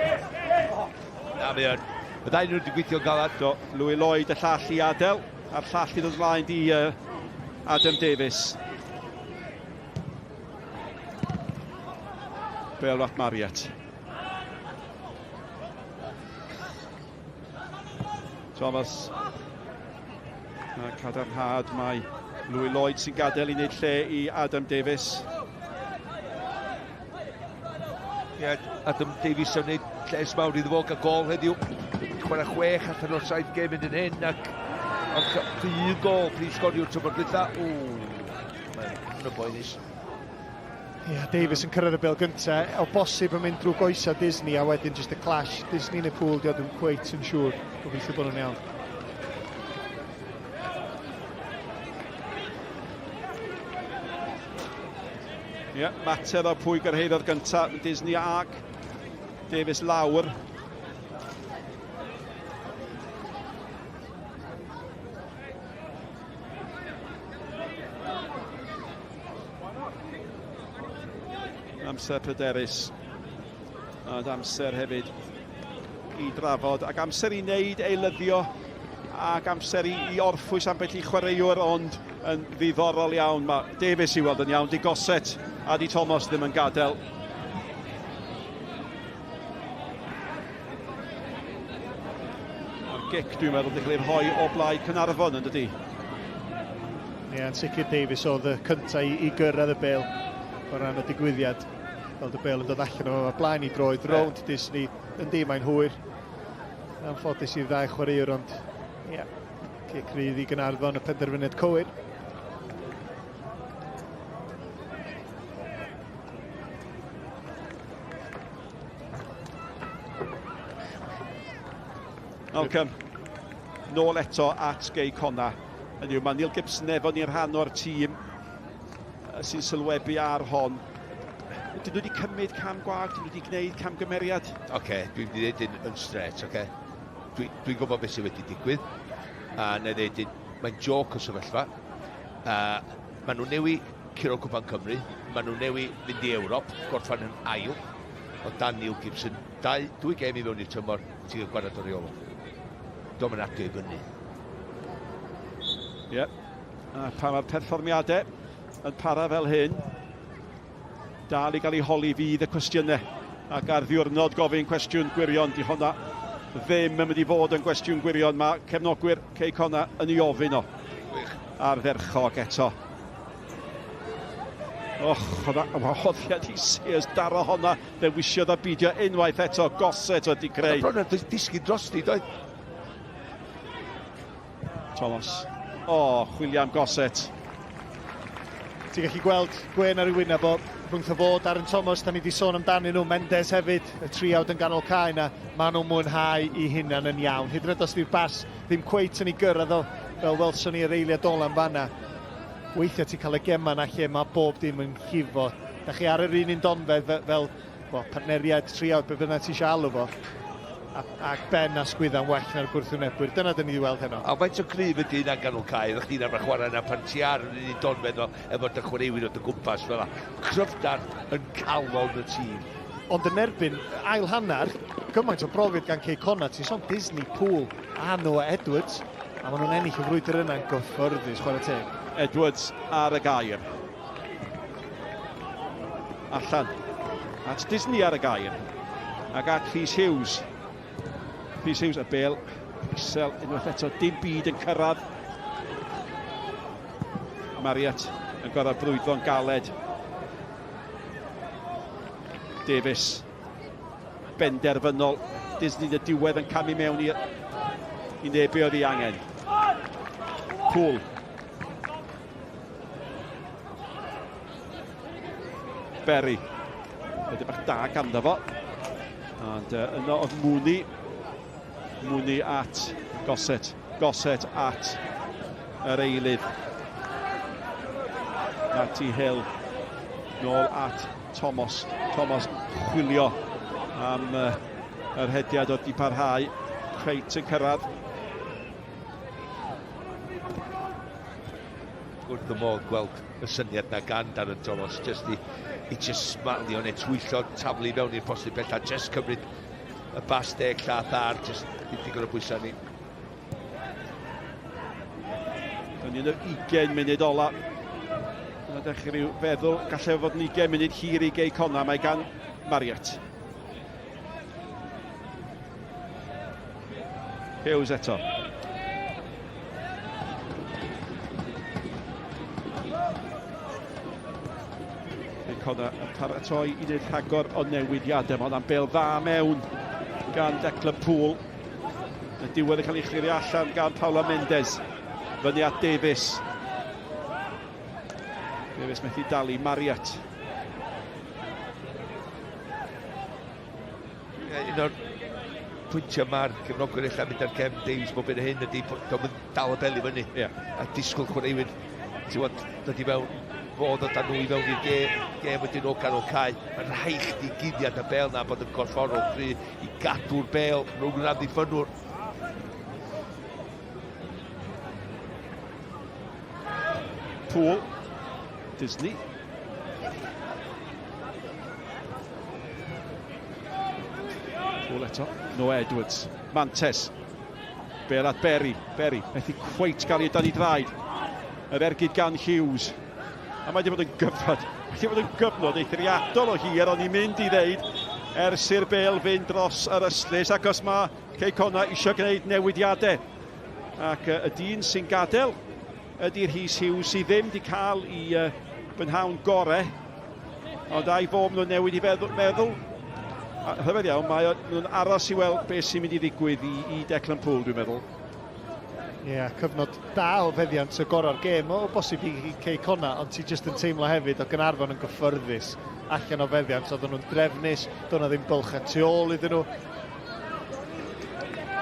Na, mae o'n... Y ddau nhw wedi gweithio'n galad. Do, Louis Lloyd y llall i adael, a'r llall i ddod ymlaen di Adam Davies. Bel at Marriott. Thomas. A cadarnhad mae Louis Lloyd sy'n gadael i wneud lle i Adam Davies. Ie, Adam Davies yn gwneud lles mawr iddo fo gael gol heddiw. Chwarae chwech allan o'r saith gêm yn hyn ac ond un gol, prif sgoriwr tymor dwytha. Ww, mae'n hwn yn boenus. Ie, yeah, Davies yn cyrraedd y bel gyntaf, o bosib yn mynd drwy goesa Disney a wedyn just y clash. Disney neu Poole, di o ddim cweit yn siŵr. Gobeithio bod nhw'n iawn. Ie, yeah, mater o pwy gyrhaeddodd gyntaf, Disney ac Davies lawr. Amser pryderus. Ond amser hefyd i drafod ac amser i wneud eilyddio ac amser i, i orffwys ambell i chwaraewr, ond yn ddiddorol iawn. Mae Davies i weld yn iawn, di Gossett a di Thomas ddim yn gadael. A'r gic, dwi'n meddwl, wedi cael ei rhoi o blaid Caernarfon, yn dydi? Ie, yn sicr Davies oedd y cyntaf i, i gyrraedd y bel o ran y digwyddiad. Gweld y bel yn dod allan o fo, blaen i droed, rownd Disney, yndi, mae'n hwyr. Anffodus i'r ddau chwaraewr, ond ie, yeah, cic rydd i Gaernarfon, y penderfyniad cywir. Malcolm, nôl eto at Gei Connah. Hynny yw, mae Neil Gibson efo ni'n rhan o'r tîm sy'n sylwebu ar hon. Ydyn nhw wedi cymryd cam gwag? Dyn nhw wedi gwneud camgymeriad? Oce, okay, dwi'n mynd i ddeud yn, yn straight, oce. Okay? Dwi'n dwi gwybod beth sydd wedi digwydd. A na i ddeud hyn, mae'n joc o sefyllfa. A maen nhw newi curo Cwpan Cymru, maen nhw newi fynd i Ewrop, gorffan yn ail, o dan Neil Gibson. Dau, dwy gêm i fewn i'r tymor, ti'n cael gwared o reolwr. Dio'm yn adio i fyny. Ie. Yeah. A pan mae'r perfformiadau yn para fel hyn, dal i gael ei holi fydd y cwestiynau. Ac ar ddiwrnod gofyn cwestiwn gwirion, di honna ddim yn mynd i fod yn gwestiwn gwirion. Mae cefnogwyr Cei Connah yn ei ofyn o. Ardderchog eto. Och, oedd wahoddiad i Sears daro honna. Ddewisiodd a beidio unwaith eto. Gossett oedd wedi creu. Bron yn disgyn drosti, doedd? Thomas. O, oh, chwilio am Gossett. Ti'n gallu gweld gwen ar ei wyneb o rhwngtho fo, Darren Thomas, da ni wedi sôn amdanyn nhw, Mendes hefyd, y triawd yn ganol cae yna, maen nhw'n mwynhau i hunan yn iawn. Hyd yn oed os di'r bas ddim cweit yn ei gyrraedd o, fel welson ni yr eiliad ola yn fanna. Weithiau ti'n cael y gemau yna lle mae bob dim yn llifo. Da chi ar yr un un donfedd fel, fel well, partneriaid triawd, be bynnag ti eisiau alw fo, a, ac Ben a Sgwydda'n well na'r gwrthwynebwyr. Dyna dyn ni wedi weld heno. A faint o cryf ydy hynna'n ganol cae, ydych chdi'n arfer chwarae yna pan ti ar yr un donfedd o, efo dy chwaraewyr o dy gwmpas fel 'na. Cryfder yn calon y tîm. Ond yn erbyn ail hanner, gymaint o brofiad gan Cei Connah, ti'n sôn Disney, Poole a Noah Edwards, a maen nhw'n ennill y frwydr yna'n gyffyrddus, chwarae teg. Edwards ar y gair. Allan. At Disney ar y gair. Ac at Rhys Hughes. Rhys Hughes, y bel isel unwaith eto. Dim byd yn cyrraedd. Marriott yn gorfod brwydro'n galed. Davies. Benderfynol. Disney y diwedd yn camu mewn i, i neb be oedd ei angen. Poole. Berry. Ydy bach da ganddo fo. Ond uh, yno oedd Mooney. Mooney at Gossett. Gossett at yr eilydd. Matty Hill. Nôl at Thomas. Thomas chwilio am uh, yr hediad oedd di parhau. Creit yn cyrraedd. Wrth y modd gweld y syniad na gan Darren Thomas, just i, i just smalio neu twyllo taflu mewn i'r postyn pella, just cymryd y bas deg llath ar, just ddim digon o bwysau ni. Dyna ni'n yr 20 munud ola. Yna dechrau rhyw feddwl, gallai fod yn 20 munud hir i Gei Connah, mae gan Marriott. Hughes eto. Cei Connah yn paratoi i wneud rhagor o newidiadau. Mae hwnna'n bel dda mewn gan Declan Poole. Y diwedd yn cael ei chlirio allan gan Paula Mendes. Fyny at Davies. Davies methu dalu Marriott. Un o'r pwyntiau mae'r cefnogwyr ella mynd ar cefn Davies bob hyn a hyn ydy bod o'n dal y bel i fyny yeah. a disgwyl chwaraewyr ti'n gwybod, dod i mewn fod o dan nhw i fewn i'r gêm, gêm wedyn o ganol cae. Mae'n rhaid chdi guddiad y bel na bod yn gorfforol gry i gadw'r bel rhwng yr amddiffynnwr. Poole, Disney. Poole eto, Noah Edwards, Mantes. Bel at Berry, Berry, methu cweit gael ei dan i draed. Yr ergyd gan Hughes. A mae wedi bod yn gyfnod, mae wedi bod yn gyfnod eithriadol o hir, o'n i'n mynd i ddeud, ers i'r bel fynd dros yr ystlys, ac os mae Cei Connah eisiau gwneud newidiadau. Ac y dyn sy'n gadael ydy Rhys Hughes sydd ddim wedi cael i uh, bynhawn gore, ond a'i fod nhw'n newid i feddwl, meddwl. A rhyfedd iawn, mae nhw'n aros i weld beth sy'n mynd i ddigwydd i, i Declan Poole, dwi'n meddwl. Ie, yeah, cyfnod da o feddiant y gorau'r gêm, o bosib i, i Cei Connah, ond ti jyst yn teimlo hefyd o Gaernarfon yn gyffyrddus allan o feddiant, oedden nhw'n drefnus, doedd 'na ddim bylchau tu ôl iddyn nhw.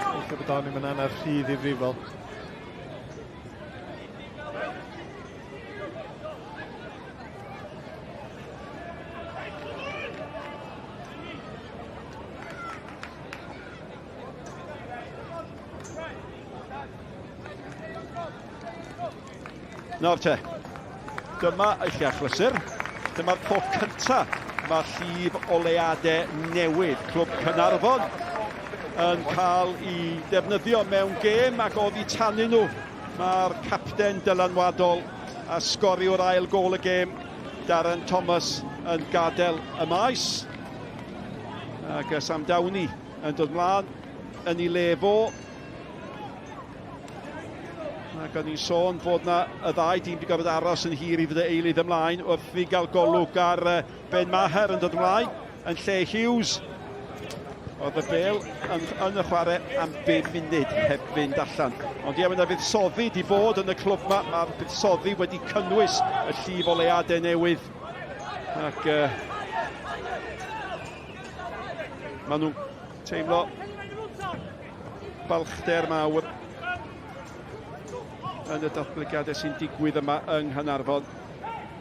Gobeithio bod o'n ddim yn anaf rhy ddifrifol. Nawr te, dyma eich achlysur. Dyma'r tro cyntaf mae llif oleuadau newydd Clwb Caernarfon yn cael ei defnyddio mewn gêm ac oddi tanyn nhw mae'r capten dylanwadol a sgoriwr ail gôl y gêm Darren Thomas yn gadael y maes. Ac Sam Downey yn dod mlaen yn ei le fo. Ac o'n i'n sôn fod na y ddau dîm wedi gorfod aros yn hir i fod y eilydd ymlaen wrth i gael golwg ar Ben Maher yn dod ymlaen yn lle Hughes. Oedd y bel yn, yn y chwarae am 5 munud heb fynd allan. Ond ie, mae yna fuddsoddi wedi bod yn y clwb yma. Mae'r buddsoddi wedi cynnwys y llif o leadau newydd. Ac uh, maen nhw'n teimlo balchder mawr yn y datblygiadau sy'n digwydd yma yng Nghaernarfon.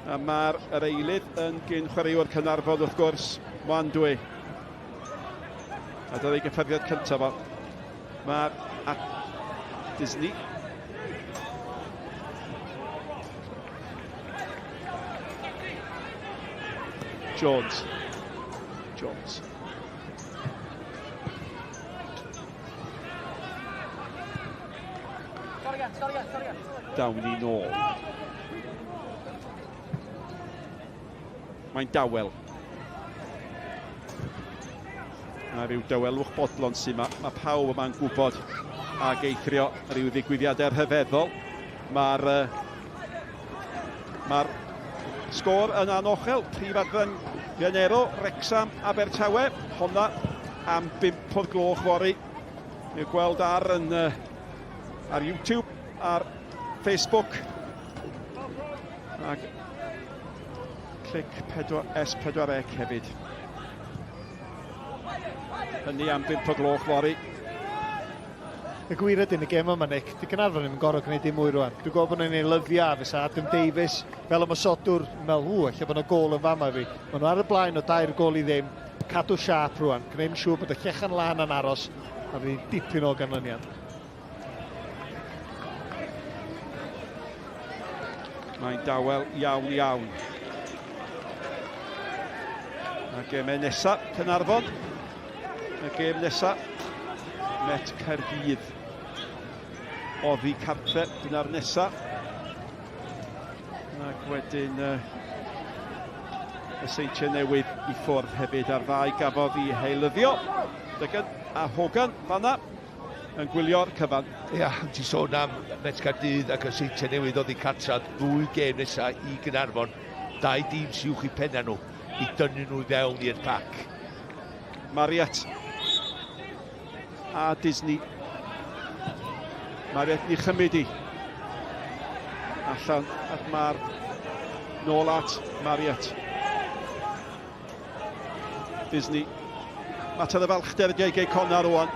A mae'r yr eilydd yn gyn chwaraewr Caernarfon wrth gwrs, Wan Dwe. A dyna ei gyffyrddiad cyntaf o. Mae'r at Disney. Jones. Jones. Dawn ni nôl. Mae'n dawel. A rhyw dawelwch bodlon sy'n ma. Mae pawb yma'n gwybod ag eithrio rhyw ddigwyddiadau rhyfeddol. Mae'r uh, Mae'r sgôr yn anochel. Prif adran Genero, Wrecsam, Abertawe. Honna am 5 o'r gloch fory. Ni'n gweld ar, yn, ar YouTube, ar Facebook. Ac clic 4, S4C hefyd. Hynny am 5 o gloch fory. Y gwir ydy, yn y gêm yma, Nick, di Gaernarfon ddim yn gorfod gwneud dim mwy rwan. Dwi'n gwybod bod nhw'n ei lyfio a fysa Adam Davies fel ymosodwr yn meddwl, ww, ella bod yna gol yn fama fi. Maen nhw ar y blaen o dair gol i ddim, cadw siâp rwan, gwneud yn siŵr bod y llechan lan yn aros, a fydd hi'n dipyn o ganlyniad. Mae'n dawel iawn iawn. A gemau nesaf, Caernarfon. Y gêm nesaf, Met Caerdydd. Oddi cartre, dyna'r nesaf. Ac wedyn uh, y Seintiau Newydd i ffwrdd hefyd a'r ddau gafodd i heilyddio. Dygan a Hogan fanna yn gwylio'r cyfan. Ia, ti sôn am Met Caerdydd ac y Seintiau Newydd oddi cartre, ddwy gêm nesaf i Gaernarfon. Dau dîm sy'n uwch i penna nhw i dynnu nhw i fewn i'r pac. Marriott a Disney. Marriott ni chymryd i. Allan at Mar. Nôl at Marriott. Disney. Mater y falchder ydi ei Gei Connah rwan.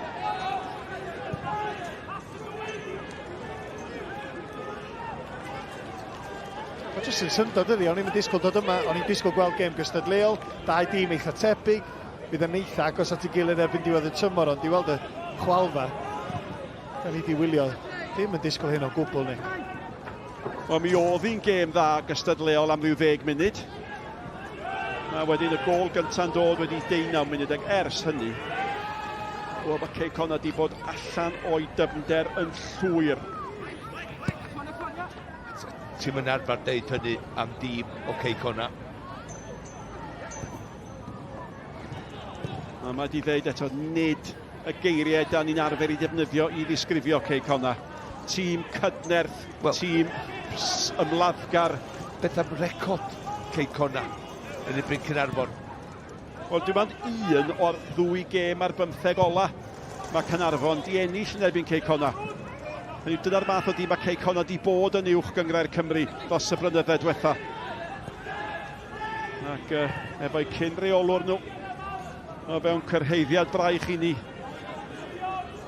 Mae jyst yn syndod ydi, o'n i'm yn disgwyl dod yma, o'n i'n disgwyl gweld gêm gystadleuol, dau dîm eitha tebyg, fydd yn eitha agos at ei gilydd erbyn diwedd y tymor, ond i weld y chwalfa, da ni wedi wylio, ddim yn disgwyl hyn o gwbl, Nick. Wel, mi oedd hi'n gêm dda gystadleuol am ryw ddeg munud. Mae wedyn y gôl gyntaf'n dod wedi 19 munud ac ers hynny, wel, mae Cei Connah wedi bod allan o'i dyfnder yn llwyr. Ti'm yn arfer deud hynny am dîm o Cei Connah. A mae di ddeud eto, nid y geiriau da ni'n arfer i ddefnyddio i ddisgrifio Cei Connah. Tîm cydnerth, well, tîm ymladdgar. Beth am record Cei Connah yn erbyn Caernarfon? Wel, dim ond un o'r ddwy gêm ar bymtheg ola mae Caernarfon di ennill yn erbyn Cei Connah. Hynny dyna'r math o dîm mae Cei Connah di bod yn uwch gynghrair Cymru dros y blynyddoedd diwetha. Ac uh, efo'u cyn reolwr nhw o fewn cyrhaeddiad braich i ni.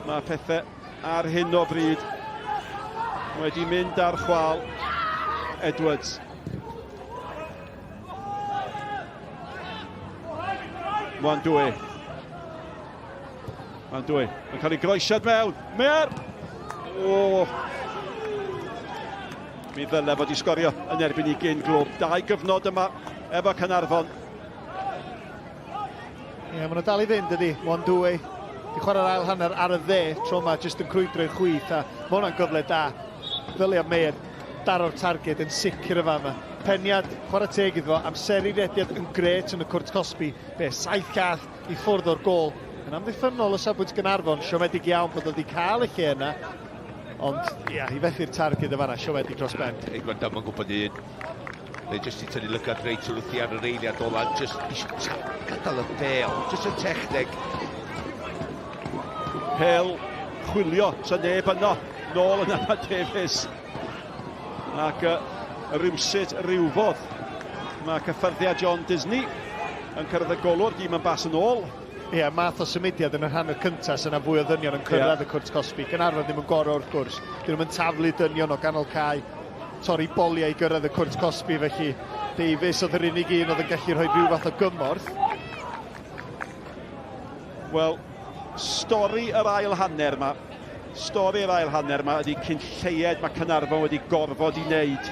Mae pethau ar hyn o bryd wedi mynd ar chwal Edwards. Mwandwe. Mwandwe. Mae'n cael ei groesiad mewn. Mer! O! Mi ddyle fod i sgorio yn erbyn i gyn glwb. Dau gyfnod yma efo Caernarfon. Ie, yeah, maen nhw dal i fynd ydy. Mwandwe. Di chwarae'r ail hanner ar y dde, tro yma jyst yn crwydro i'r chwith, a mae hwnna'n gyfle da. Ddylia Meir daro'r targed yn sicr y fama. Peniad, chwarae teg iddo fo, amseru rediad yn gret yn y cwrt cosbi. Be, saith cath i ffwrdd o'r gol. Yn amddiffynnol o safbwynt Gaernarfon, siomedig iawn bod o wedi cael y lle yna. Ond, ia, i fethu'r targed y fanna, siomedig dros ben. Ei gwrando, mae'n gwybod un. Neu jyst i tynnu lygad reit wrthi ar yr eiliad ola, jyst eisiau gadael y bel, jyst y techneg. Pêl chwilio, sa neb yno. Nôl yna mae Davies. Ac uh, rywsut rywfodd. Mae cyffyrddiad John Disney yn cyrraedd y golwr, dim yn bas yn ôl. Ie, yeah, math o symudiad yn yr hanner cyntaf sy'n fwy o ddynion yn cyrraedd yeah. y cwrt cosbi. Gaernarfon ddim yn gorau wrth gwrs. Dyn nhw'n taflu dynion o ganol cae, torri boliau i gyrraedd y cwrt cosbi, felly Davies oedd yr unig un oedd yn gallu rhoi rhyw fath o gymorth. Wel, stori yr ail hanner yma, stori yr ail hanner yma ydy cyn lleied mae Caernarfon wedi gorfod i wneud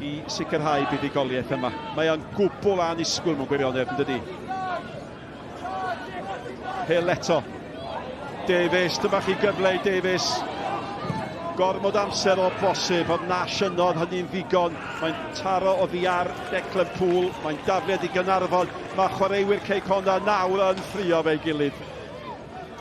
i sicrhau buddugoliaeth yma. Mae o'n gwbl annisgwyl mewn gwirionedd, yn dydy? Hill eto. Davies, dyma chi gyfle i Davies. Gormod amser o bosib, ond Nash yno, oedd hynny'n ddigon. Mae'n taro oddi ar Declan Poole, mae'n dafliad i Gaernarfon. Mae chwaraewyr Cei Connah nawr yn ffrio fe'i gilydd.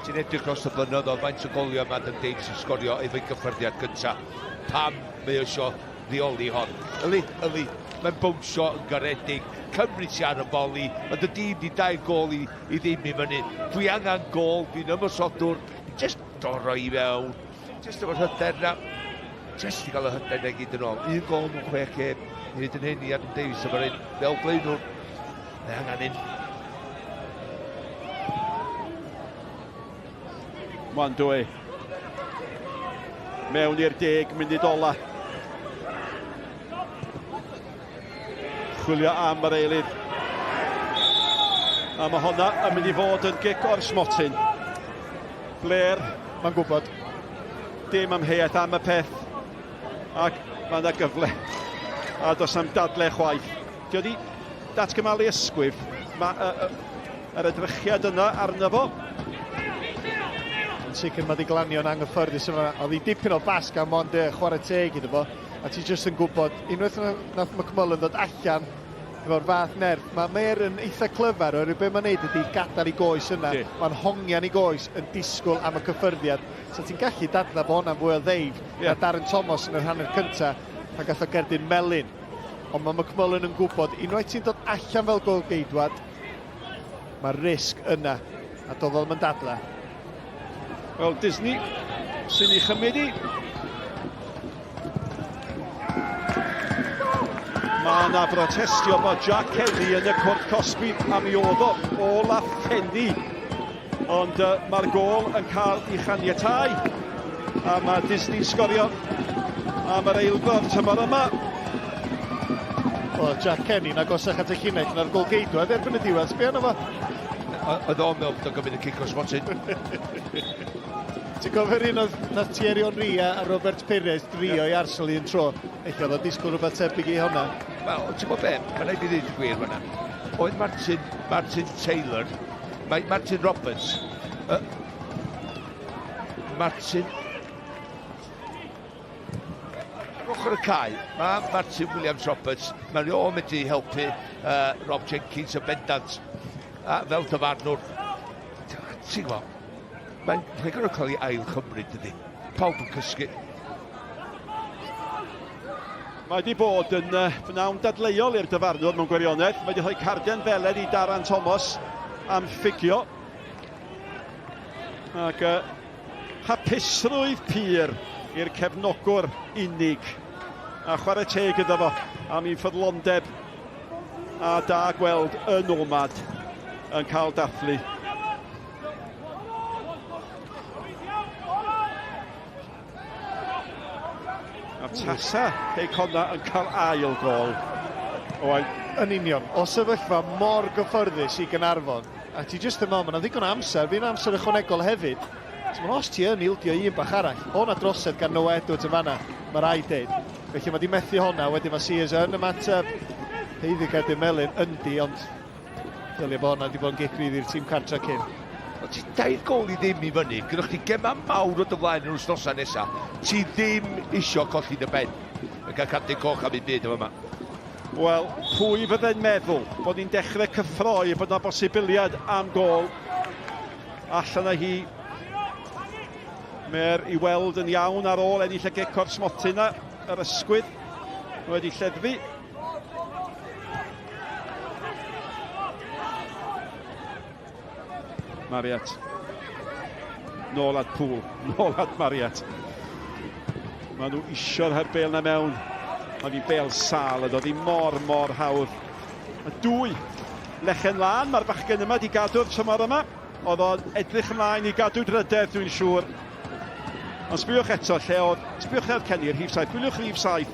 Ti'n edrych dros y blynyddoedd, faint o goliau mae Adam Davies yn sgorio efo'i gyffyrddiad gyntaf. Pam mae o isio reoli hon? Yli, yli, mae'n bownsio yn garedig, cymryd ti ar y foli, mae dy dîm di dair gol i, i ddim i fyny. Dwi angen gol, dwi'n ymosodwr, just doro i fewn, just efo'r hyder na, just i gael y hyder na gyd yn ôl. Un gol mewn chwech gêm, hyd yn hyn i Adam Davies efo'r un fel blaenwr. Mae angen un. Mwandwe. Mewn i'r deg munud ola. Chwilio am yr eilydd. A mae honna yn mynd i fod yn gic o'r smotyn. Blair. Mae'n gwybod. Dim amheuaeth am y peth. Ac mae yna gyfle. A does am dadle chwaith. Di wedi datgymalu ysgwydd. Mae uh, uh, yr edrychiad yna arno fo. Yn sicr mae wedi glanio'n anghyffyrddus yma. Oedd hi dipyn o bas gan Monde, chwarae teg iddo fo. A ti jyst yn gwybod, unwaith nath McMullen ddod allan efo'r fath nerth, mae Mayer yn eitha clyfar oherwydd be mae'n neud ydy gadael i goes yna. Mae'n hongian i goes yn disgwyl am y cyffyrddiad. So ti'n gallu dadla bod hwnna'n fwy o ddeif yeah. na Darren Thomas yn yr hanner cynta pan gath o gerdyn melyn. Ond mae McMullen yn gwybod, unwaith ti'n dod allan fel golgeidwad, mae'r risg yna, a doedd o ddim yn dadla. Wel, Disney sy'n ei chymryd i. Mae yna brotestio bod Jack Kelly yn y cwrt cosbi a mi oedd o o lathenni. Ond uh, mae'r gôl yn cael ei chaniatau a mae Disney'n sgorio am yr eildro'r tymor yma. Wel, Jack Kenny'n agosach at y llinell na'r golgeidwad erbyn y diwedd. Sbia arno fo. Oedd o'n meddwl bod o'n gymryd y cic o'r smotyn. Ti'n cofio'r un oedd nath Thierry Henry a Robert Pires drio yeah. i Arsenal un tro? Eich oedd o disgwyl rhywbeth tebyg i hwnna. Wel, ti'n gwybod be, mae'n rhaid i ddweud y gwir fanna. Oedd Martin, Martin Taylor, mae Martin Roberts, uh, Martin Ar ochr y cae, mae Martin Williams Roberts, mae'n o'n mynd i helpu uh, Rob Jenkins yn bendant. A fel dyfarnwr, ti'n gwybod, mae'n mae gorfod cael ei ail chymryd, dydy. Pawb yn cysgu. Mae wedi bod yn uh, bnawn dadleuol i'r dyfarnwr mewn gwirionedd. Mae wedi rhoi cardian felen i Darren Thomas am ffugio. Ac uh, Hapusrwydd pur i'r cefnogwr unig. A chwarae teg iddo fo am ei ffyddlondeb a da gweld y Nomad yn cael dathlu. A tasa Cei Connah yn cael ail gol. Owain. Yn union, o sefyllfa mor gyffyrddus i Gaernarfon, a ti jyst yn meddwl, mae yna ddigon o amser, fydd yna amser ychwanegol hefyd. Ti'n os ti yn ildio un bach arall, o na drosedd gan Noah Edwards yn fanna, mae rhaid deud. Felly mae di methu honna, wedyn mae Sears yn ymateb, haeddu cerdyn melyn, yndi, ond dylia bod honna wedi bod yn gic rydd i'r tîm cartra cyn. O ti dair gol i ddim i fyny, gyda chdi gema mawr o dy flaen yr wythnosau nesaf. Ti ddim isio colli dy ben. Yn cael cardyn coch am un byd yma. Wel, pwy fydde'n meddwl bod ni'n dechrau cyffroi bod yna bosibiliad am gol allan â hi. Mae'r i weld yn iawn ar ôl ennill y gic o'r smotyn 'na. Yr ysgwydd wedi lleddfu. Marriott. Nôl at Poole. Nôl at Marriott. Maen nhw isio'r her bel na mewn. Mae fi bel sal yn dod i mor, mor hawdd. Mae dwy lechen lân. Mae'r bachgen yma wedi gadw'r tymor yma. Oedd o'n edrych ymlaen i gadw drydedd, dwi'n siŵr. Ond sbïwch eto lle oedd... Sbïwch lle oedd Kenny, rhif 7. Gwyliwch rhif 7.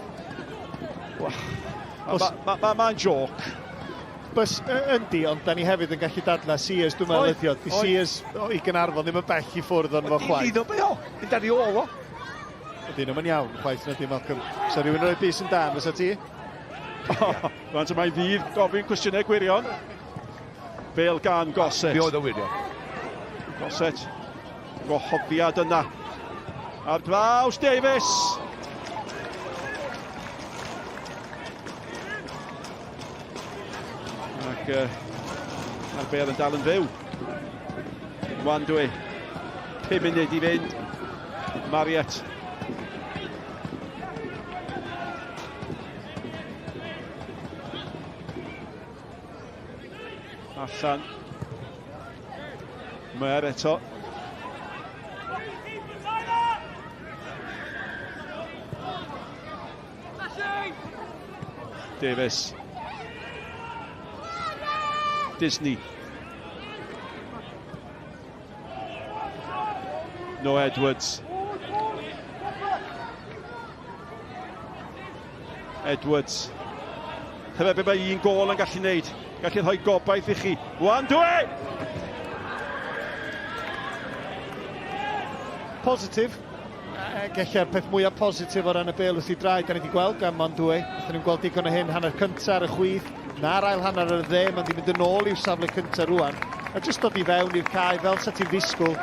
Mae'n ma, ma, ma joc. Bys, yndi, ond da ni hefyd yn gallu dadla Sears, dwi'n meddwl ydi o. Di Sears i Gynarfon ddim yn bell i ffwrdd ond fo chwaith. Dilyn o be o, mynd ar ei ôl o. Ydy, nhw'n iawn chwaith na di Malcolm. Sa rhywun yn rhoi bys yn dan, fysa ti? Rwan, so mae'n ddydd gofyn cwestiynau gwirion. Bale gan Gossett. Mi oedd o wirion. Gossett. Gwahoddiad yna. Ar draws Davies. Ac uh, mae'r Bale yn dal yn fyw. Wan dwi. 5 munud i fynd. Mariet. Allan. Mer eto. Davies. Disney. No Edwards. Edwards. Tybed be mae un gol yn gallu wneud. Gallu rhoi gobaith i chi. Wan dwi! Positif. Gella'r peth mwyaf positif o ran y bel wrth i draed, da ni wedi gweld gan Mondue. Nathon ni'n gweld digon o hyn hanner cyntaf ar y chwith, na'r ail hanner ar y dde, mae'n di mynd yn ôl i'w safle cyntaf rwan. A jyst dod i fewn i'r cae fel sa ti'n ddisgwyl,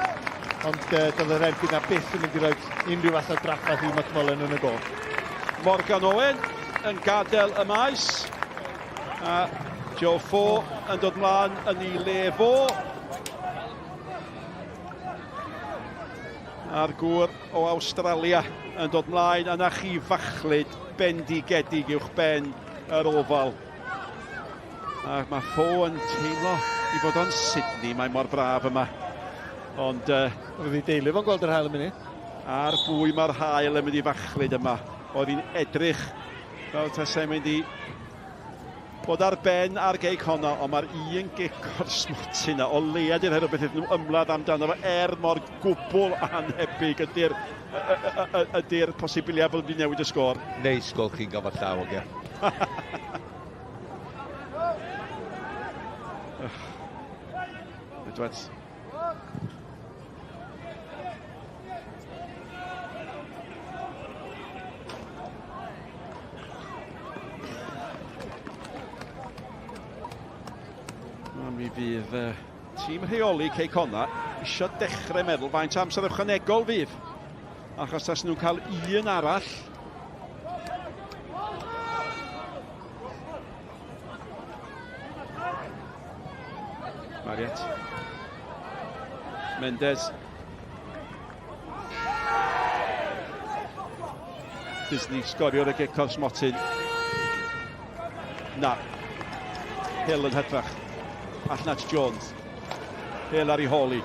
ond uh, doedd yr erbyn na byth yn mynd i roi unrhyw fath o drafferth i McMullen yn y gol. Morgan Owen yn gadael y maes. A Joe Fo yn dod mlaen yn ei le fo. A'r gŵr o Awstralia yn dod mlaen a na chi fachlud bendigedig uwch ben yr ofal. A mae Fo yn teimlo i fod o'n Sydney, mae mor braf yma. Ond... Uh, Roedd ei deulu fo'n gweld yr haul yn mynd. Ar bwy mae'r haul yn mynd i fachlud yma. Oedd hi'n edrych fel tasai'n mynd i bod ar ben ar geic honno, ond mae'r un gic o'r smotyn yna, o leia di'r rhai rhywbeth iddyn nhw ymladd amdano fo, er mor gwbl anhebyg ydy'r ydy'r posibiliad bod wedi newid y sgôr. Neis gweld chi'n gofod llaw, oge. Edwards. A mi fydd uh, tîm rheoli Cei Connah eisiau dechrau meddwl faint amser ychwanegol fydd. Achos tas nhw'n cael un arall Mariet. Mendes. Disney sgorio'r y gic o'r smotyn. Na. Hill yn hytrach. Allan at Jones. Hill ar ei holi.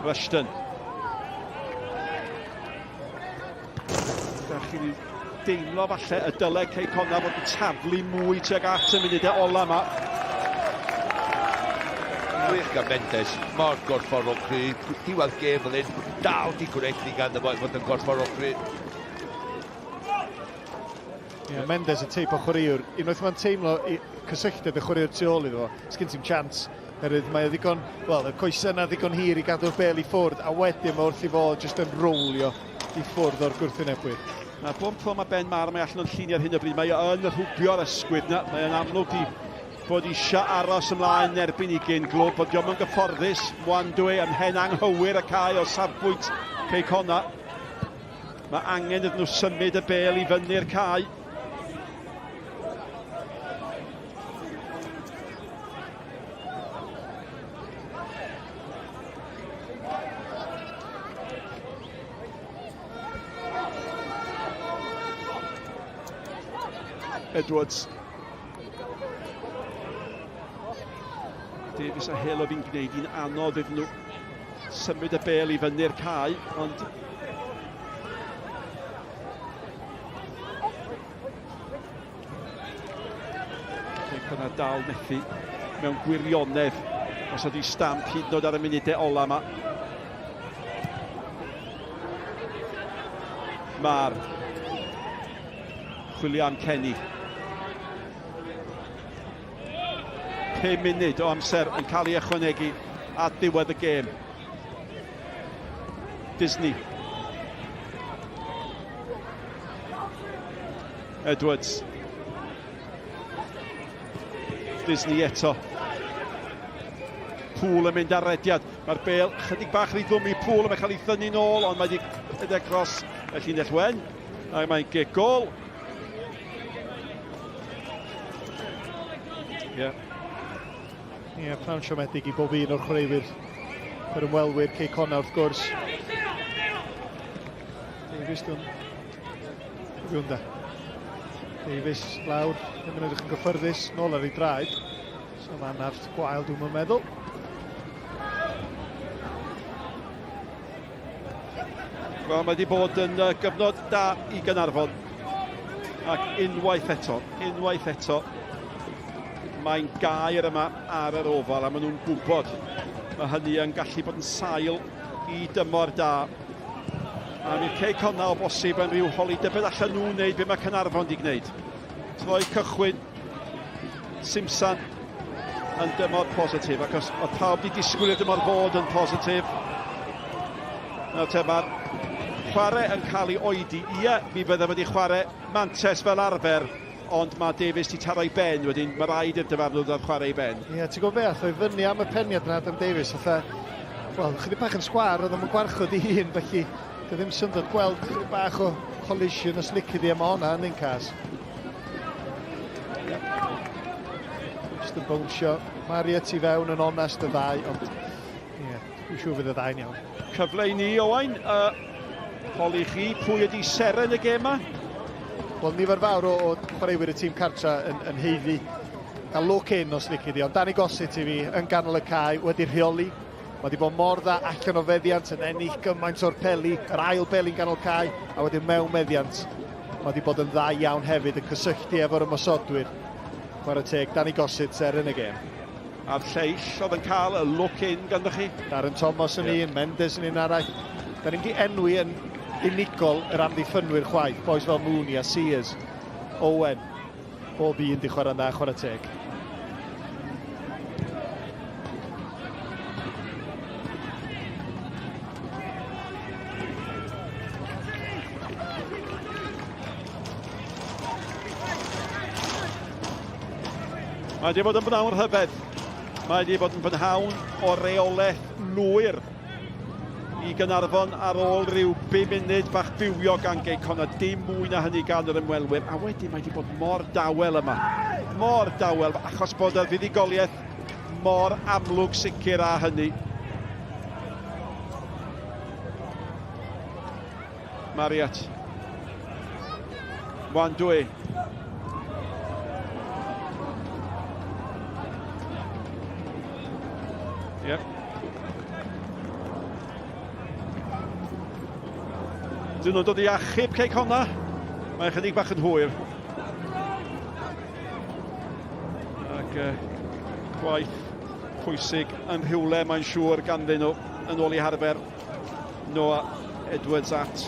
Rushton. Da chi'n deimlo falle y dyle Cei Connah fod yn taflu mwy tuag at y munudau ola yma. Gwych gan Mendes, mor gorfforol cryf, diwedd gêm fel hyn, dal digon egni ganddo fo i fod yn gorfforol cryf. Yeah, Mendes y teip o chwaraewr, unwaith mae'n teimlo cysylltiad y chwaraewr tu ôl iddo fo, sgyn ti'm chance. Herwydd mae o ddigon, wel, y coesau yna ddigon hir i gadw'r bel i ffwrdd, a wedyn mae wrth i fod jyst yn rowlio i ffwrdd o'r gwrthwynebwyr. Mae bob tro mae Ben Marr mae allan o'n llun ar hyn o bryd, mae o yn rhwbio'r ysgwydd na, mae o'n amlwg di bod eisiau aros ymlaen erbyn i gyn glwb, bod diolch yn gyfforddus, Mwandwe ym mhen anghywir y cae o safbwynt Cei Connah. Mae angen iddyn nhw symud y bel i fyny'r cae. Edwards. Davies a Hill oedd hi'n gwneud hi'n anodd iddyn nhw symud y bel i fyny'r cae, ond Cei Connah dal methu mewn gwirionedd os ydy stamp hyd yn oed ar y munudau ola yma. Mae'r chwilio am Kenny. 5 munud o amser yn cael ei ychwanegu at ddiwedd y gêm. Disney. Edwards. Disney eto. Pŵl yn mynd ar rediad. Mae'r bel chydig bach rhy ddwm i Pŵl, mae'n cael ei thynnu nôl, ond mae wedi rhedeg dros y llinell wen. A mae'n gic gol. Ie. Yeah. Ie, yeah, pnawn siomedig i bob un o'r chwaraewyr. Yr ymwelwyr, Cei Connah wrth gwrs. Davies, dwi'n... Dwi'n da. Davies lawr, ddim yn edrych yn gyffyrddus, nôl ar ei draed. So mae'n anaf gwael, dwi'n meddwl. Wel, mae wedi bod yn gyfnod da i Gaernarfon. Ac unwaith eto, unwaith eto, mae'n gair yma ar yr ofal a maen nhw'n gwybod mae hynny yn gallu bod yn sail i dymor da. A mi Cei Connah o bosib yn rhyw holi dybed allan nhw'n wneud be mae Caernarfon wedi gwneud. Troi cychwyn Simsan yn dymor positif, ac os oedd pawb wedi disgwyl i'r dymor fod yn positif, nawr te mae'r chwarae yn cael ei oedi. Ie, mi fydde wedi chwarae mantes fel arfer, ond mae Davies wedi taro i ben wedyn, mae rhaid i'r dyfarnwr ddod chwarae i ben. Ie, ti'n gwybod beth, oedd fyny am y peniad yna Adam Davies, fatha, wel, chydig bach yn sgwar, oedd o'n gwarchod ei hun, felly Dio ddim syndod gweld chydig bach o collision os lici di, a mae hwnna yn un cas. Yep. Just yn bownsio. Marriott i fewn yn onest y ddau, ond ie, yeah, dwi'n siŵr fydd y ddau'n iawn. Cyfle i ni, Owain, holi chi, pwy ydi seren y gêm yma? Wel, nifer fawr o, o chwaraewyr y tîm cartra yn, yn heiddi cael look in os lici di, ond Danny Gossett i fi yn ganol y cae wedi rheoli. Mae wedi bod mor dda allan o feddiant yn ennill gymaint o'r peli, yr ail beli'n ganol cae, a wedyn mewn meddiant. Mae wedi bod yn dda iawn hefyd yn cysylltu efo'r ymosodwyr. Chwarae teg, Danny Gossett ser yn y gêm. A'r lleill oedd yn cael y look in ganddo chi? Darren Thomas yn yeah. un, Mendes yn un arall. Da ni'n di enwi yn unigol yr amddiffynwyr chwaith, boys fel Mooney a Sears, Owen. Bob un di chwarae'n dda, chwarae teg. Mae wedi bod yn bnawn rhyfedd. Mae wedi bod yn bnhawn o reolaeth lwyr i Gaernarfon ar ôl rhyw 5 munud bach bywiog gan Gei Connah, dim mwy na hynny gan yr ymwelwyr. A wedyn mae wedi bod mor dawel yma. Mor dawel, achos bod y fuddugoliaeth mor amlwg sicr â hynny. Marriott. Wandwe. Yep. Dyn nhw'n dod i achub Cei Connah. Mae'n chydig bach yn hwyr. Ac uh, gwaith pwysig yn rhywle mae'n siŵr ganddyn nhw yn ôl i harfer. Noah Edwards at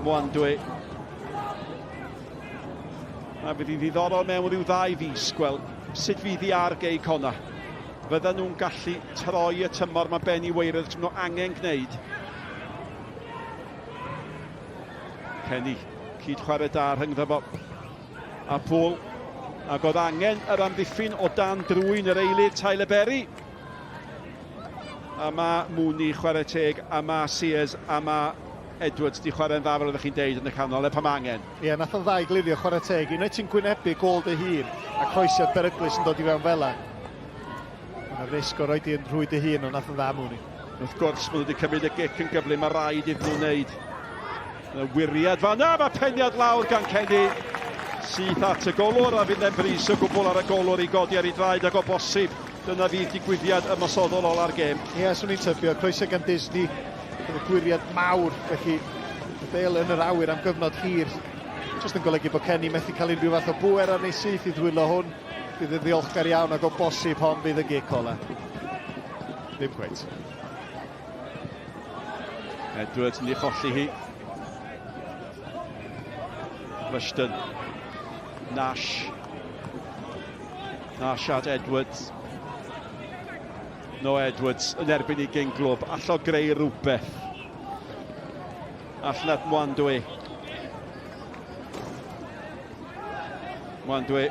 Mwandwe. A fydd hi'n ddiddorol mewn rhyw ddau fis gweld sut fydd hi ar Gei Connah. Fyddan nhw'n gallu troi y tymor mae ben i waered, maen nhw angen gwneud. Kenny, cyd chwarae da rhyngddo fo a Pŵl. Ac oedd angen yr amddiffyn o dan drwy'n yr eilydd Tyler Berry. A mae Mooney chwarae teg, a mae Sears, a mae Edwards di chwarae'n dda fel oeddech chi'n deud yn y canol, e pan mae angen. Ie, yeah, nath o'n dda i glirio chwarae teg. Unwaith ti'n gwynebu gôl dy hun a croesiad beryglus yn dod i fewn fela. Mae'n risg o roi di yn rhwy dy hun, ond nath o'n dda Mooney. Wrth gwrs, maen nhw wedi cymryd y gic yn gyflym, mae rhaid iddyn nhw wneud. Y wiriad fan na, mae peniad lawr gan Kenny. Syth at y golwr a fydd e'n brys o gwbl ar y golwr i godi ar ei draed ac o bosib dyna fydd digwyddiad ymosodol ola'r gêm. Ie, yeah, swn i'n tybio, croeso gan Disney, oedd y gwyriad mawr, felly y bel yn yr awyr am gyfnod hir. Jyst yn golygu bod Kenny methu cael unrhyw fath o bŵer arni syth i ddwylo hwn. Bydd yn ddiolchgar iawn ac o bosib hon fydd y gic ola. Ddim cweit. Edwards yn ei cholli hi. Rushton. Nash. Nash at Edwards. No Edwards yn erbyn ei gyn glwb. Allo greu rhywbeth. Allan at Mwandwe. Mwandwe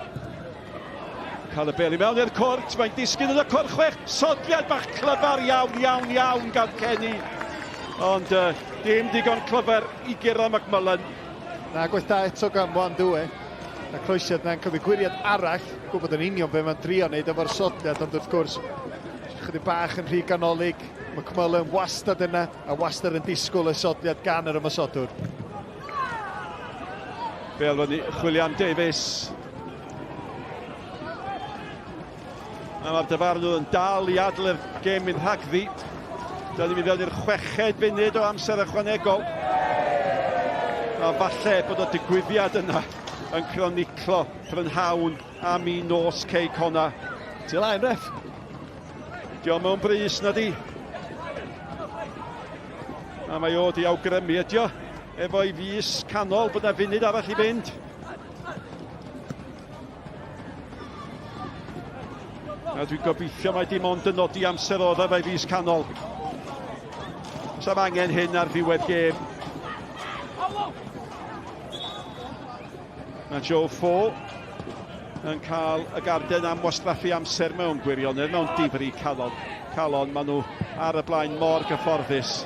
cael y bel i mewn i'r cwrt, mae'n disgyn yn y cwrt chwech, sodliad bach clyfar iawn, iawn, iawn gan Kenny. Ond uh, dim digon clyfar i guro McMullen. Na, gwaith da eto gan Mwandwe. A croesiad na'n cymryd gwiriad arall, gwybod yn union be mae'n drio wneud efo'r sodliad, ond wrth gwrs, chydig bach yn rhy ganolig. McMullen wastad yna, a wastad yn disgwyl y sodliad gan yr ymosodwr. Bel fyny, chwilio am Davies. A mae'r dyfarnwr yn dal i adael yr gêm mynd rhagddi. Dyna ni'n mynd fewn i'r chweched funud o amser ychwanegol. A falle bod y digwyddiad yna yn croniclo prynhawn am i nos Cei Conna. Ti laen, ref? Dio mewn brys na di. A mae o di awgrymu ydi o efo'i fus canol bod na funud arall i fynd. A dwi'n gobeithio mai dim ond yn nodi amser oedd efo'i fus canol. Sa'm angen hyn ar ddiwedd gêm. Mae Joe Fo yn cael y garden am wastraffu amser mewn gwirionedd, mewn difri calon. Calon, maen nhw ar y blaen mor gyfforddus.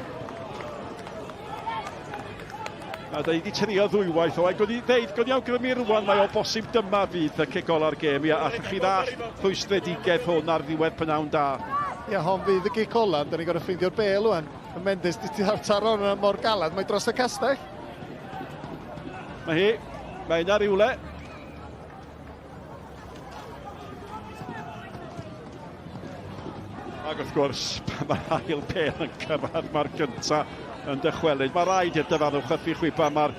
A da ni wedi trio ddwywaith o, gwni ddeud, gwni awgrymu rwan, mae o bosib dyma fydd y cic ola'r gêm. Ia, allwch chi ddall rhwystredigaeth hwn ar ddiwedd prynawn da. Ia, hon fydd y gic ola, da ni'n gorfod ffeindio'r bel wan. Y Mendes di taro hwnna mor galad, mae dros y castell. Mae hi, mae yna rywle. Ac wrth gwrs, pan mae'r ail bel yn cyrraedd, mae'r gynta yn dychwelyd. Mae rhaid i'r dyfarnwr chwythu chwiban, mae'r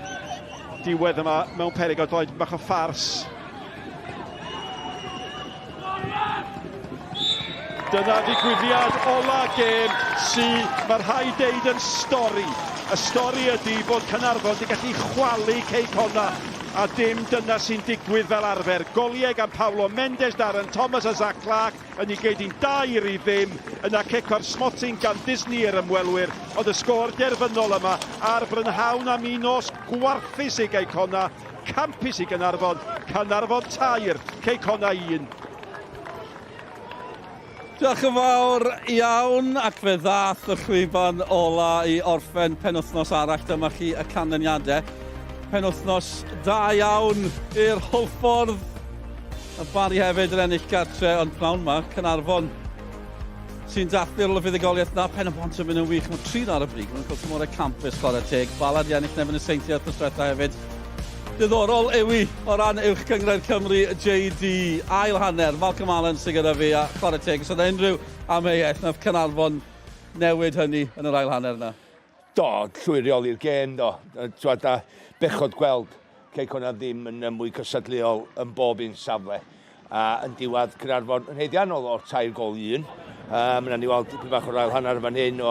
diwedd yma mewn peryg o droed bach o ffars. Dyna ddigwyddiad ola gêm sy, mae rhaid deud, yn stori. Y stori ydy bod Caernarfon wedi gallu chwalu Cei Connah a dim dyna sy'n digwydd fel arfer. Goliau gan Paulo Mendes, Darren Thomas a Zach Clark yn ei geidin dair i ddim. Yna cic o'r smotyn gan Disney i'r ymwelwyr, ond y sgôr derfynol yma ar brynhawn am un nos gwarthus i Gei Connah Campus i Gaernarfon, Caernarfon 3, Cei Connah 1. Diolch yn fawr iawn, ac fe ddath y chwiban ola i orffen penwythnos arall. Dyma chi y canlyniadau. Penwythnos da iawn i'r Hwlffordd. Y Barri hefyd yn ennill gartre, ond pnawn yma, Caernarfon sy'n dathlu ar ôl y fuddugoliaeth na. Pen y Bont yn mynd yn wych. Mae trin ar y brig. Mae'n cael tymorau campus chwarae teg. Bala di ennill nefyn y Seintiau wythnos diwetha hefyd. Diddorol yw i o ran Uwch Gynghrair Cymru JD. Ail hanner, Malcolm Allen sydd gyda fi a chwarae teg. Os oedd unrhyw amheuaeth, nath Caernarfon newid hynny yn yr ail hanner yna. Do, llwyr reoli'r gêm, do. Twad, a bechod gweld Cei Connah ddim yn mwy cystadleuol yn bob un safle. A yn diwedd Caernarfon yn haeddiannol o'r tair gol i un. Um, yna ni weld dipyn bach o'r ail hanner fan hyn o,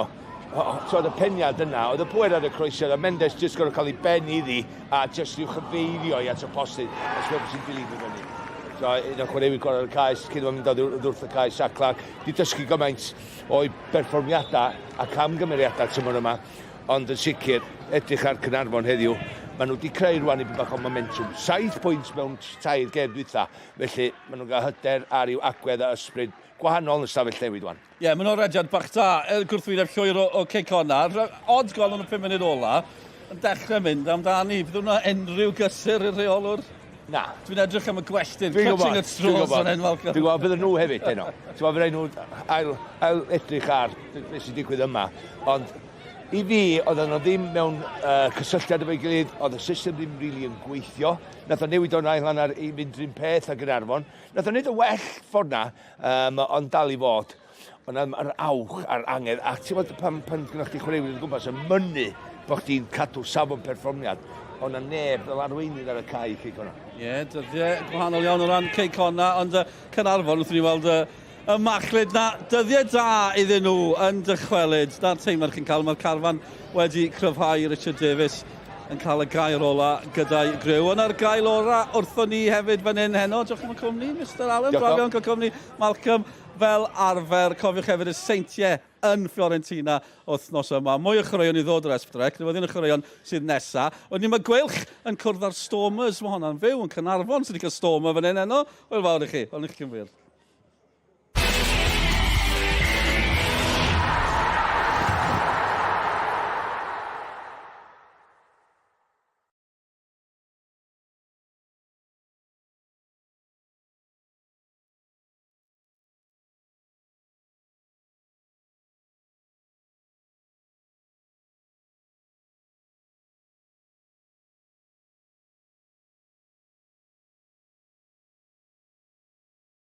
o, twad, y peniad yna, oedd y pwer ar y croesiad a Mendes jyst gorfod cael ei ben iddi a jyst i'w chyfeirio i at y postyn a sgwb sy'n dilyn i fyny. So, un o'r chwaraewyr gorau'r caes, cyn o'n mynd wrth y caes, Jack Clark, di dysgu gymaint o'i berfformiadau a camgymeriadau tymor yma, ond yn sicr, edrych ar Caernarfon heddiw, maen nhw wedi creu rwan i bach o momentum. 7 pwynt mewn tair gêm dwytha, felly maen nhw'n cael hyder a rhyw agwedd a ysbryd gwahanol yn ystafell newid wan. Ie, yeah, maen nhw'n rediad bach da, gwrthwyneb llwyr o, o Cei Connah. Od gweld nhw'n y 5 munud ola, yn dechrau mynd amdani. Bydd hwnna unrhyw gysur i'r rheolwr? Na. Dwi'n edrych am y gwelltyn, clutching at straws fan hyn, Malcolm. Dwi'n gwybod, bydden nhw hefyd heno. Ti'n gwybod, fydden nhw ail, ail edrych ar beth sy'n digwydd yma. Ond I fi, oedden nhw ddim mewn uh, cysylltiad efo'i gilydd, oedd y system ddim rili really yn gweithio. Nath o newid o'n ail hanner i fynd rhywun peth ag Gaernarfon. Nath o wneud y well ffordd na, um, ond dal i fod. Ond yr awch a'r angedd, a ti'n gwybod pan, pan gynnwch chi chwaraewyr yn gwmpas yn mynnu bod chdi'n cadw safon perfformiad, ond na neb fel arweinydd ar y cae i Cei Connah. Ie, yeah, dyddiau gwahanol iawn o ran Cei Connah, ond uh, Caernarfon, wrth ni weld uh, y machlud na, dyddiau da iddyn nhw yn dychwelyd. Na'r teimlad chi'n cael, mae'r carfan wedi cryfhau Richard Davies yn cael y gair ola gyda'i griw. Yna'r gael ora wrthon ni hefyd fan hyn heno. Diolch am y cwmni, Mr Allen. Braf iawn cael cwmni. Malcolm, fel arfer, cofiwch hefyd y seintiau yn Fiorentina wythnos yma. Mwy o chwaraeon i ddod o'r S4C, newyddion y chwaraeon sydd nesa. Wedyn mae Gweilch yn cwrdd â'r Stormers, mae hwnna'n fyw yn Caernarfon, sydd wedi cael Stormer fan hyn heno. Hwyl fawr i chi, hwyl i chi cyn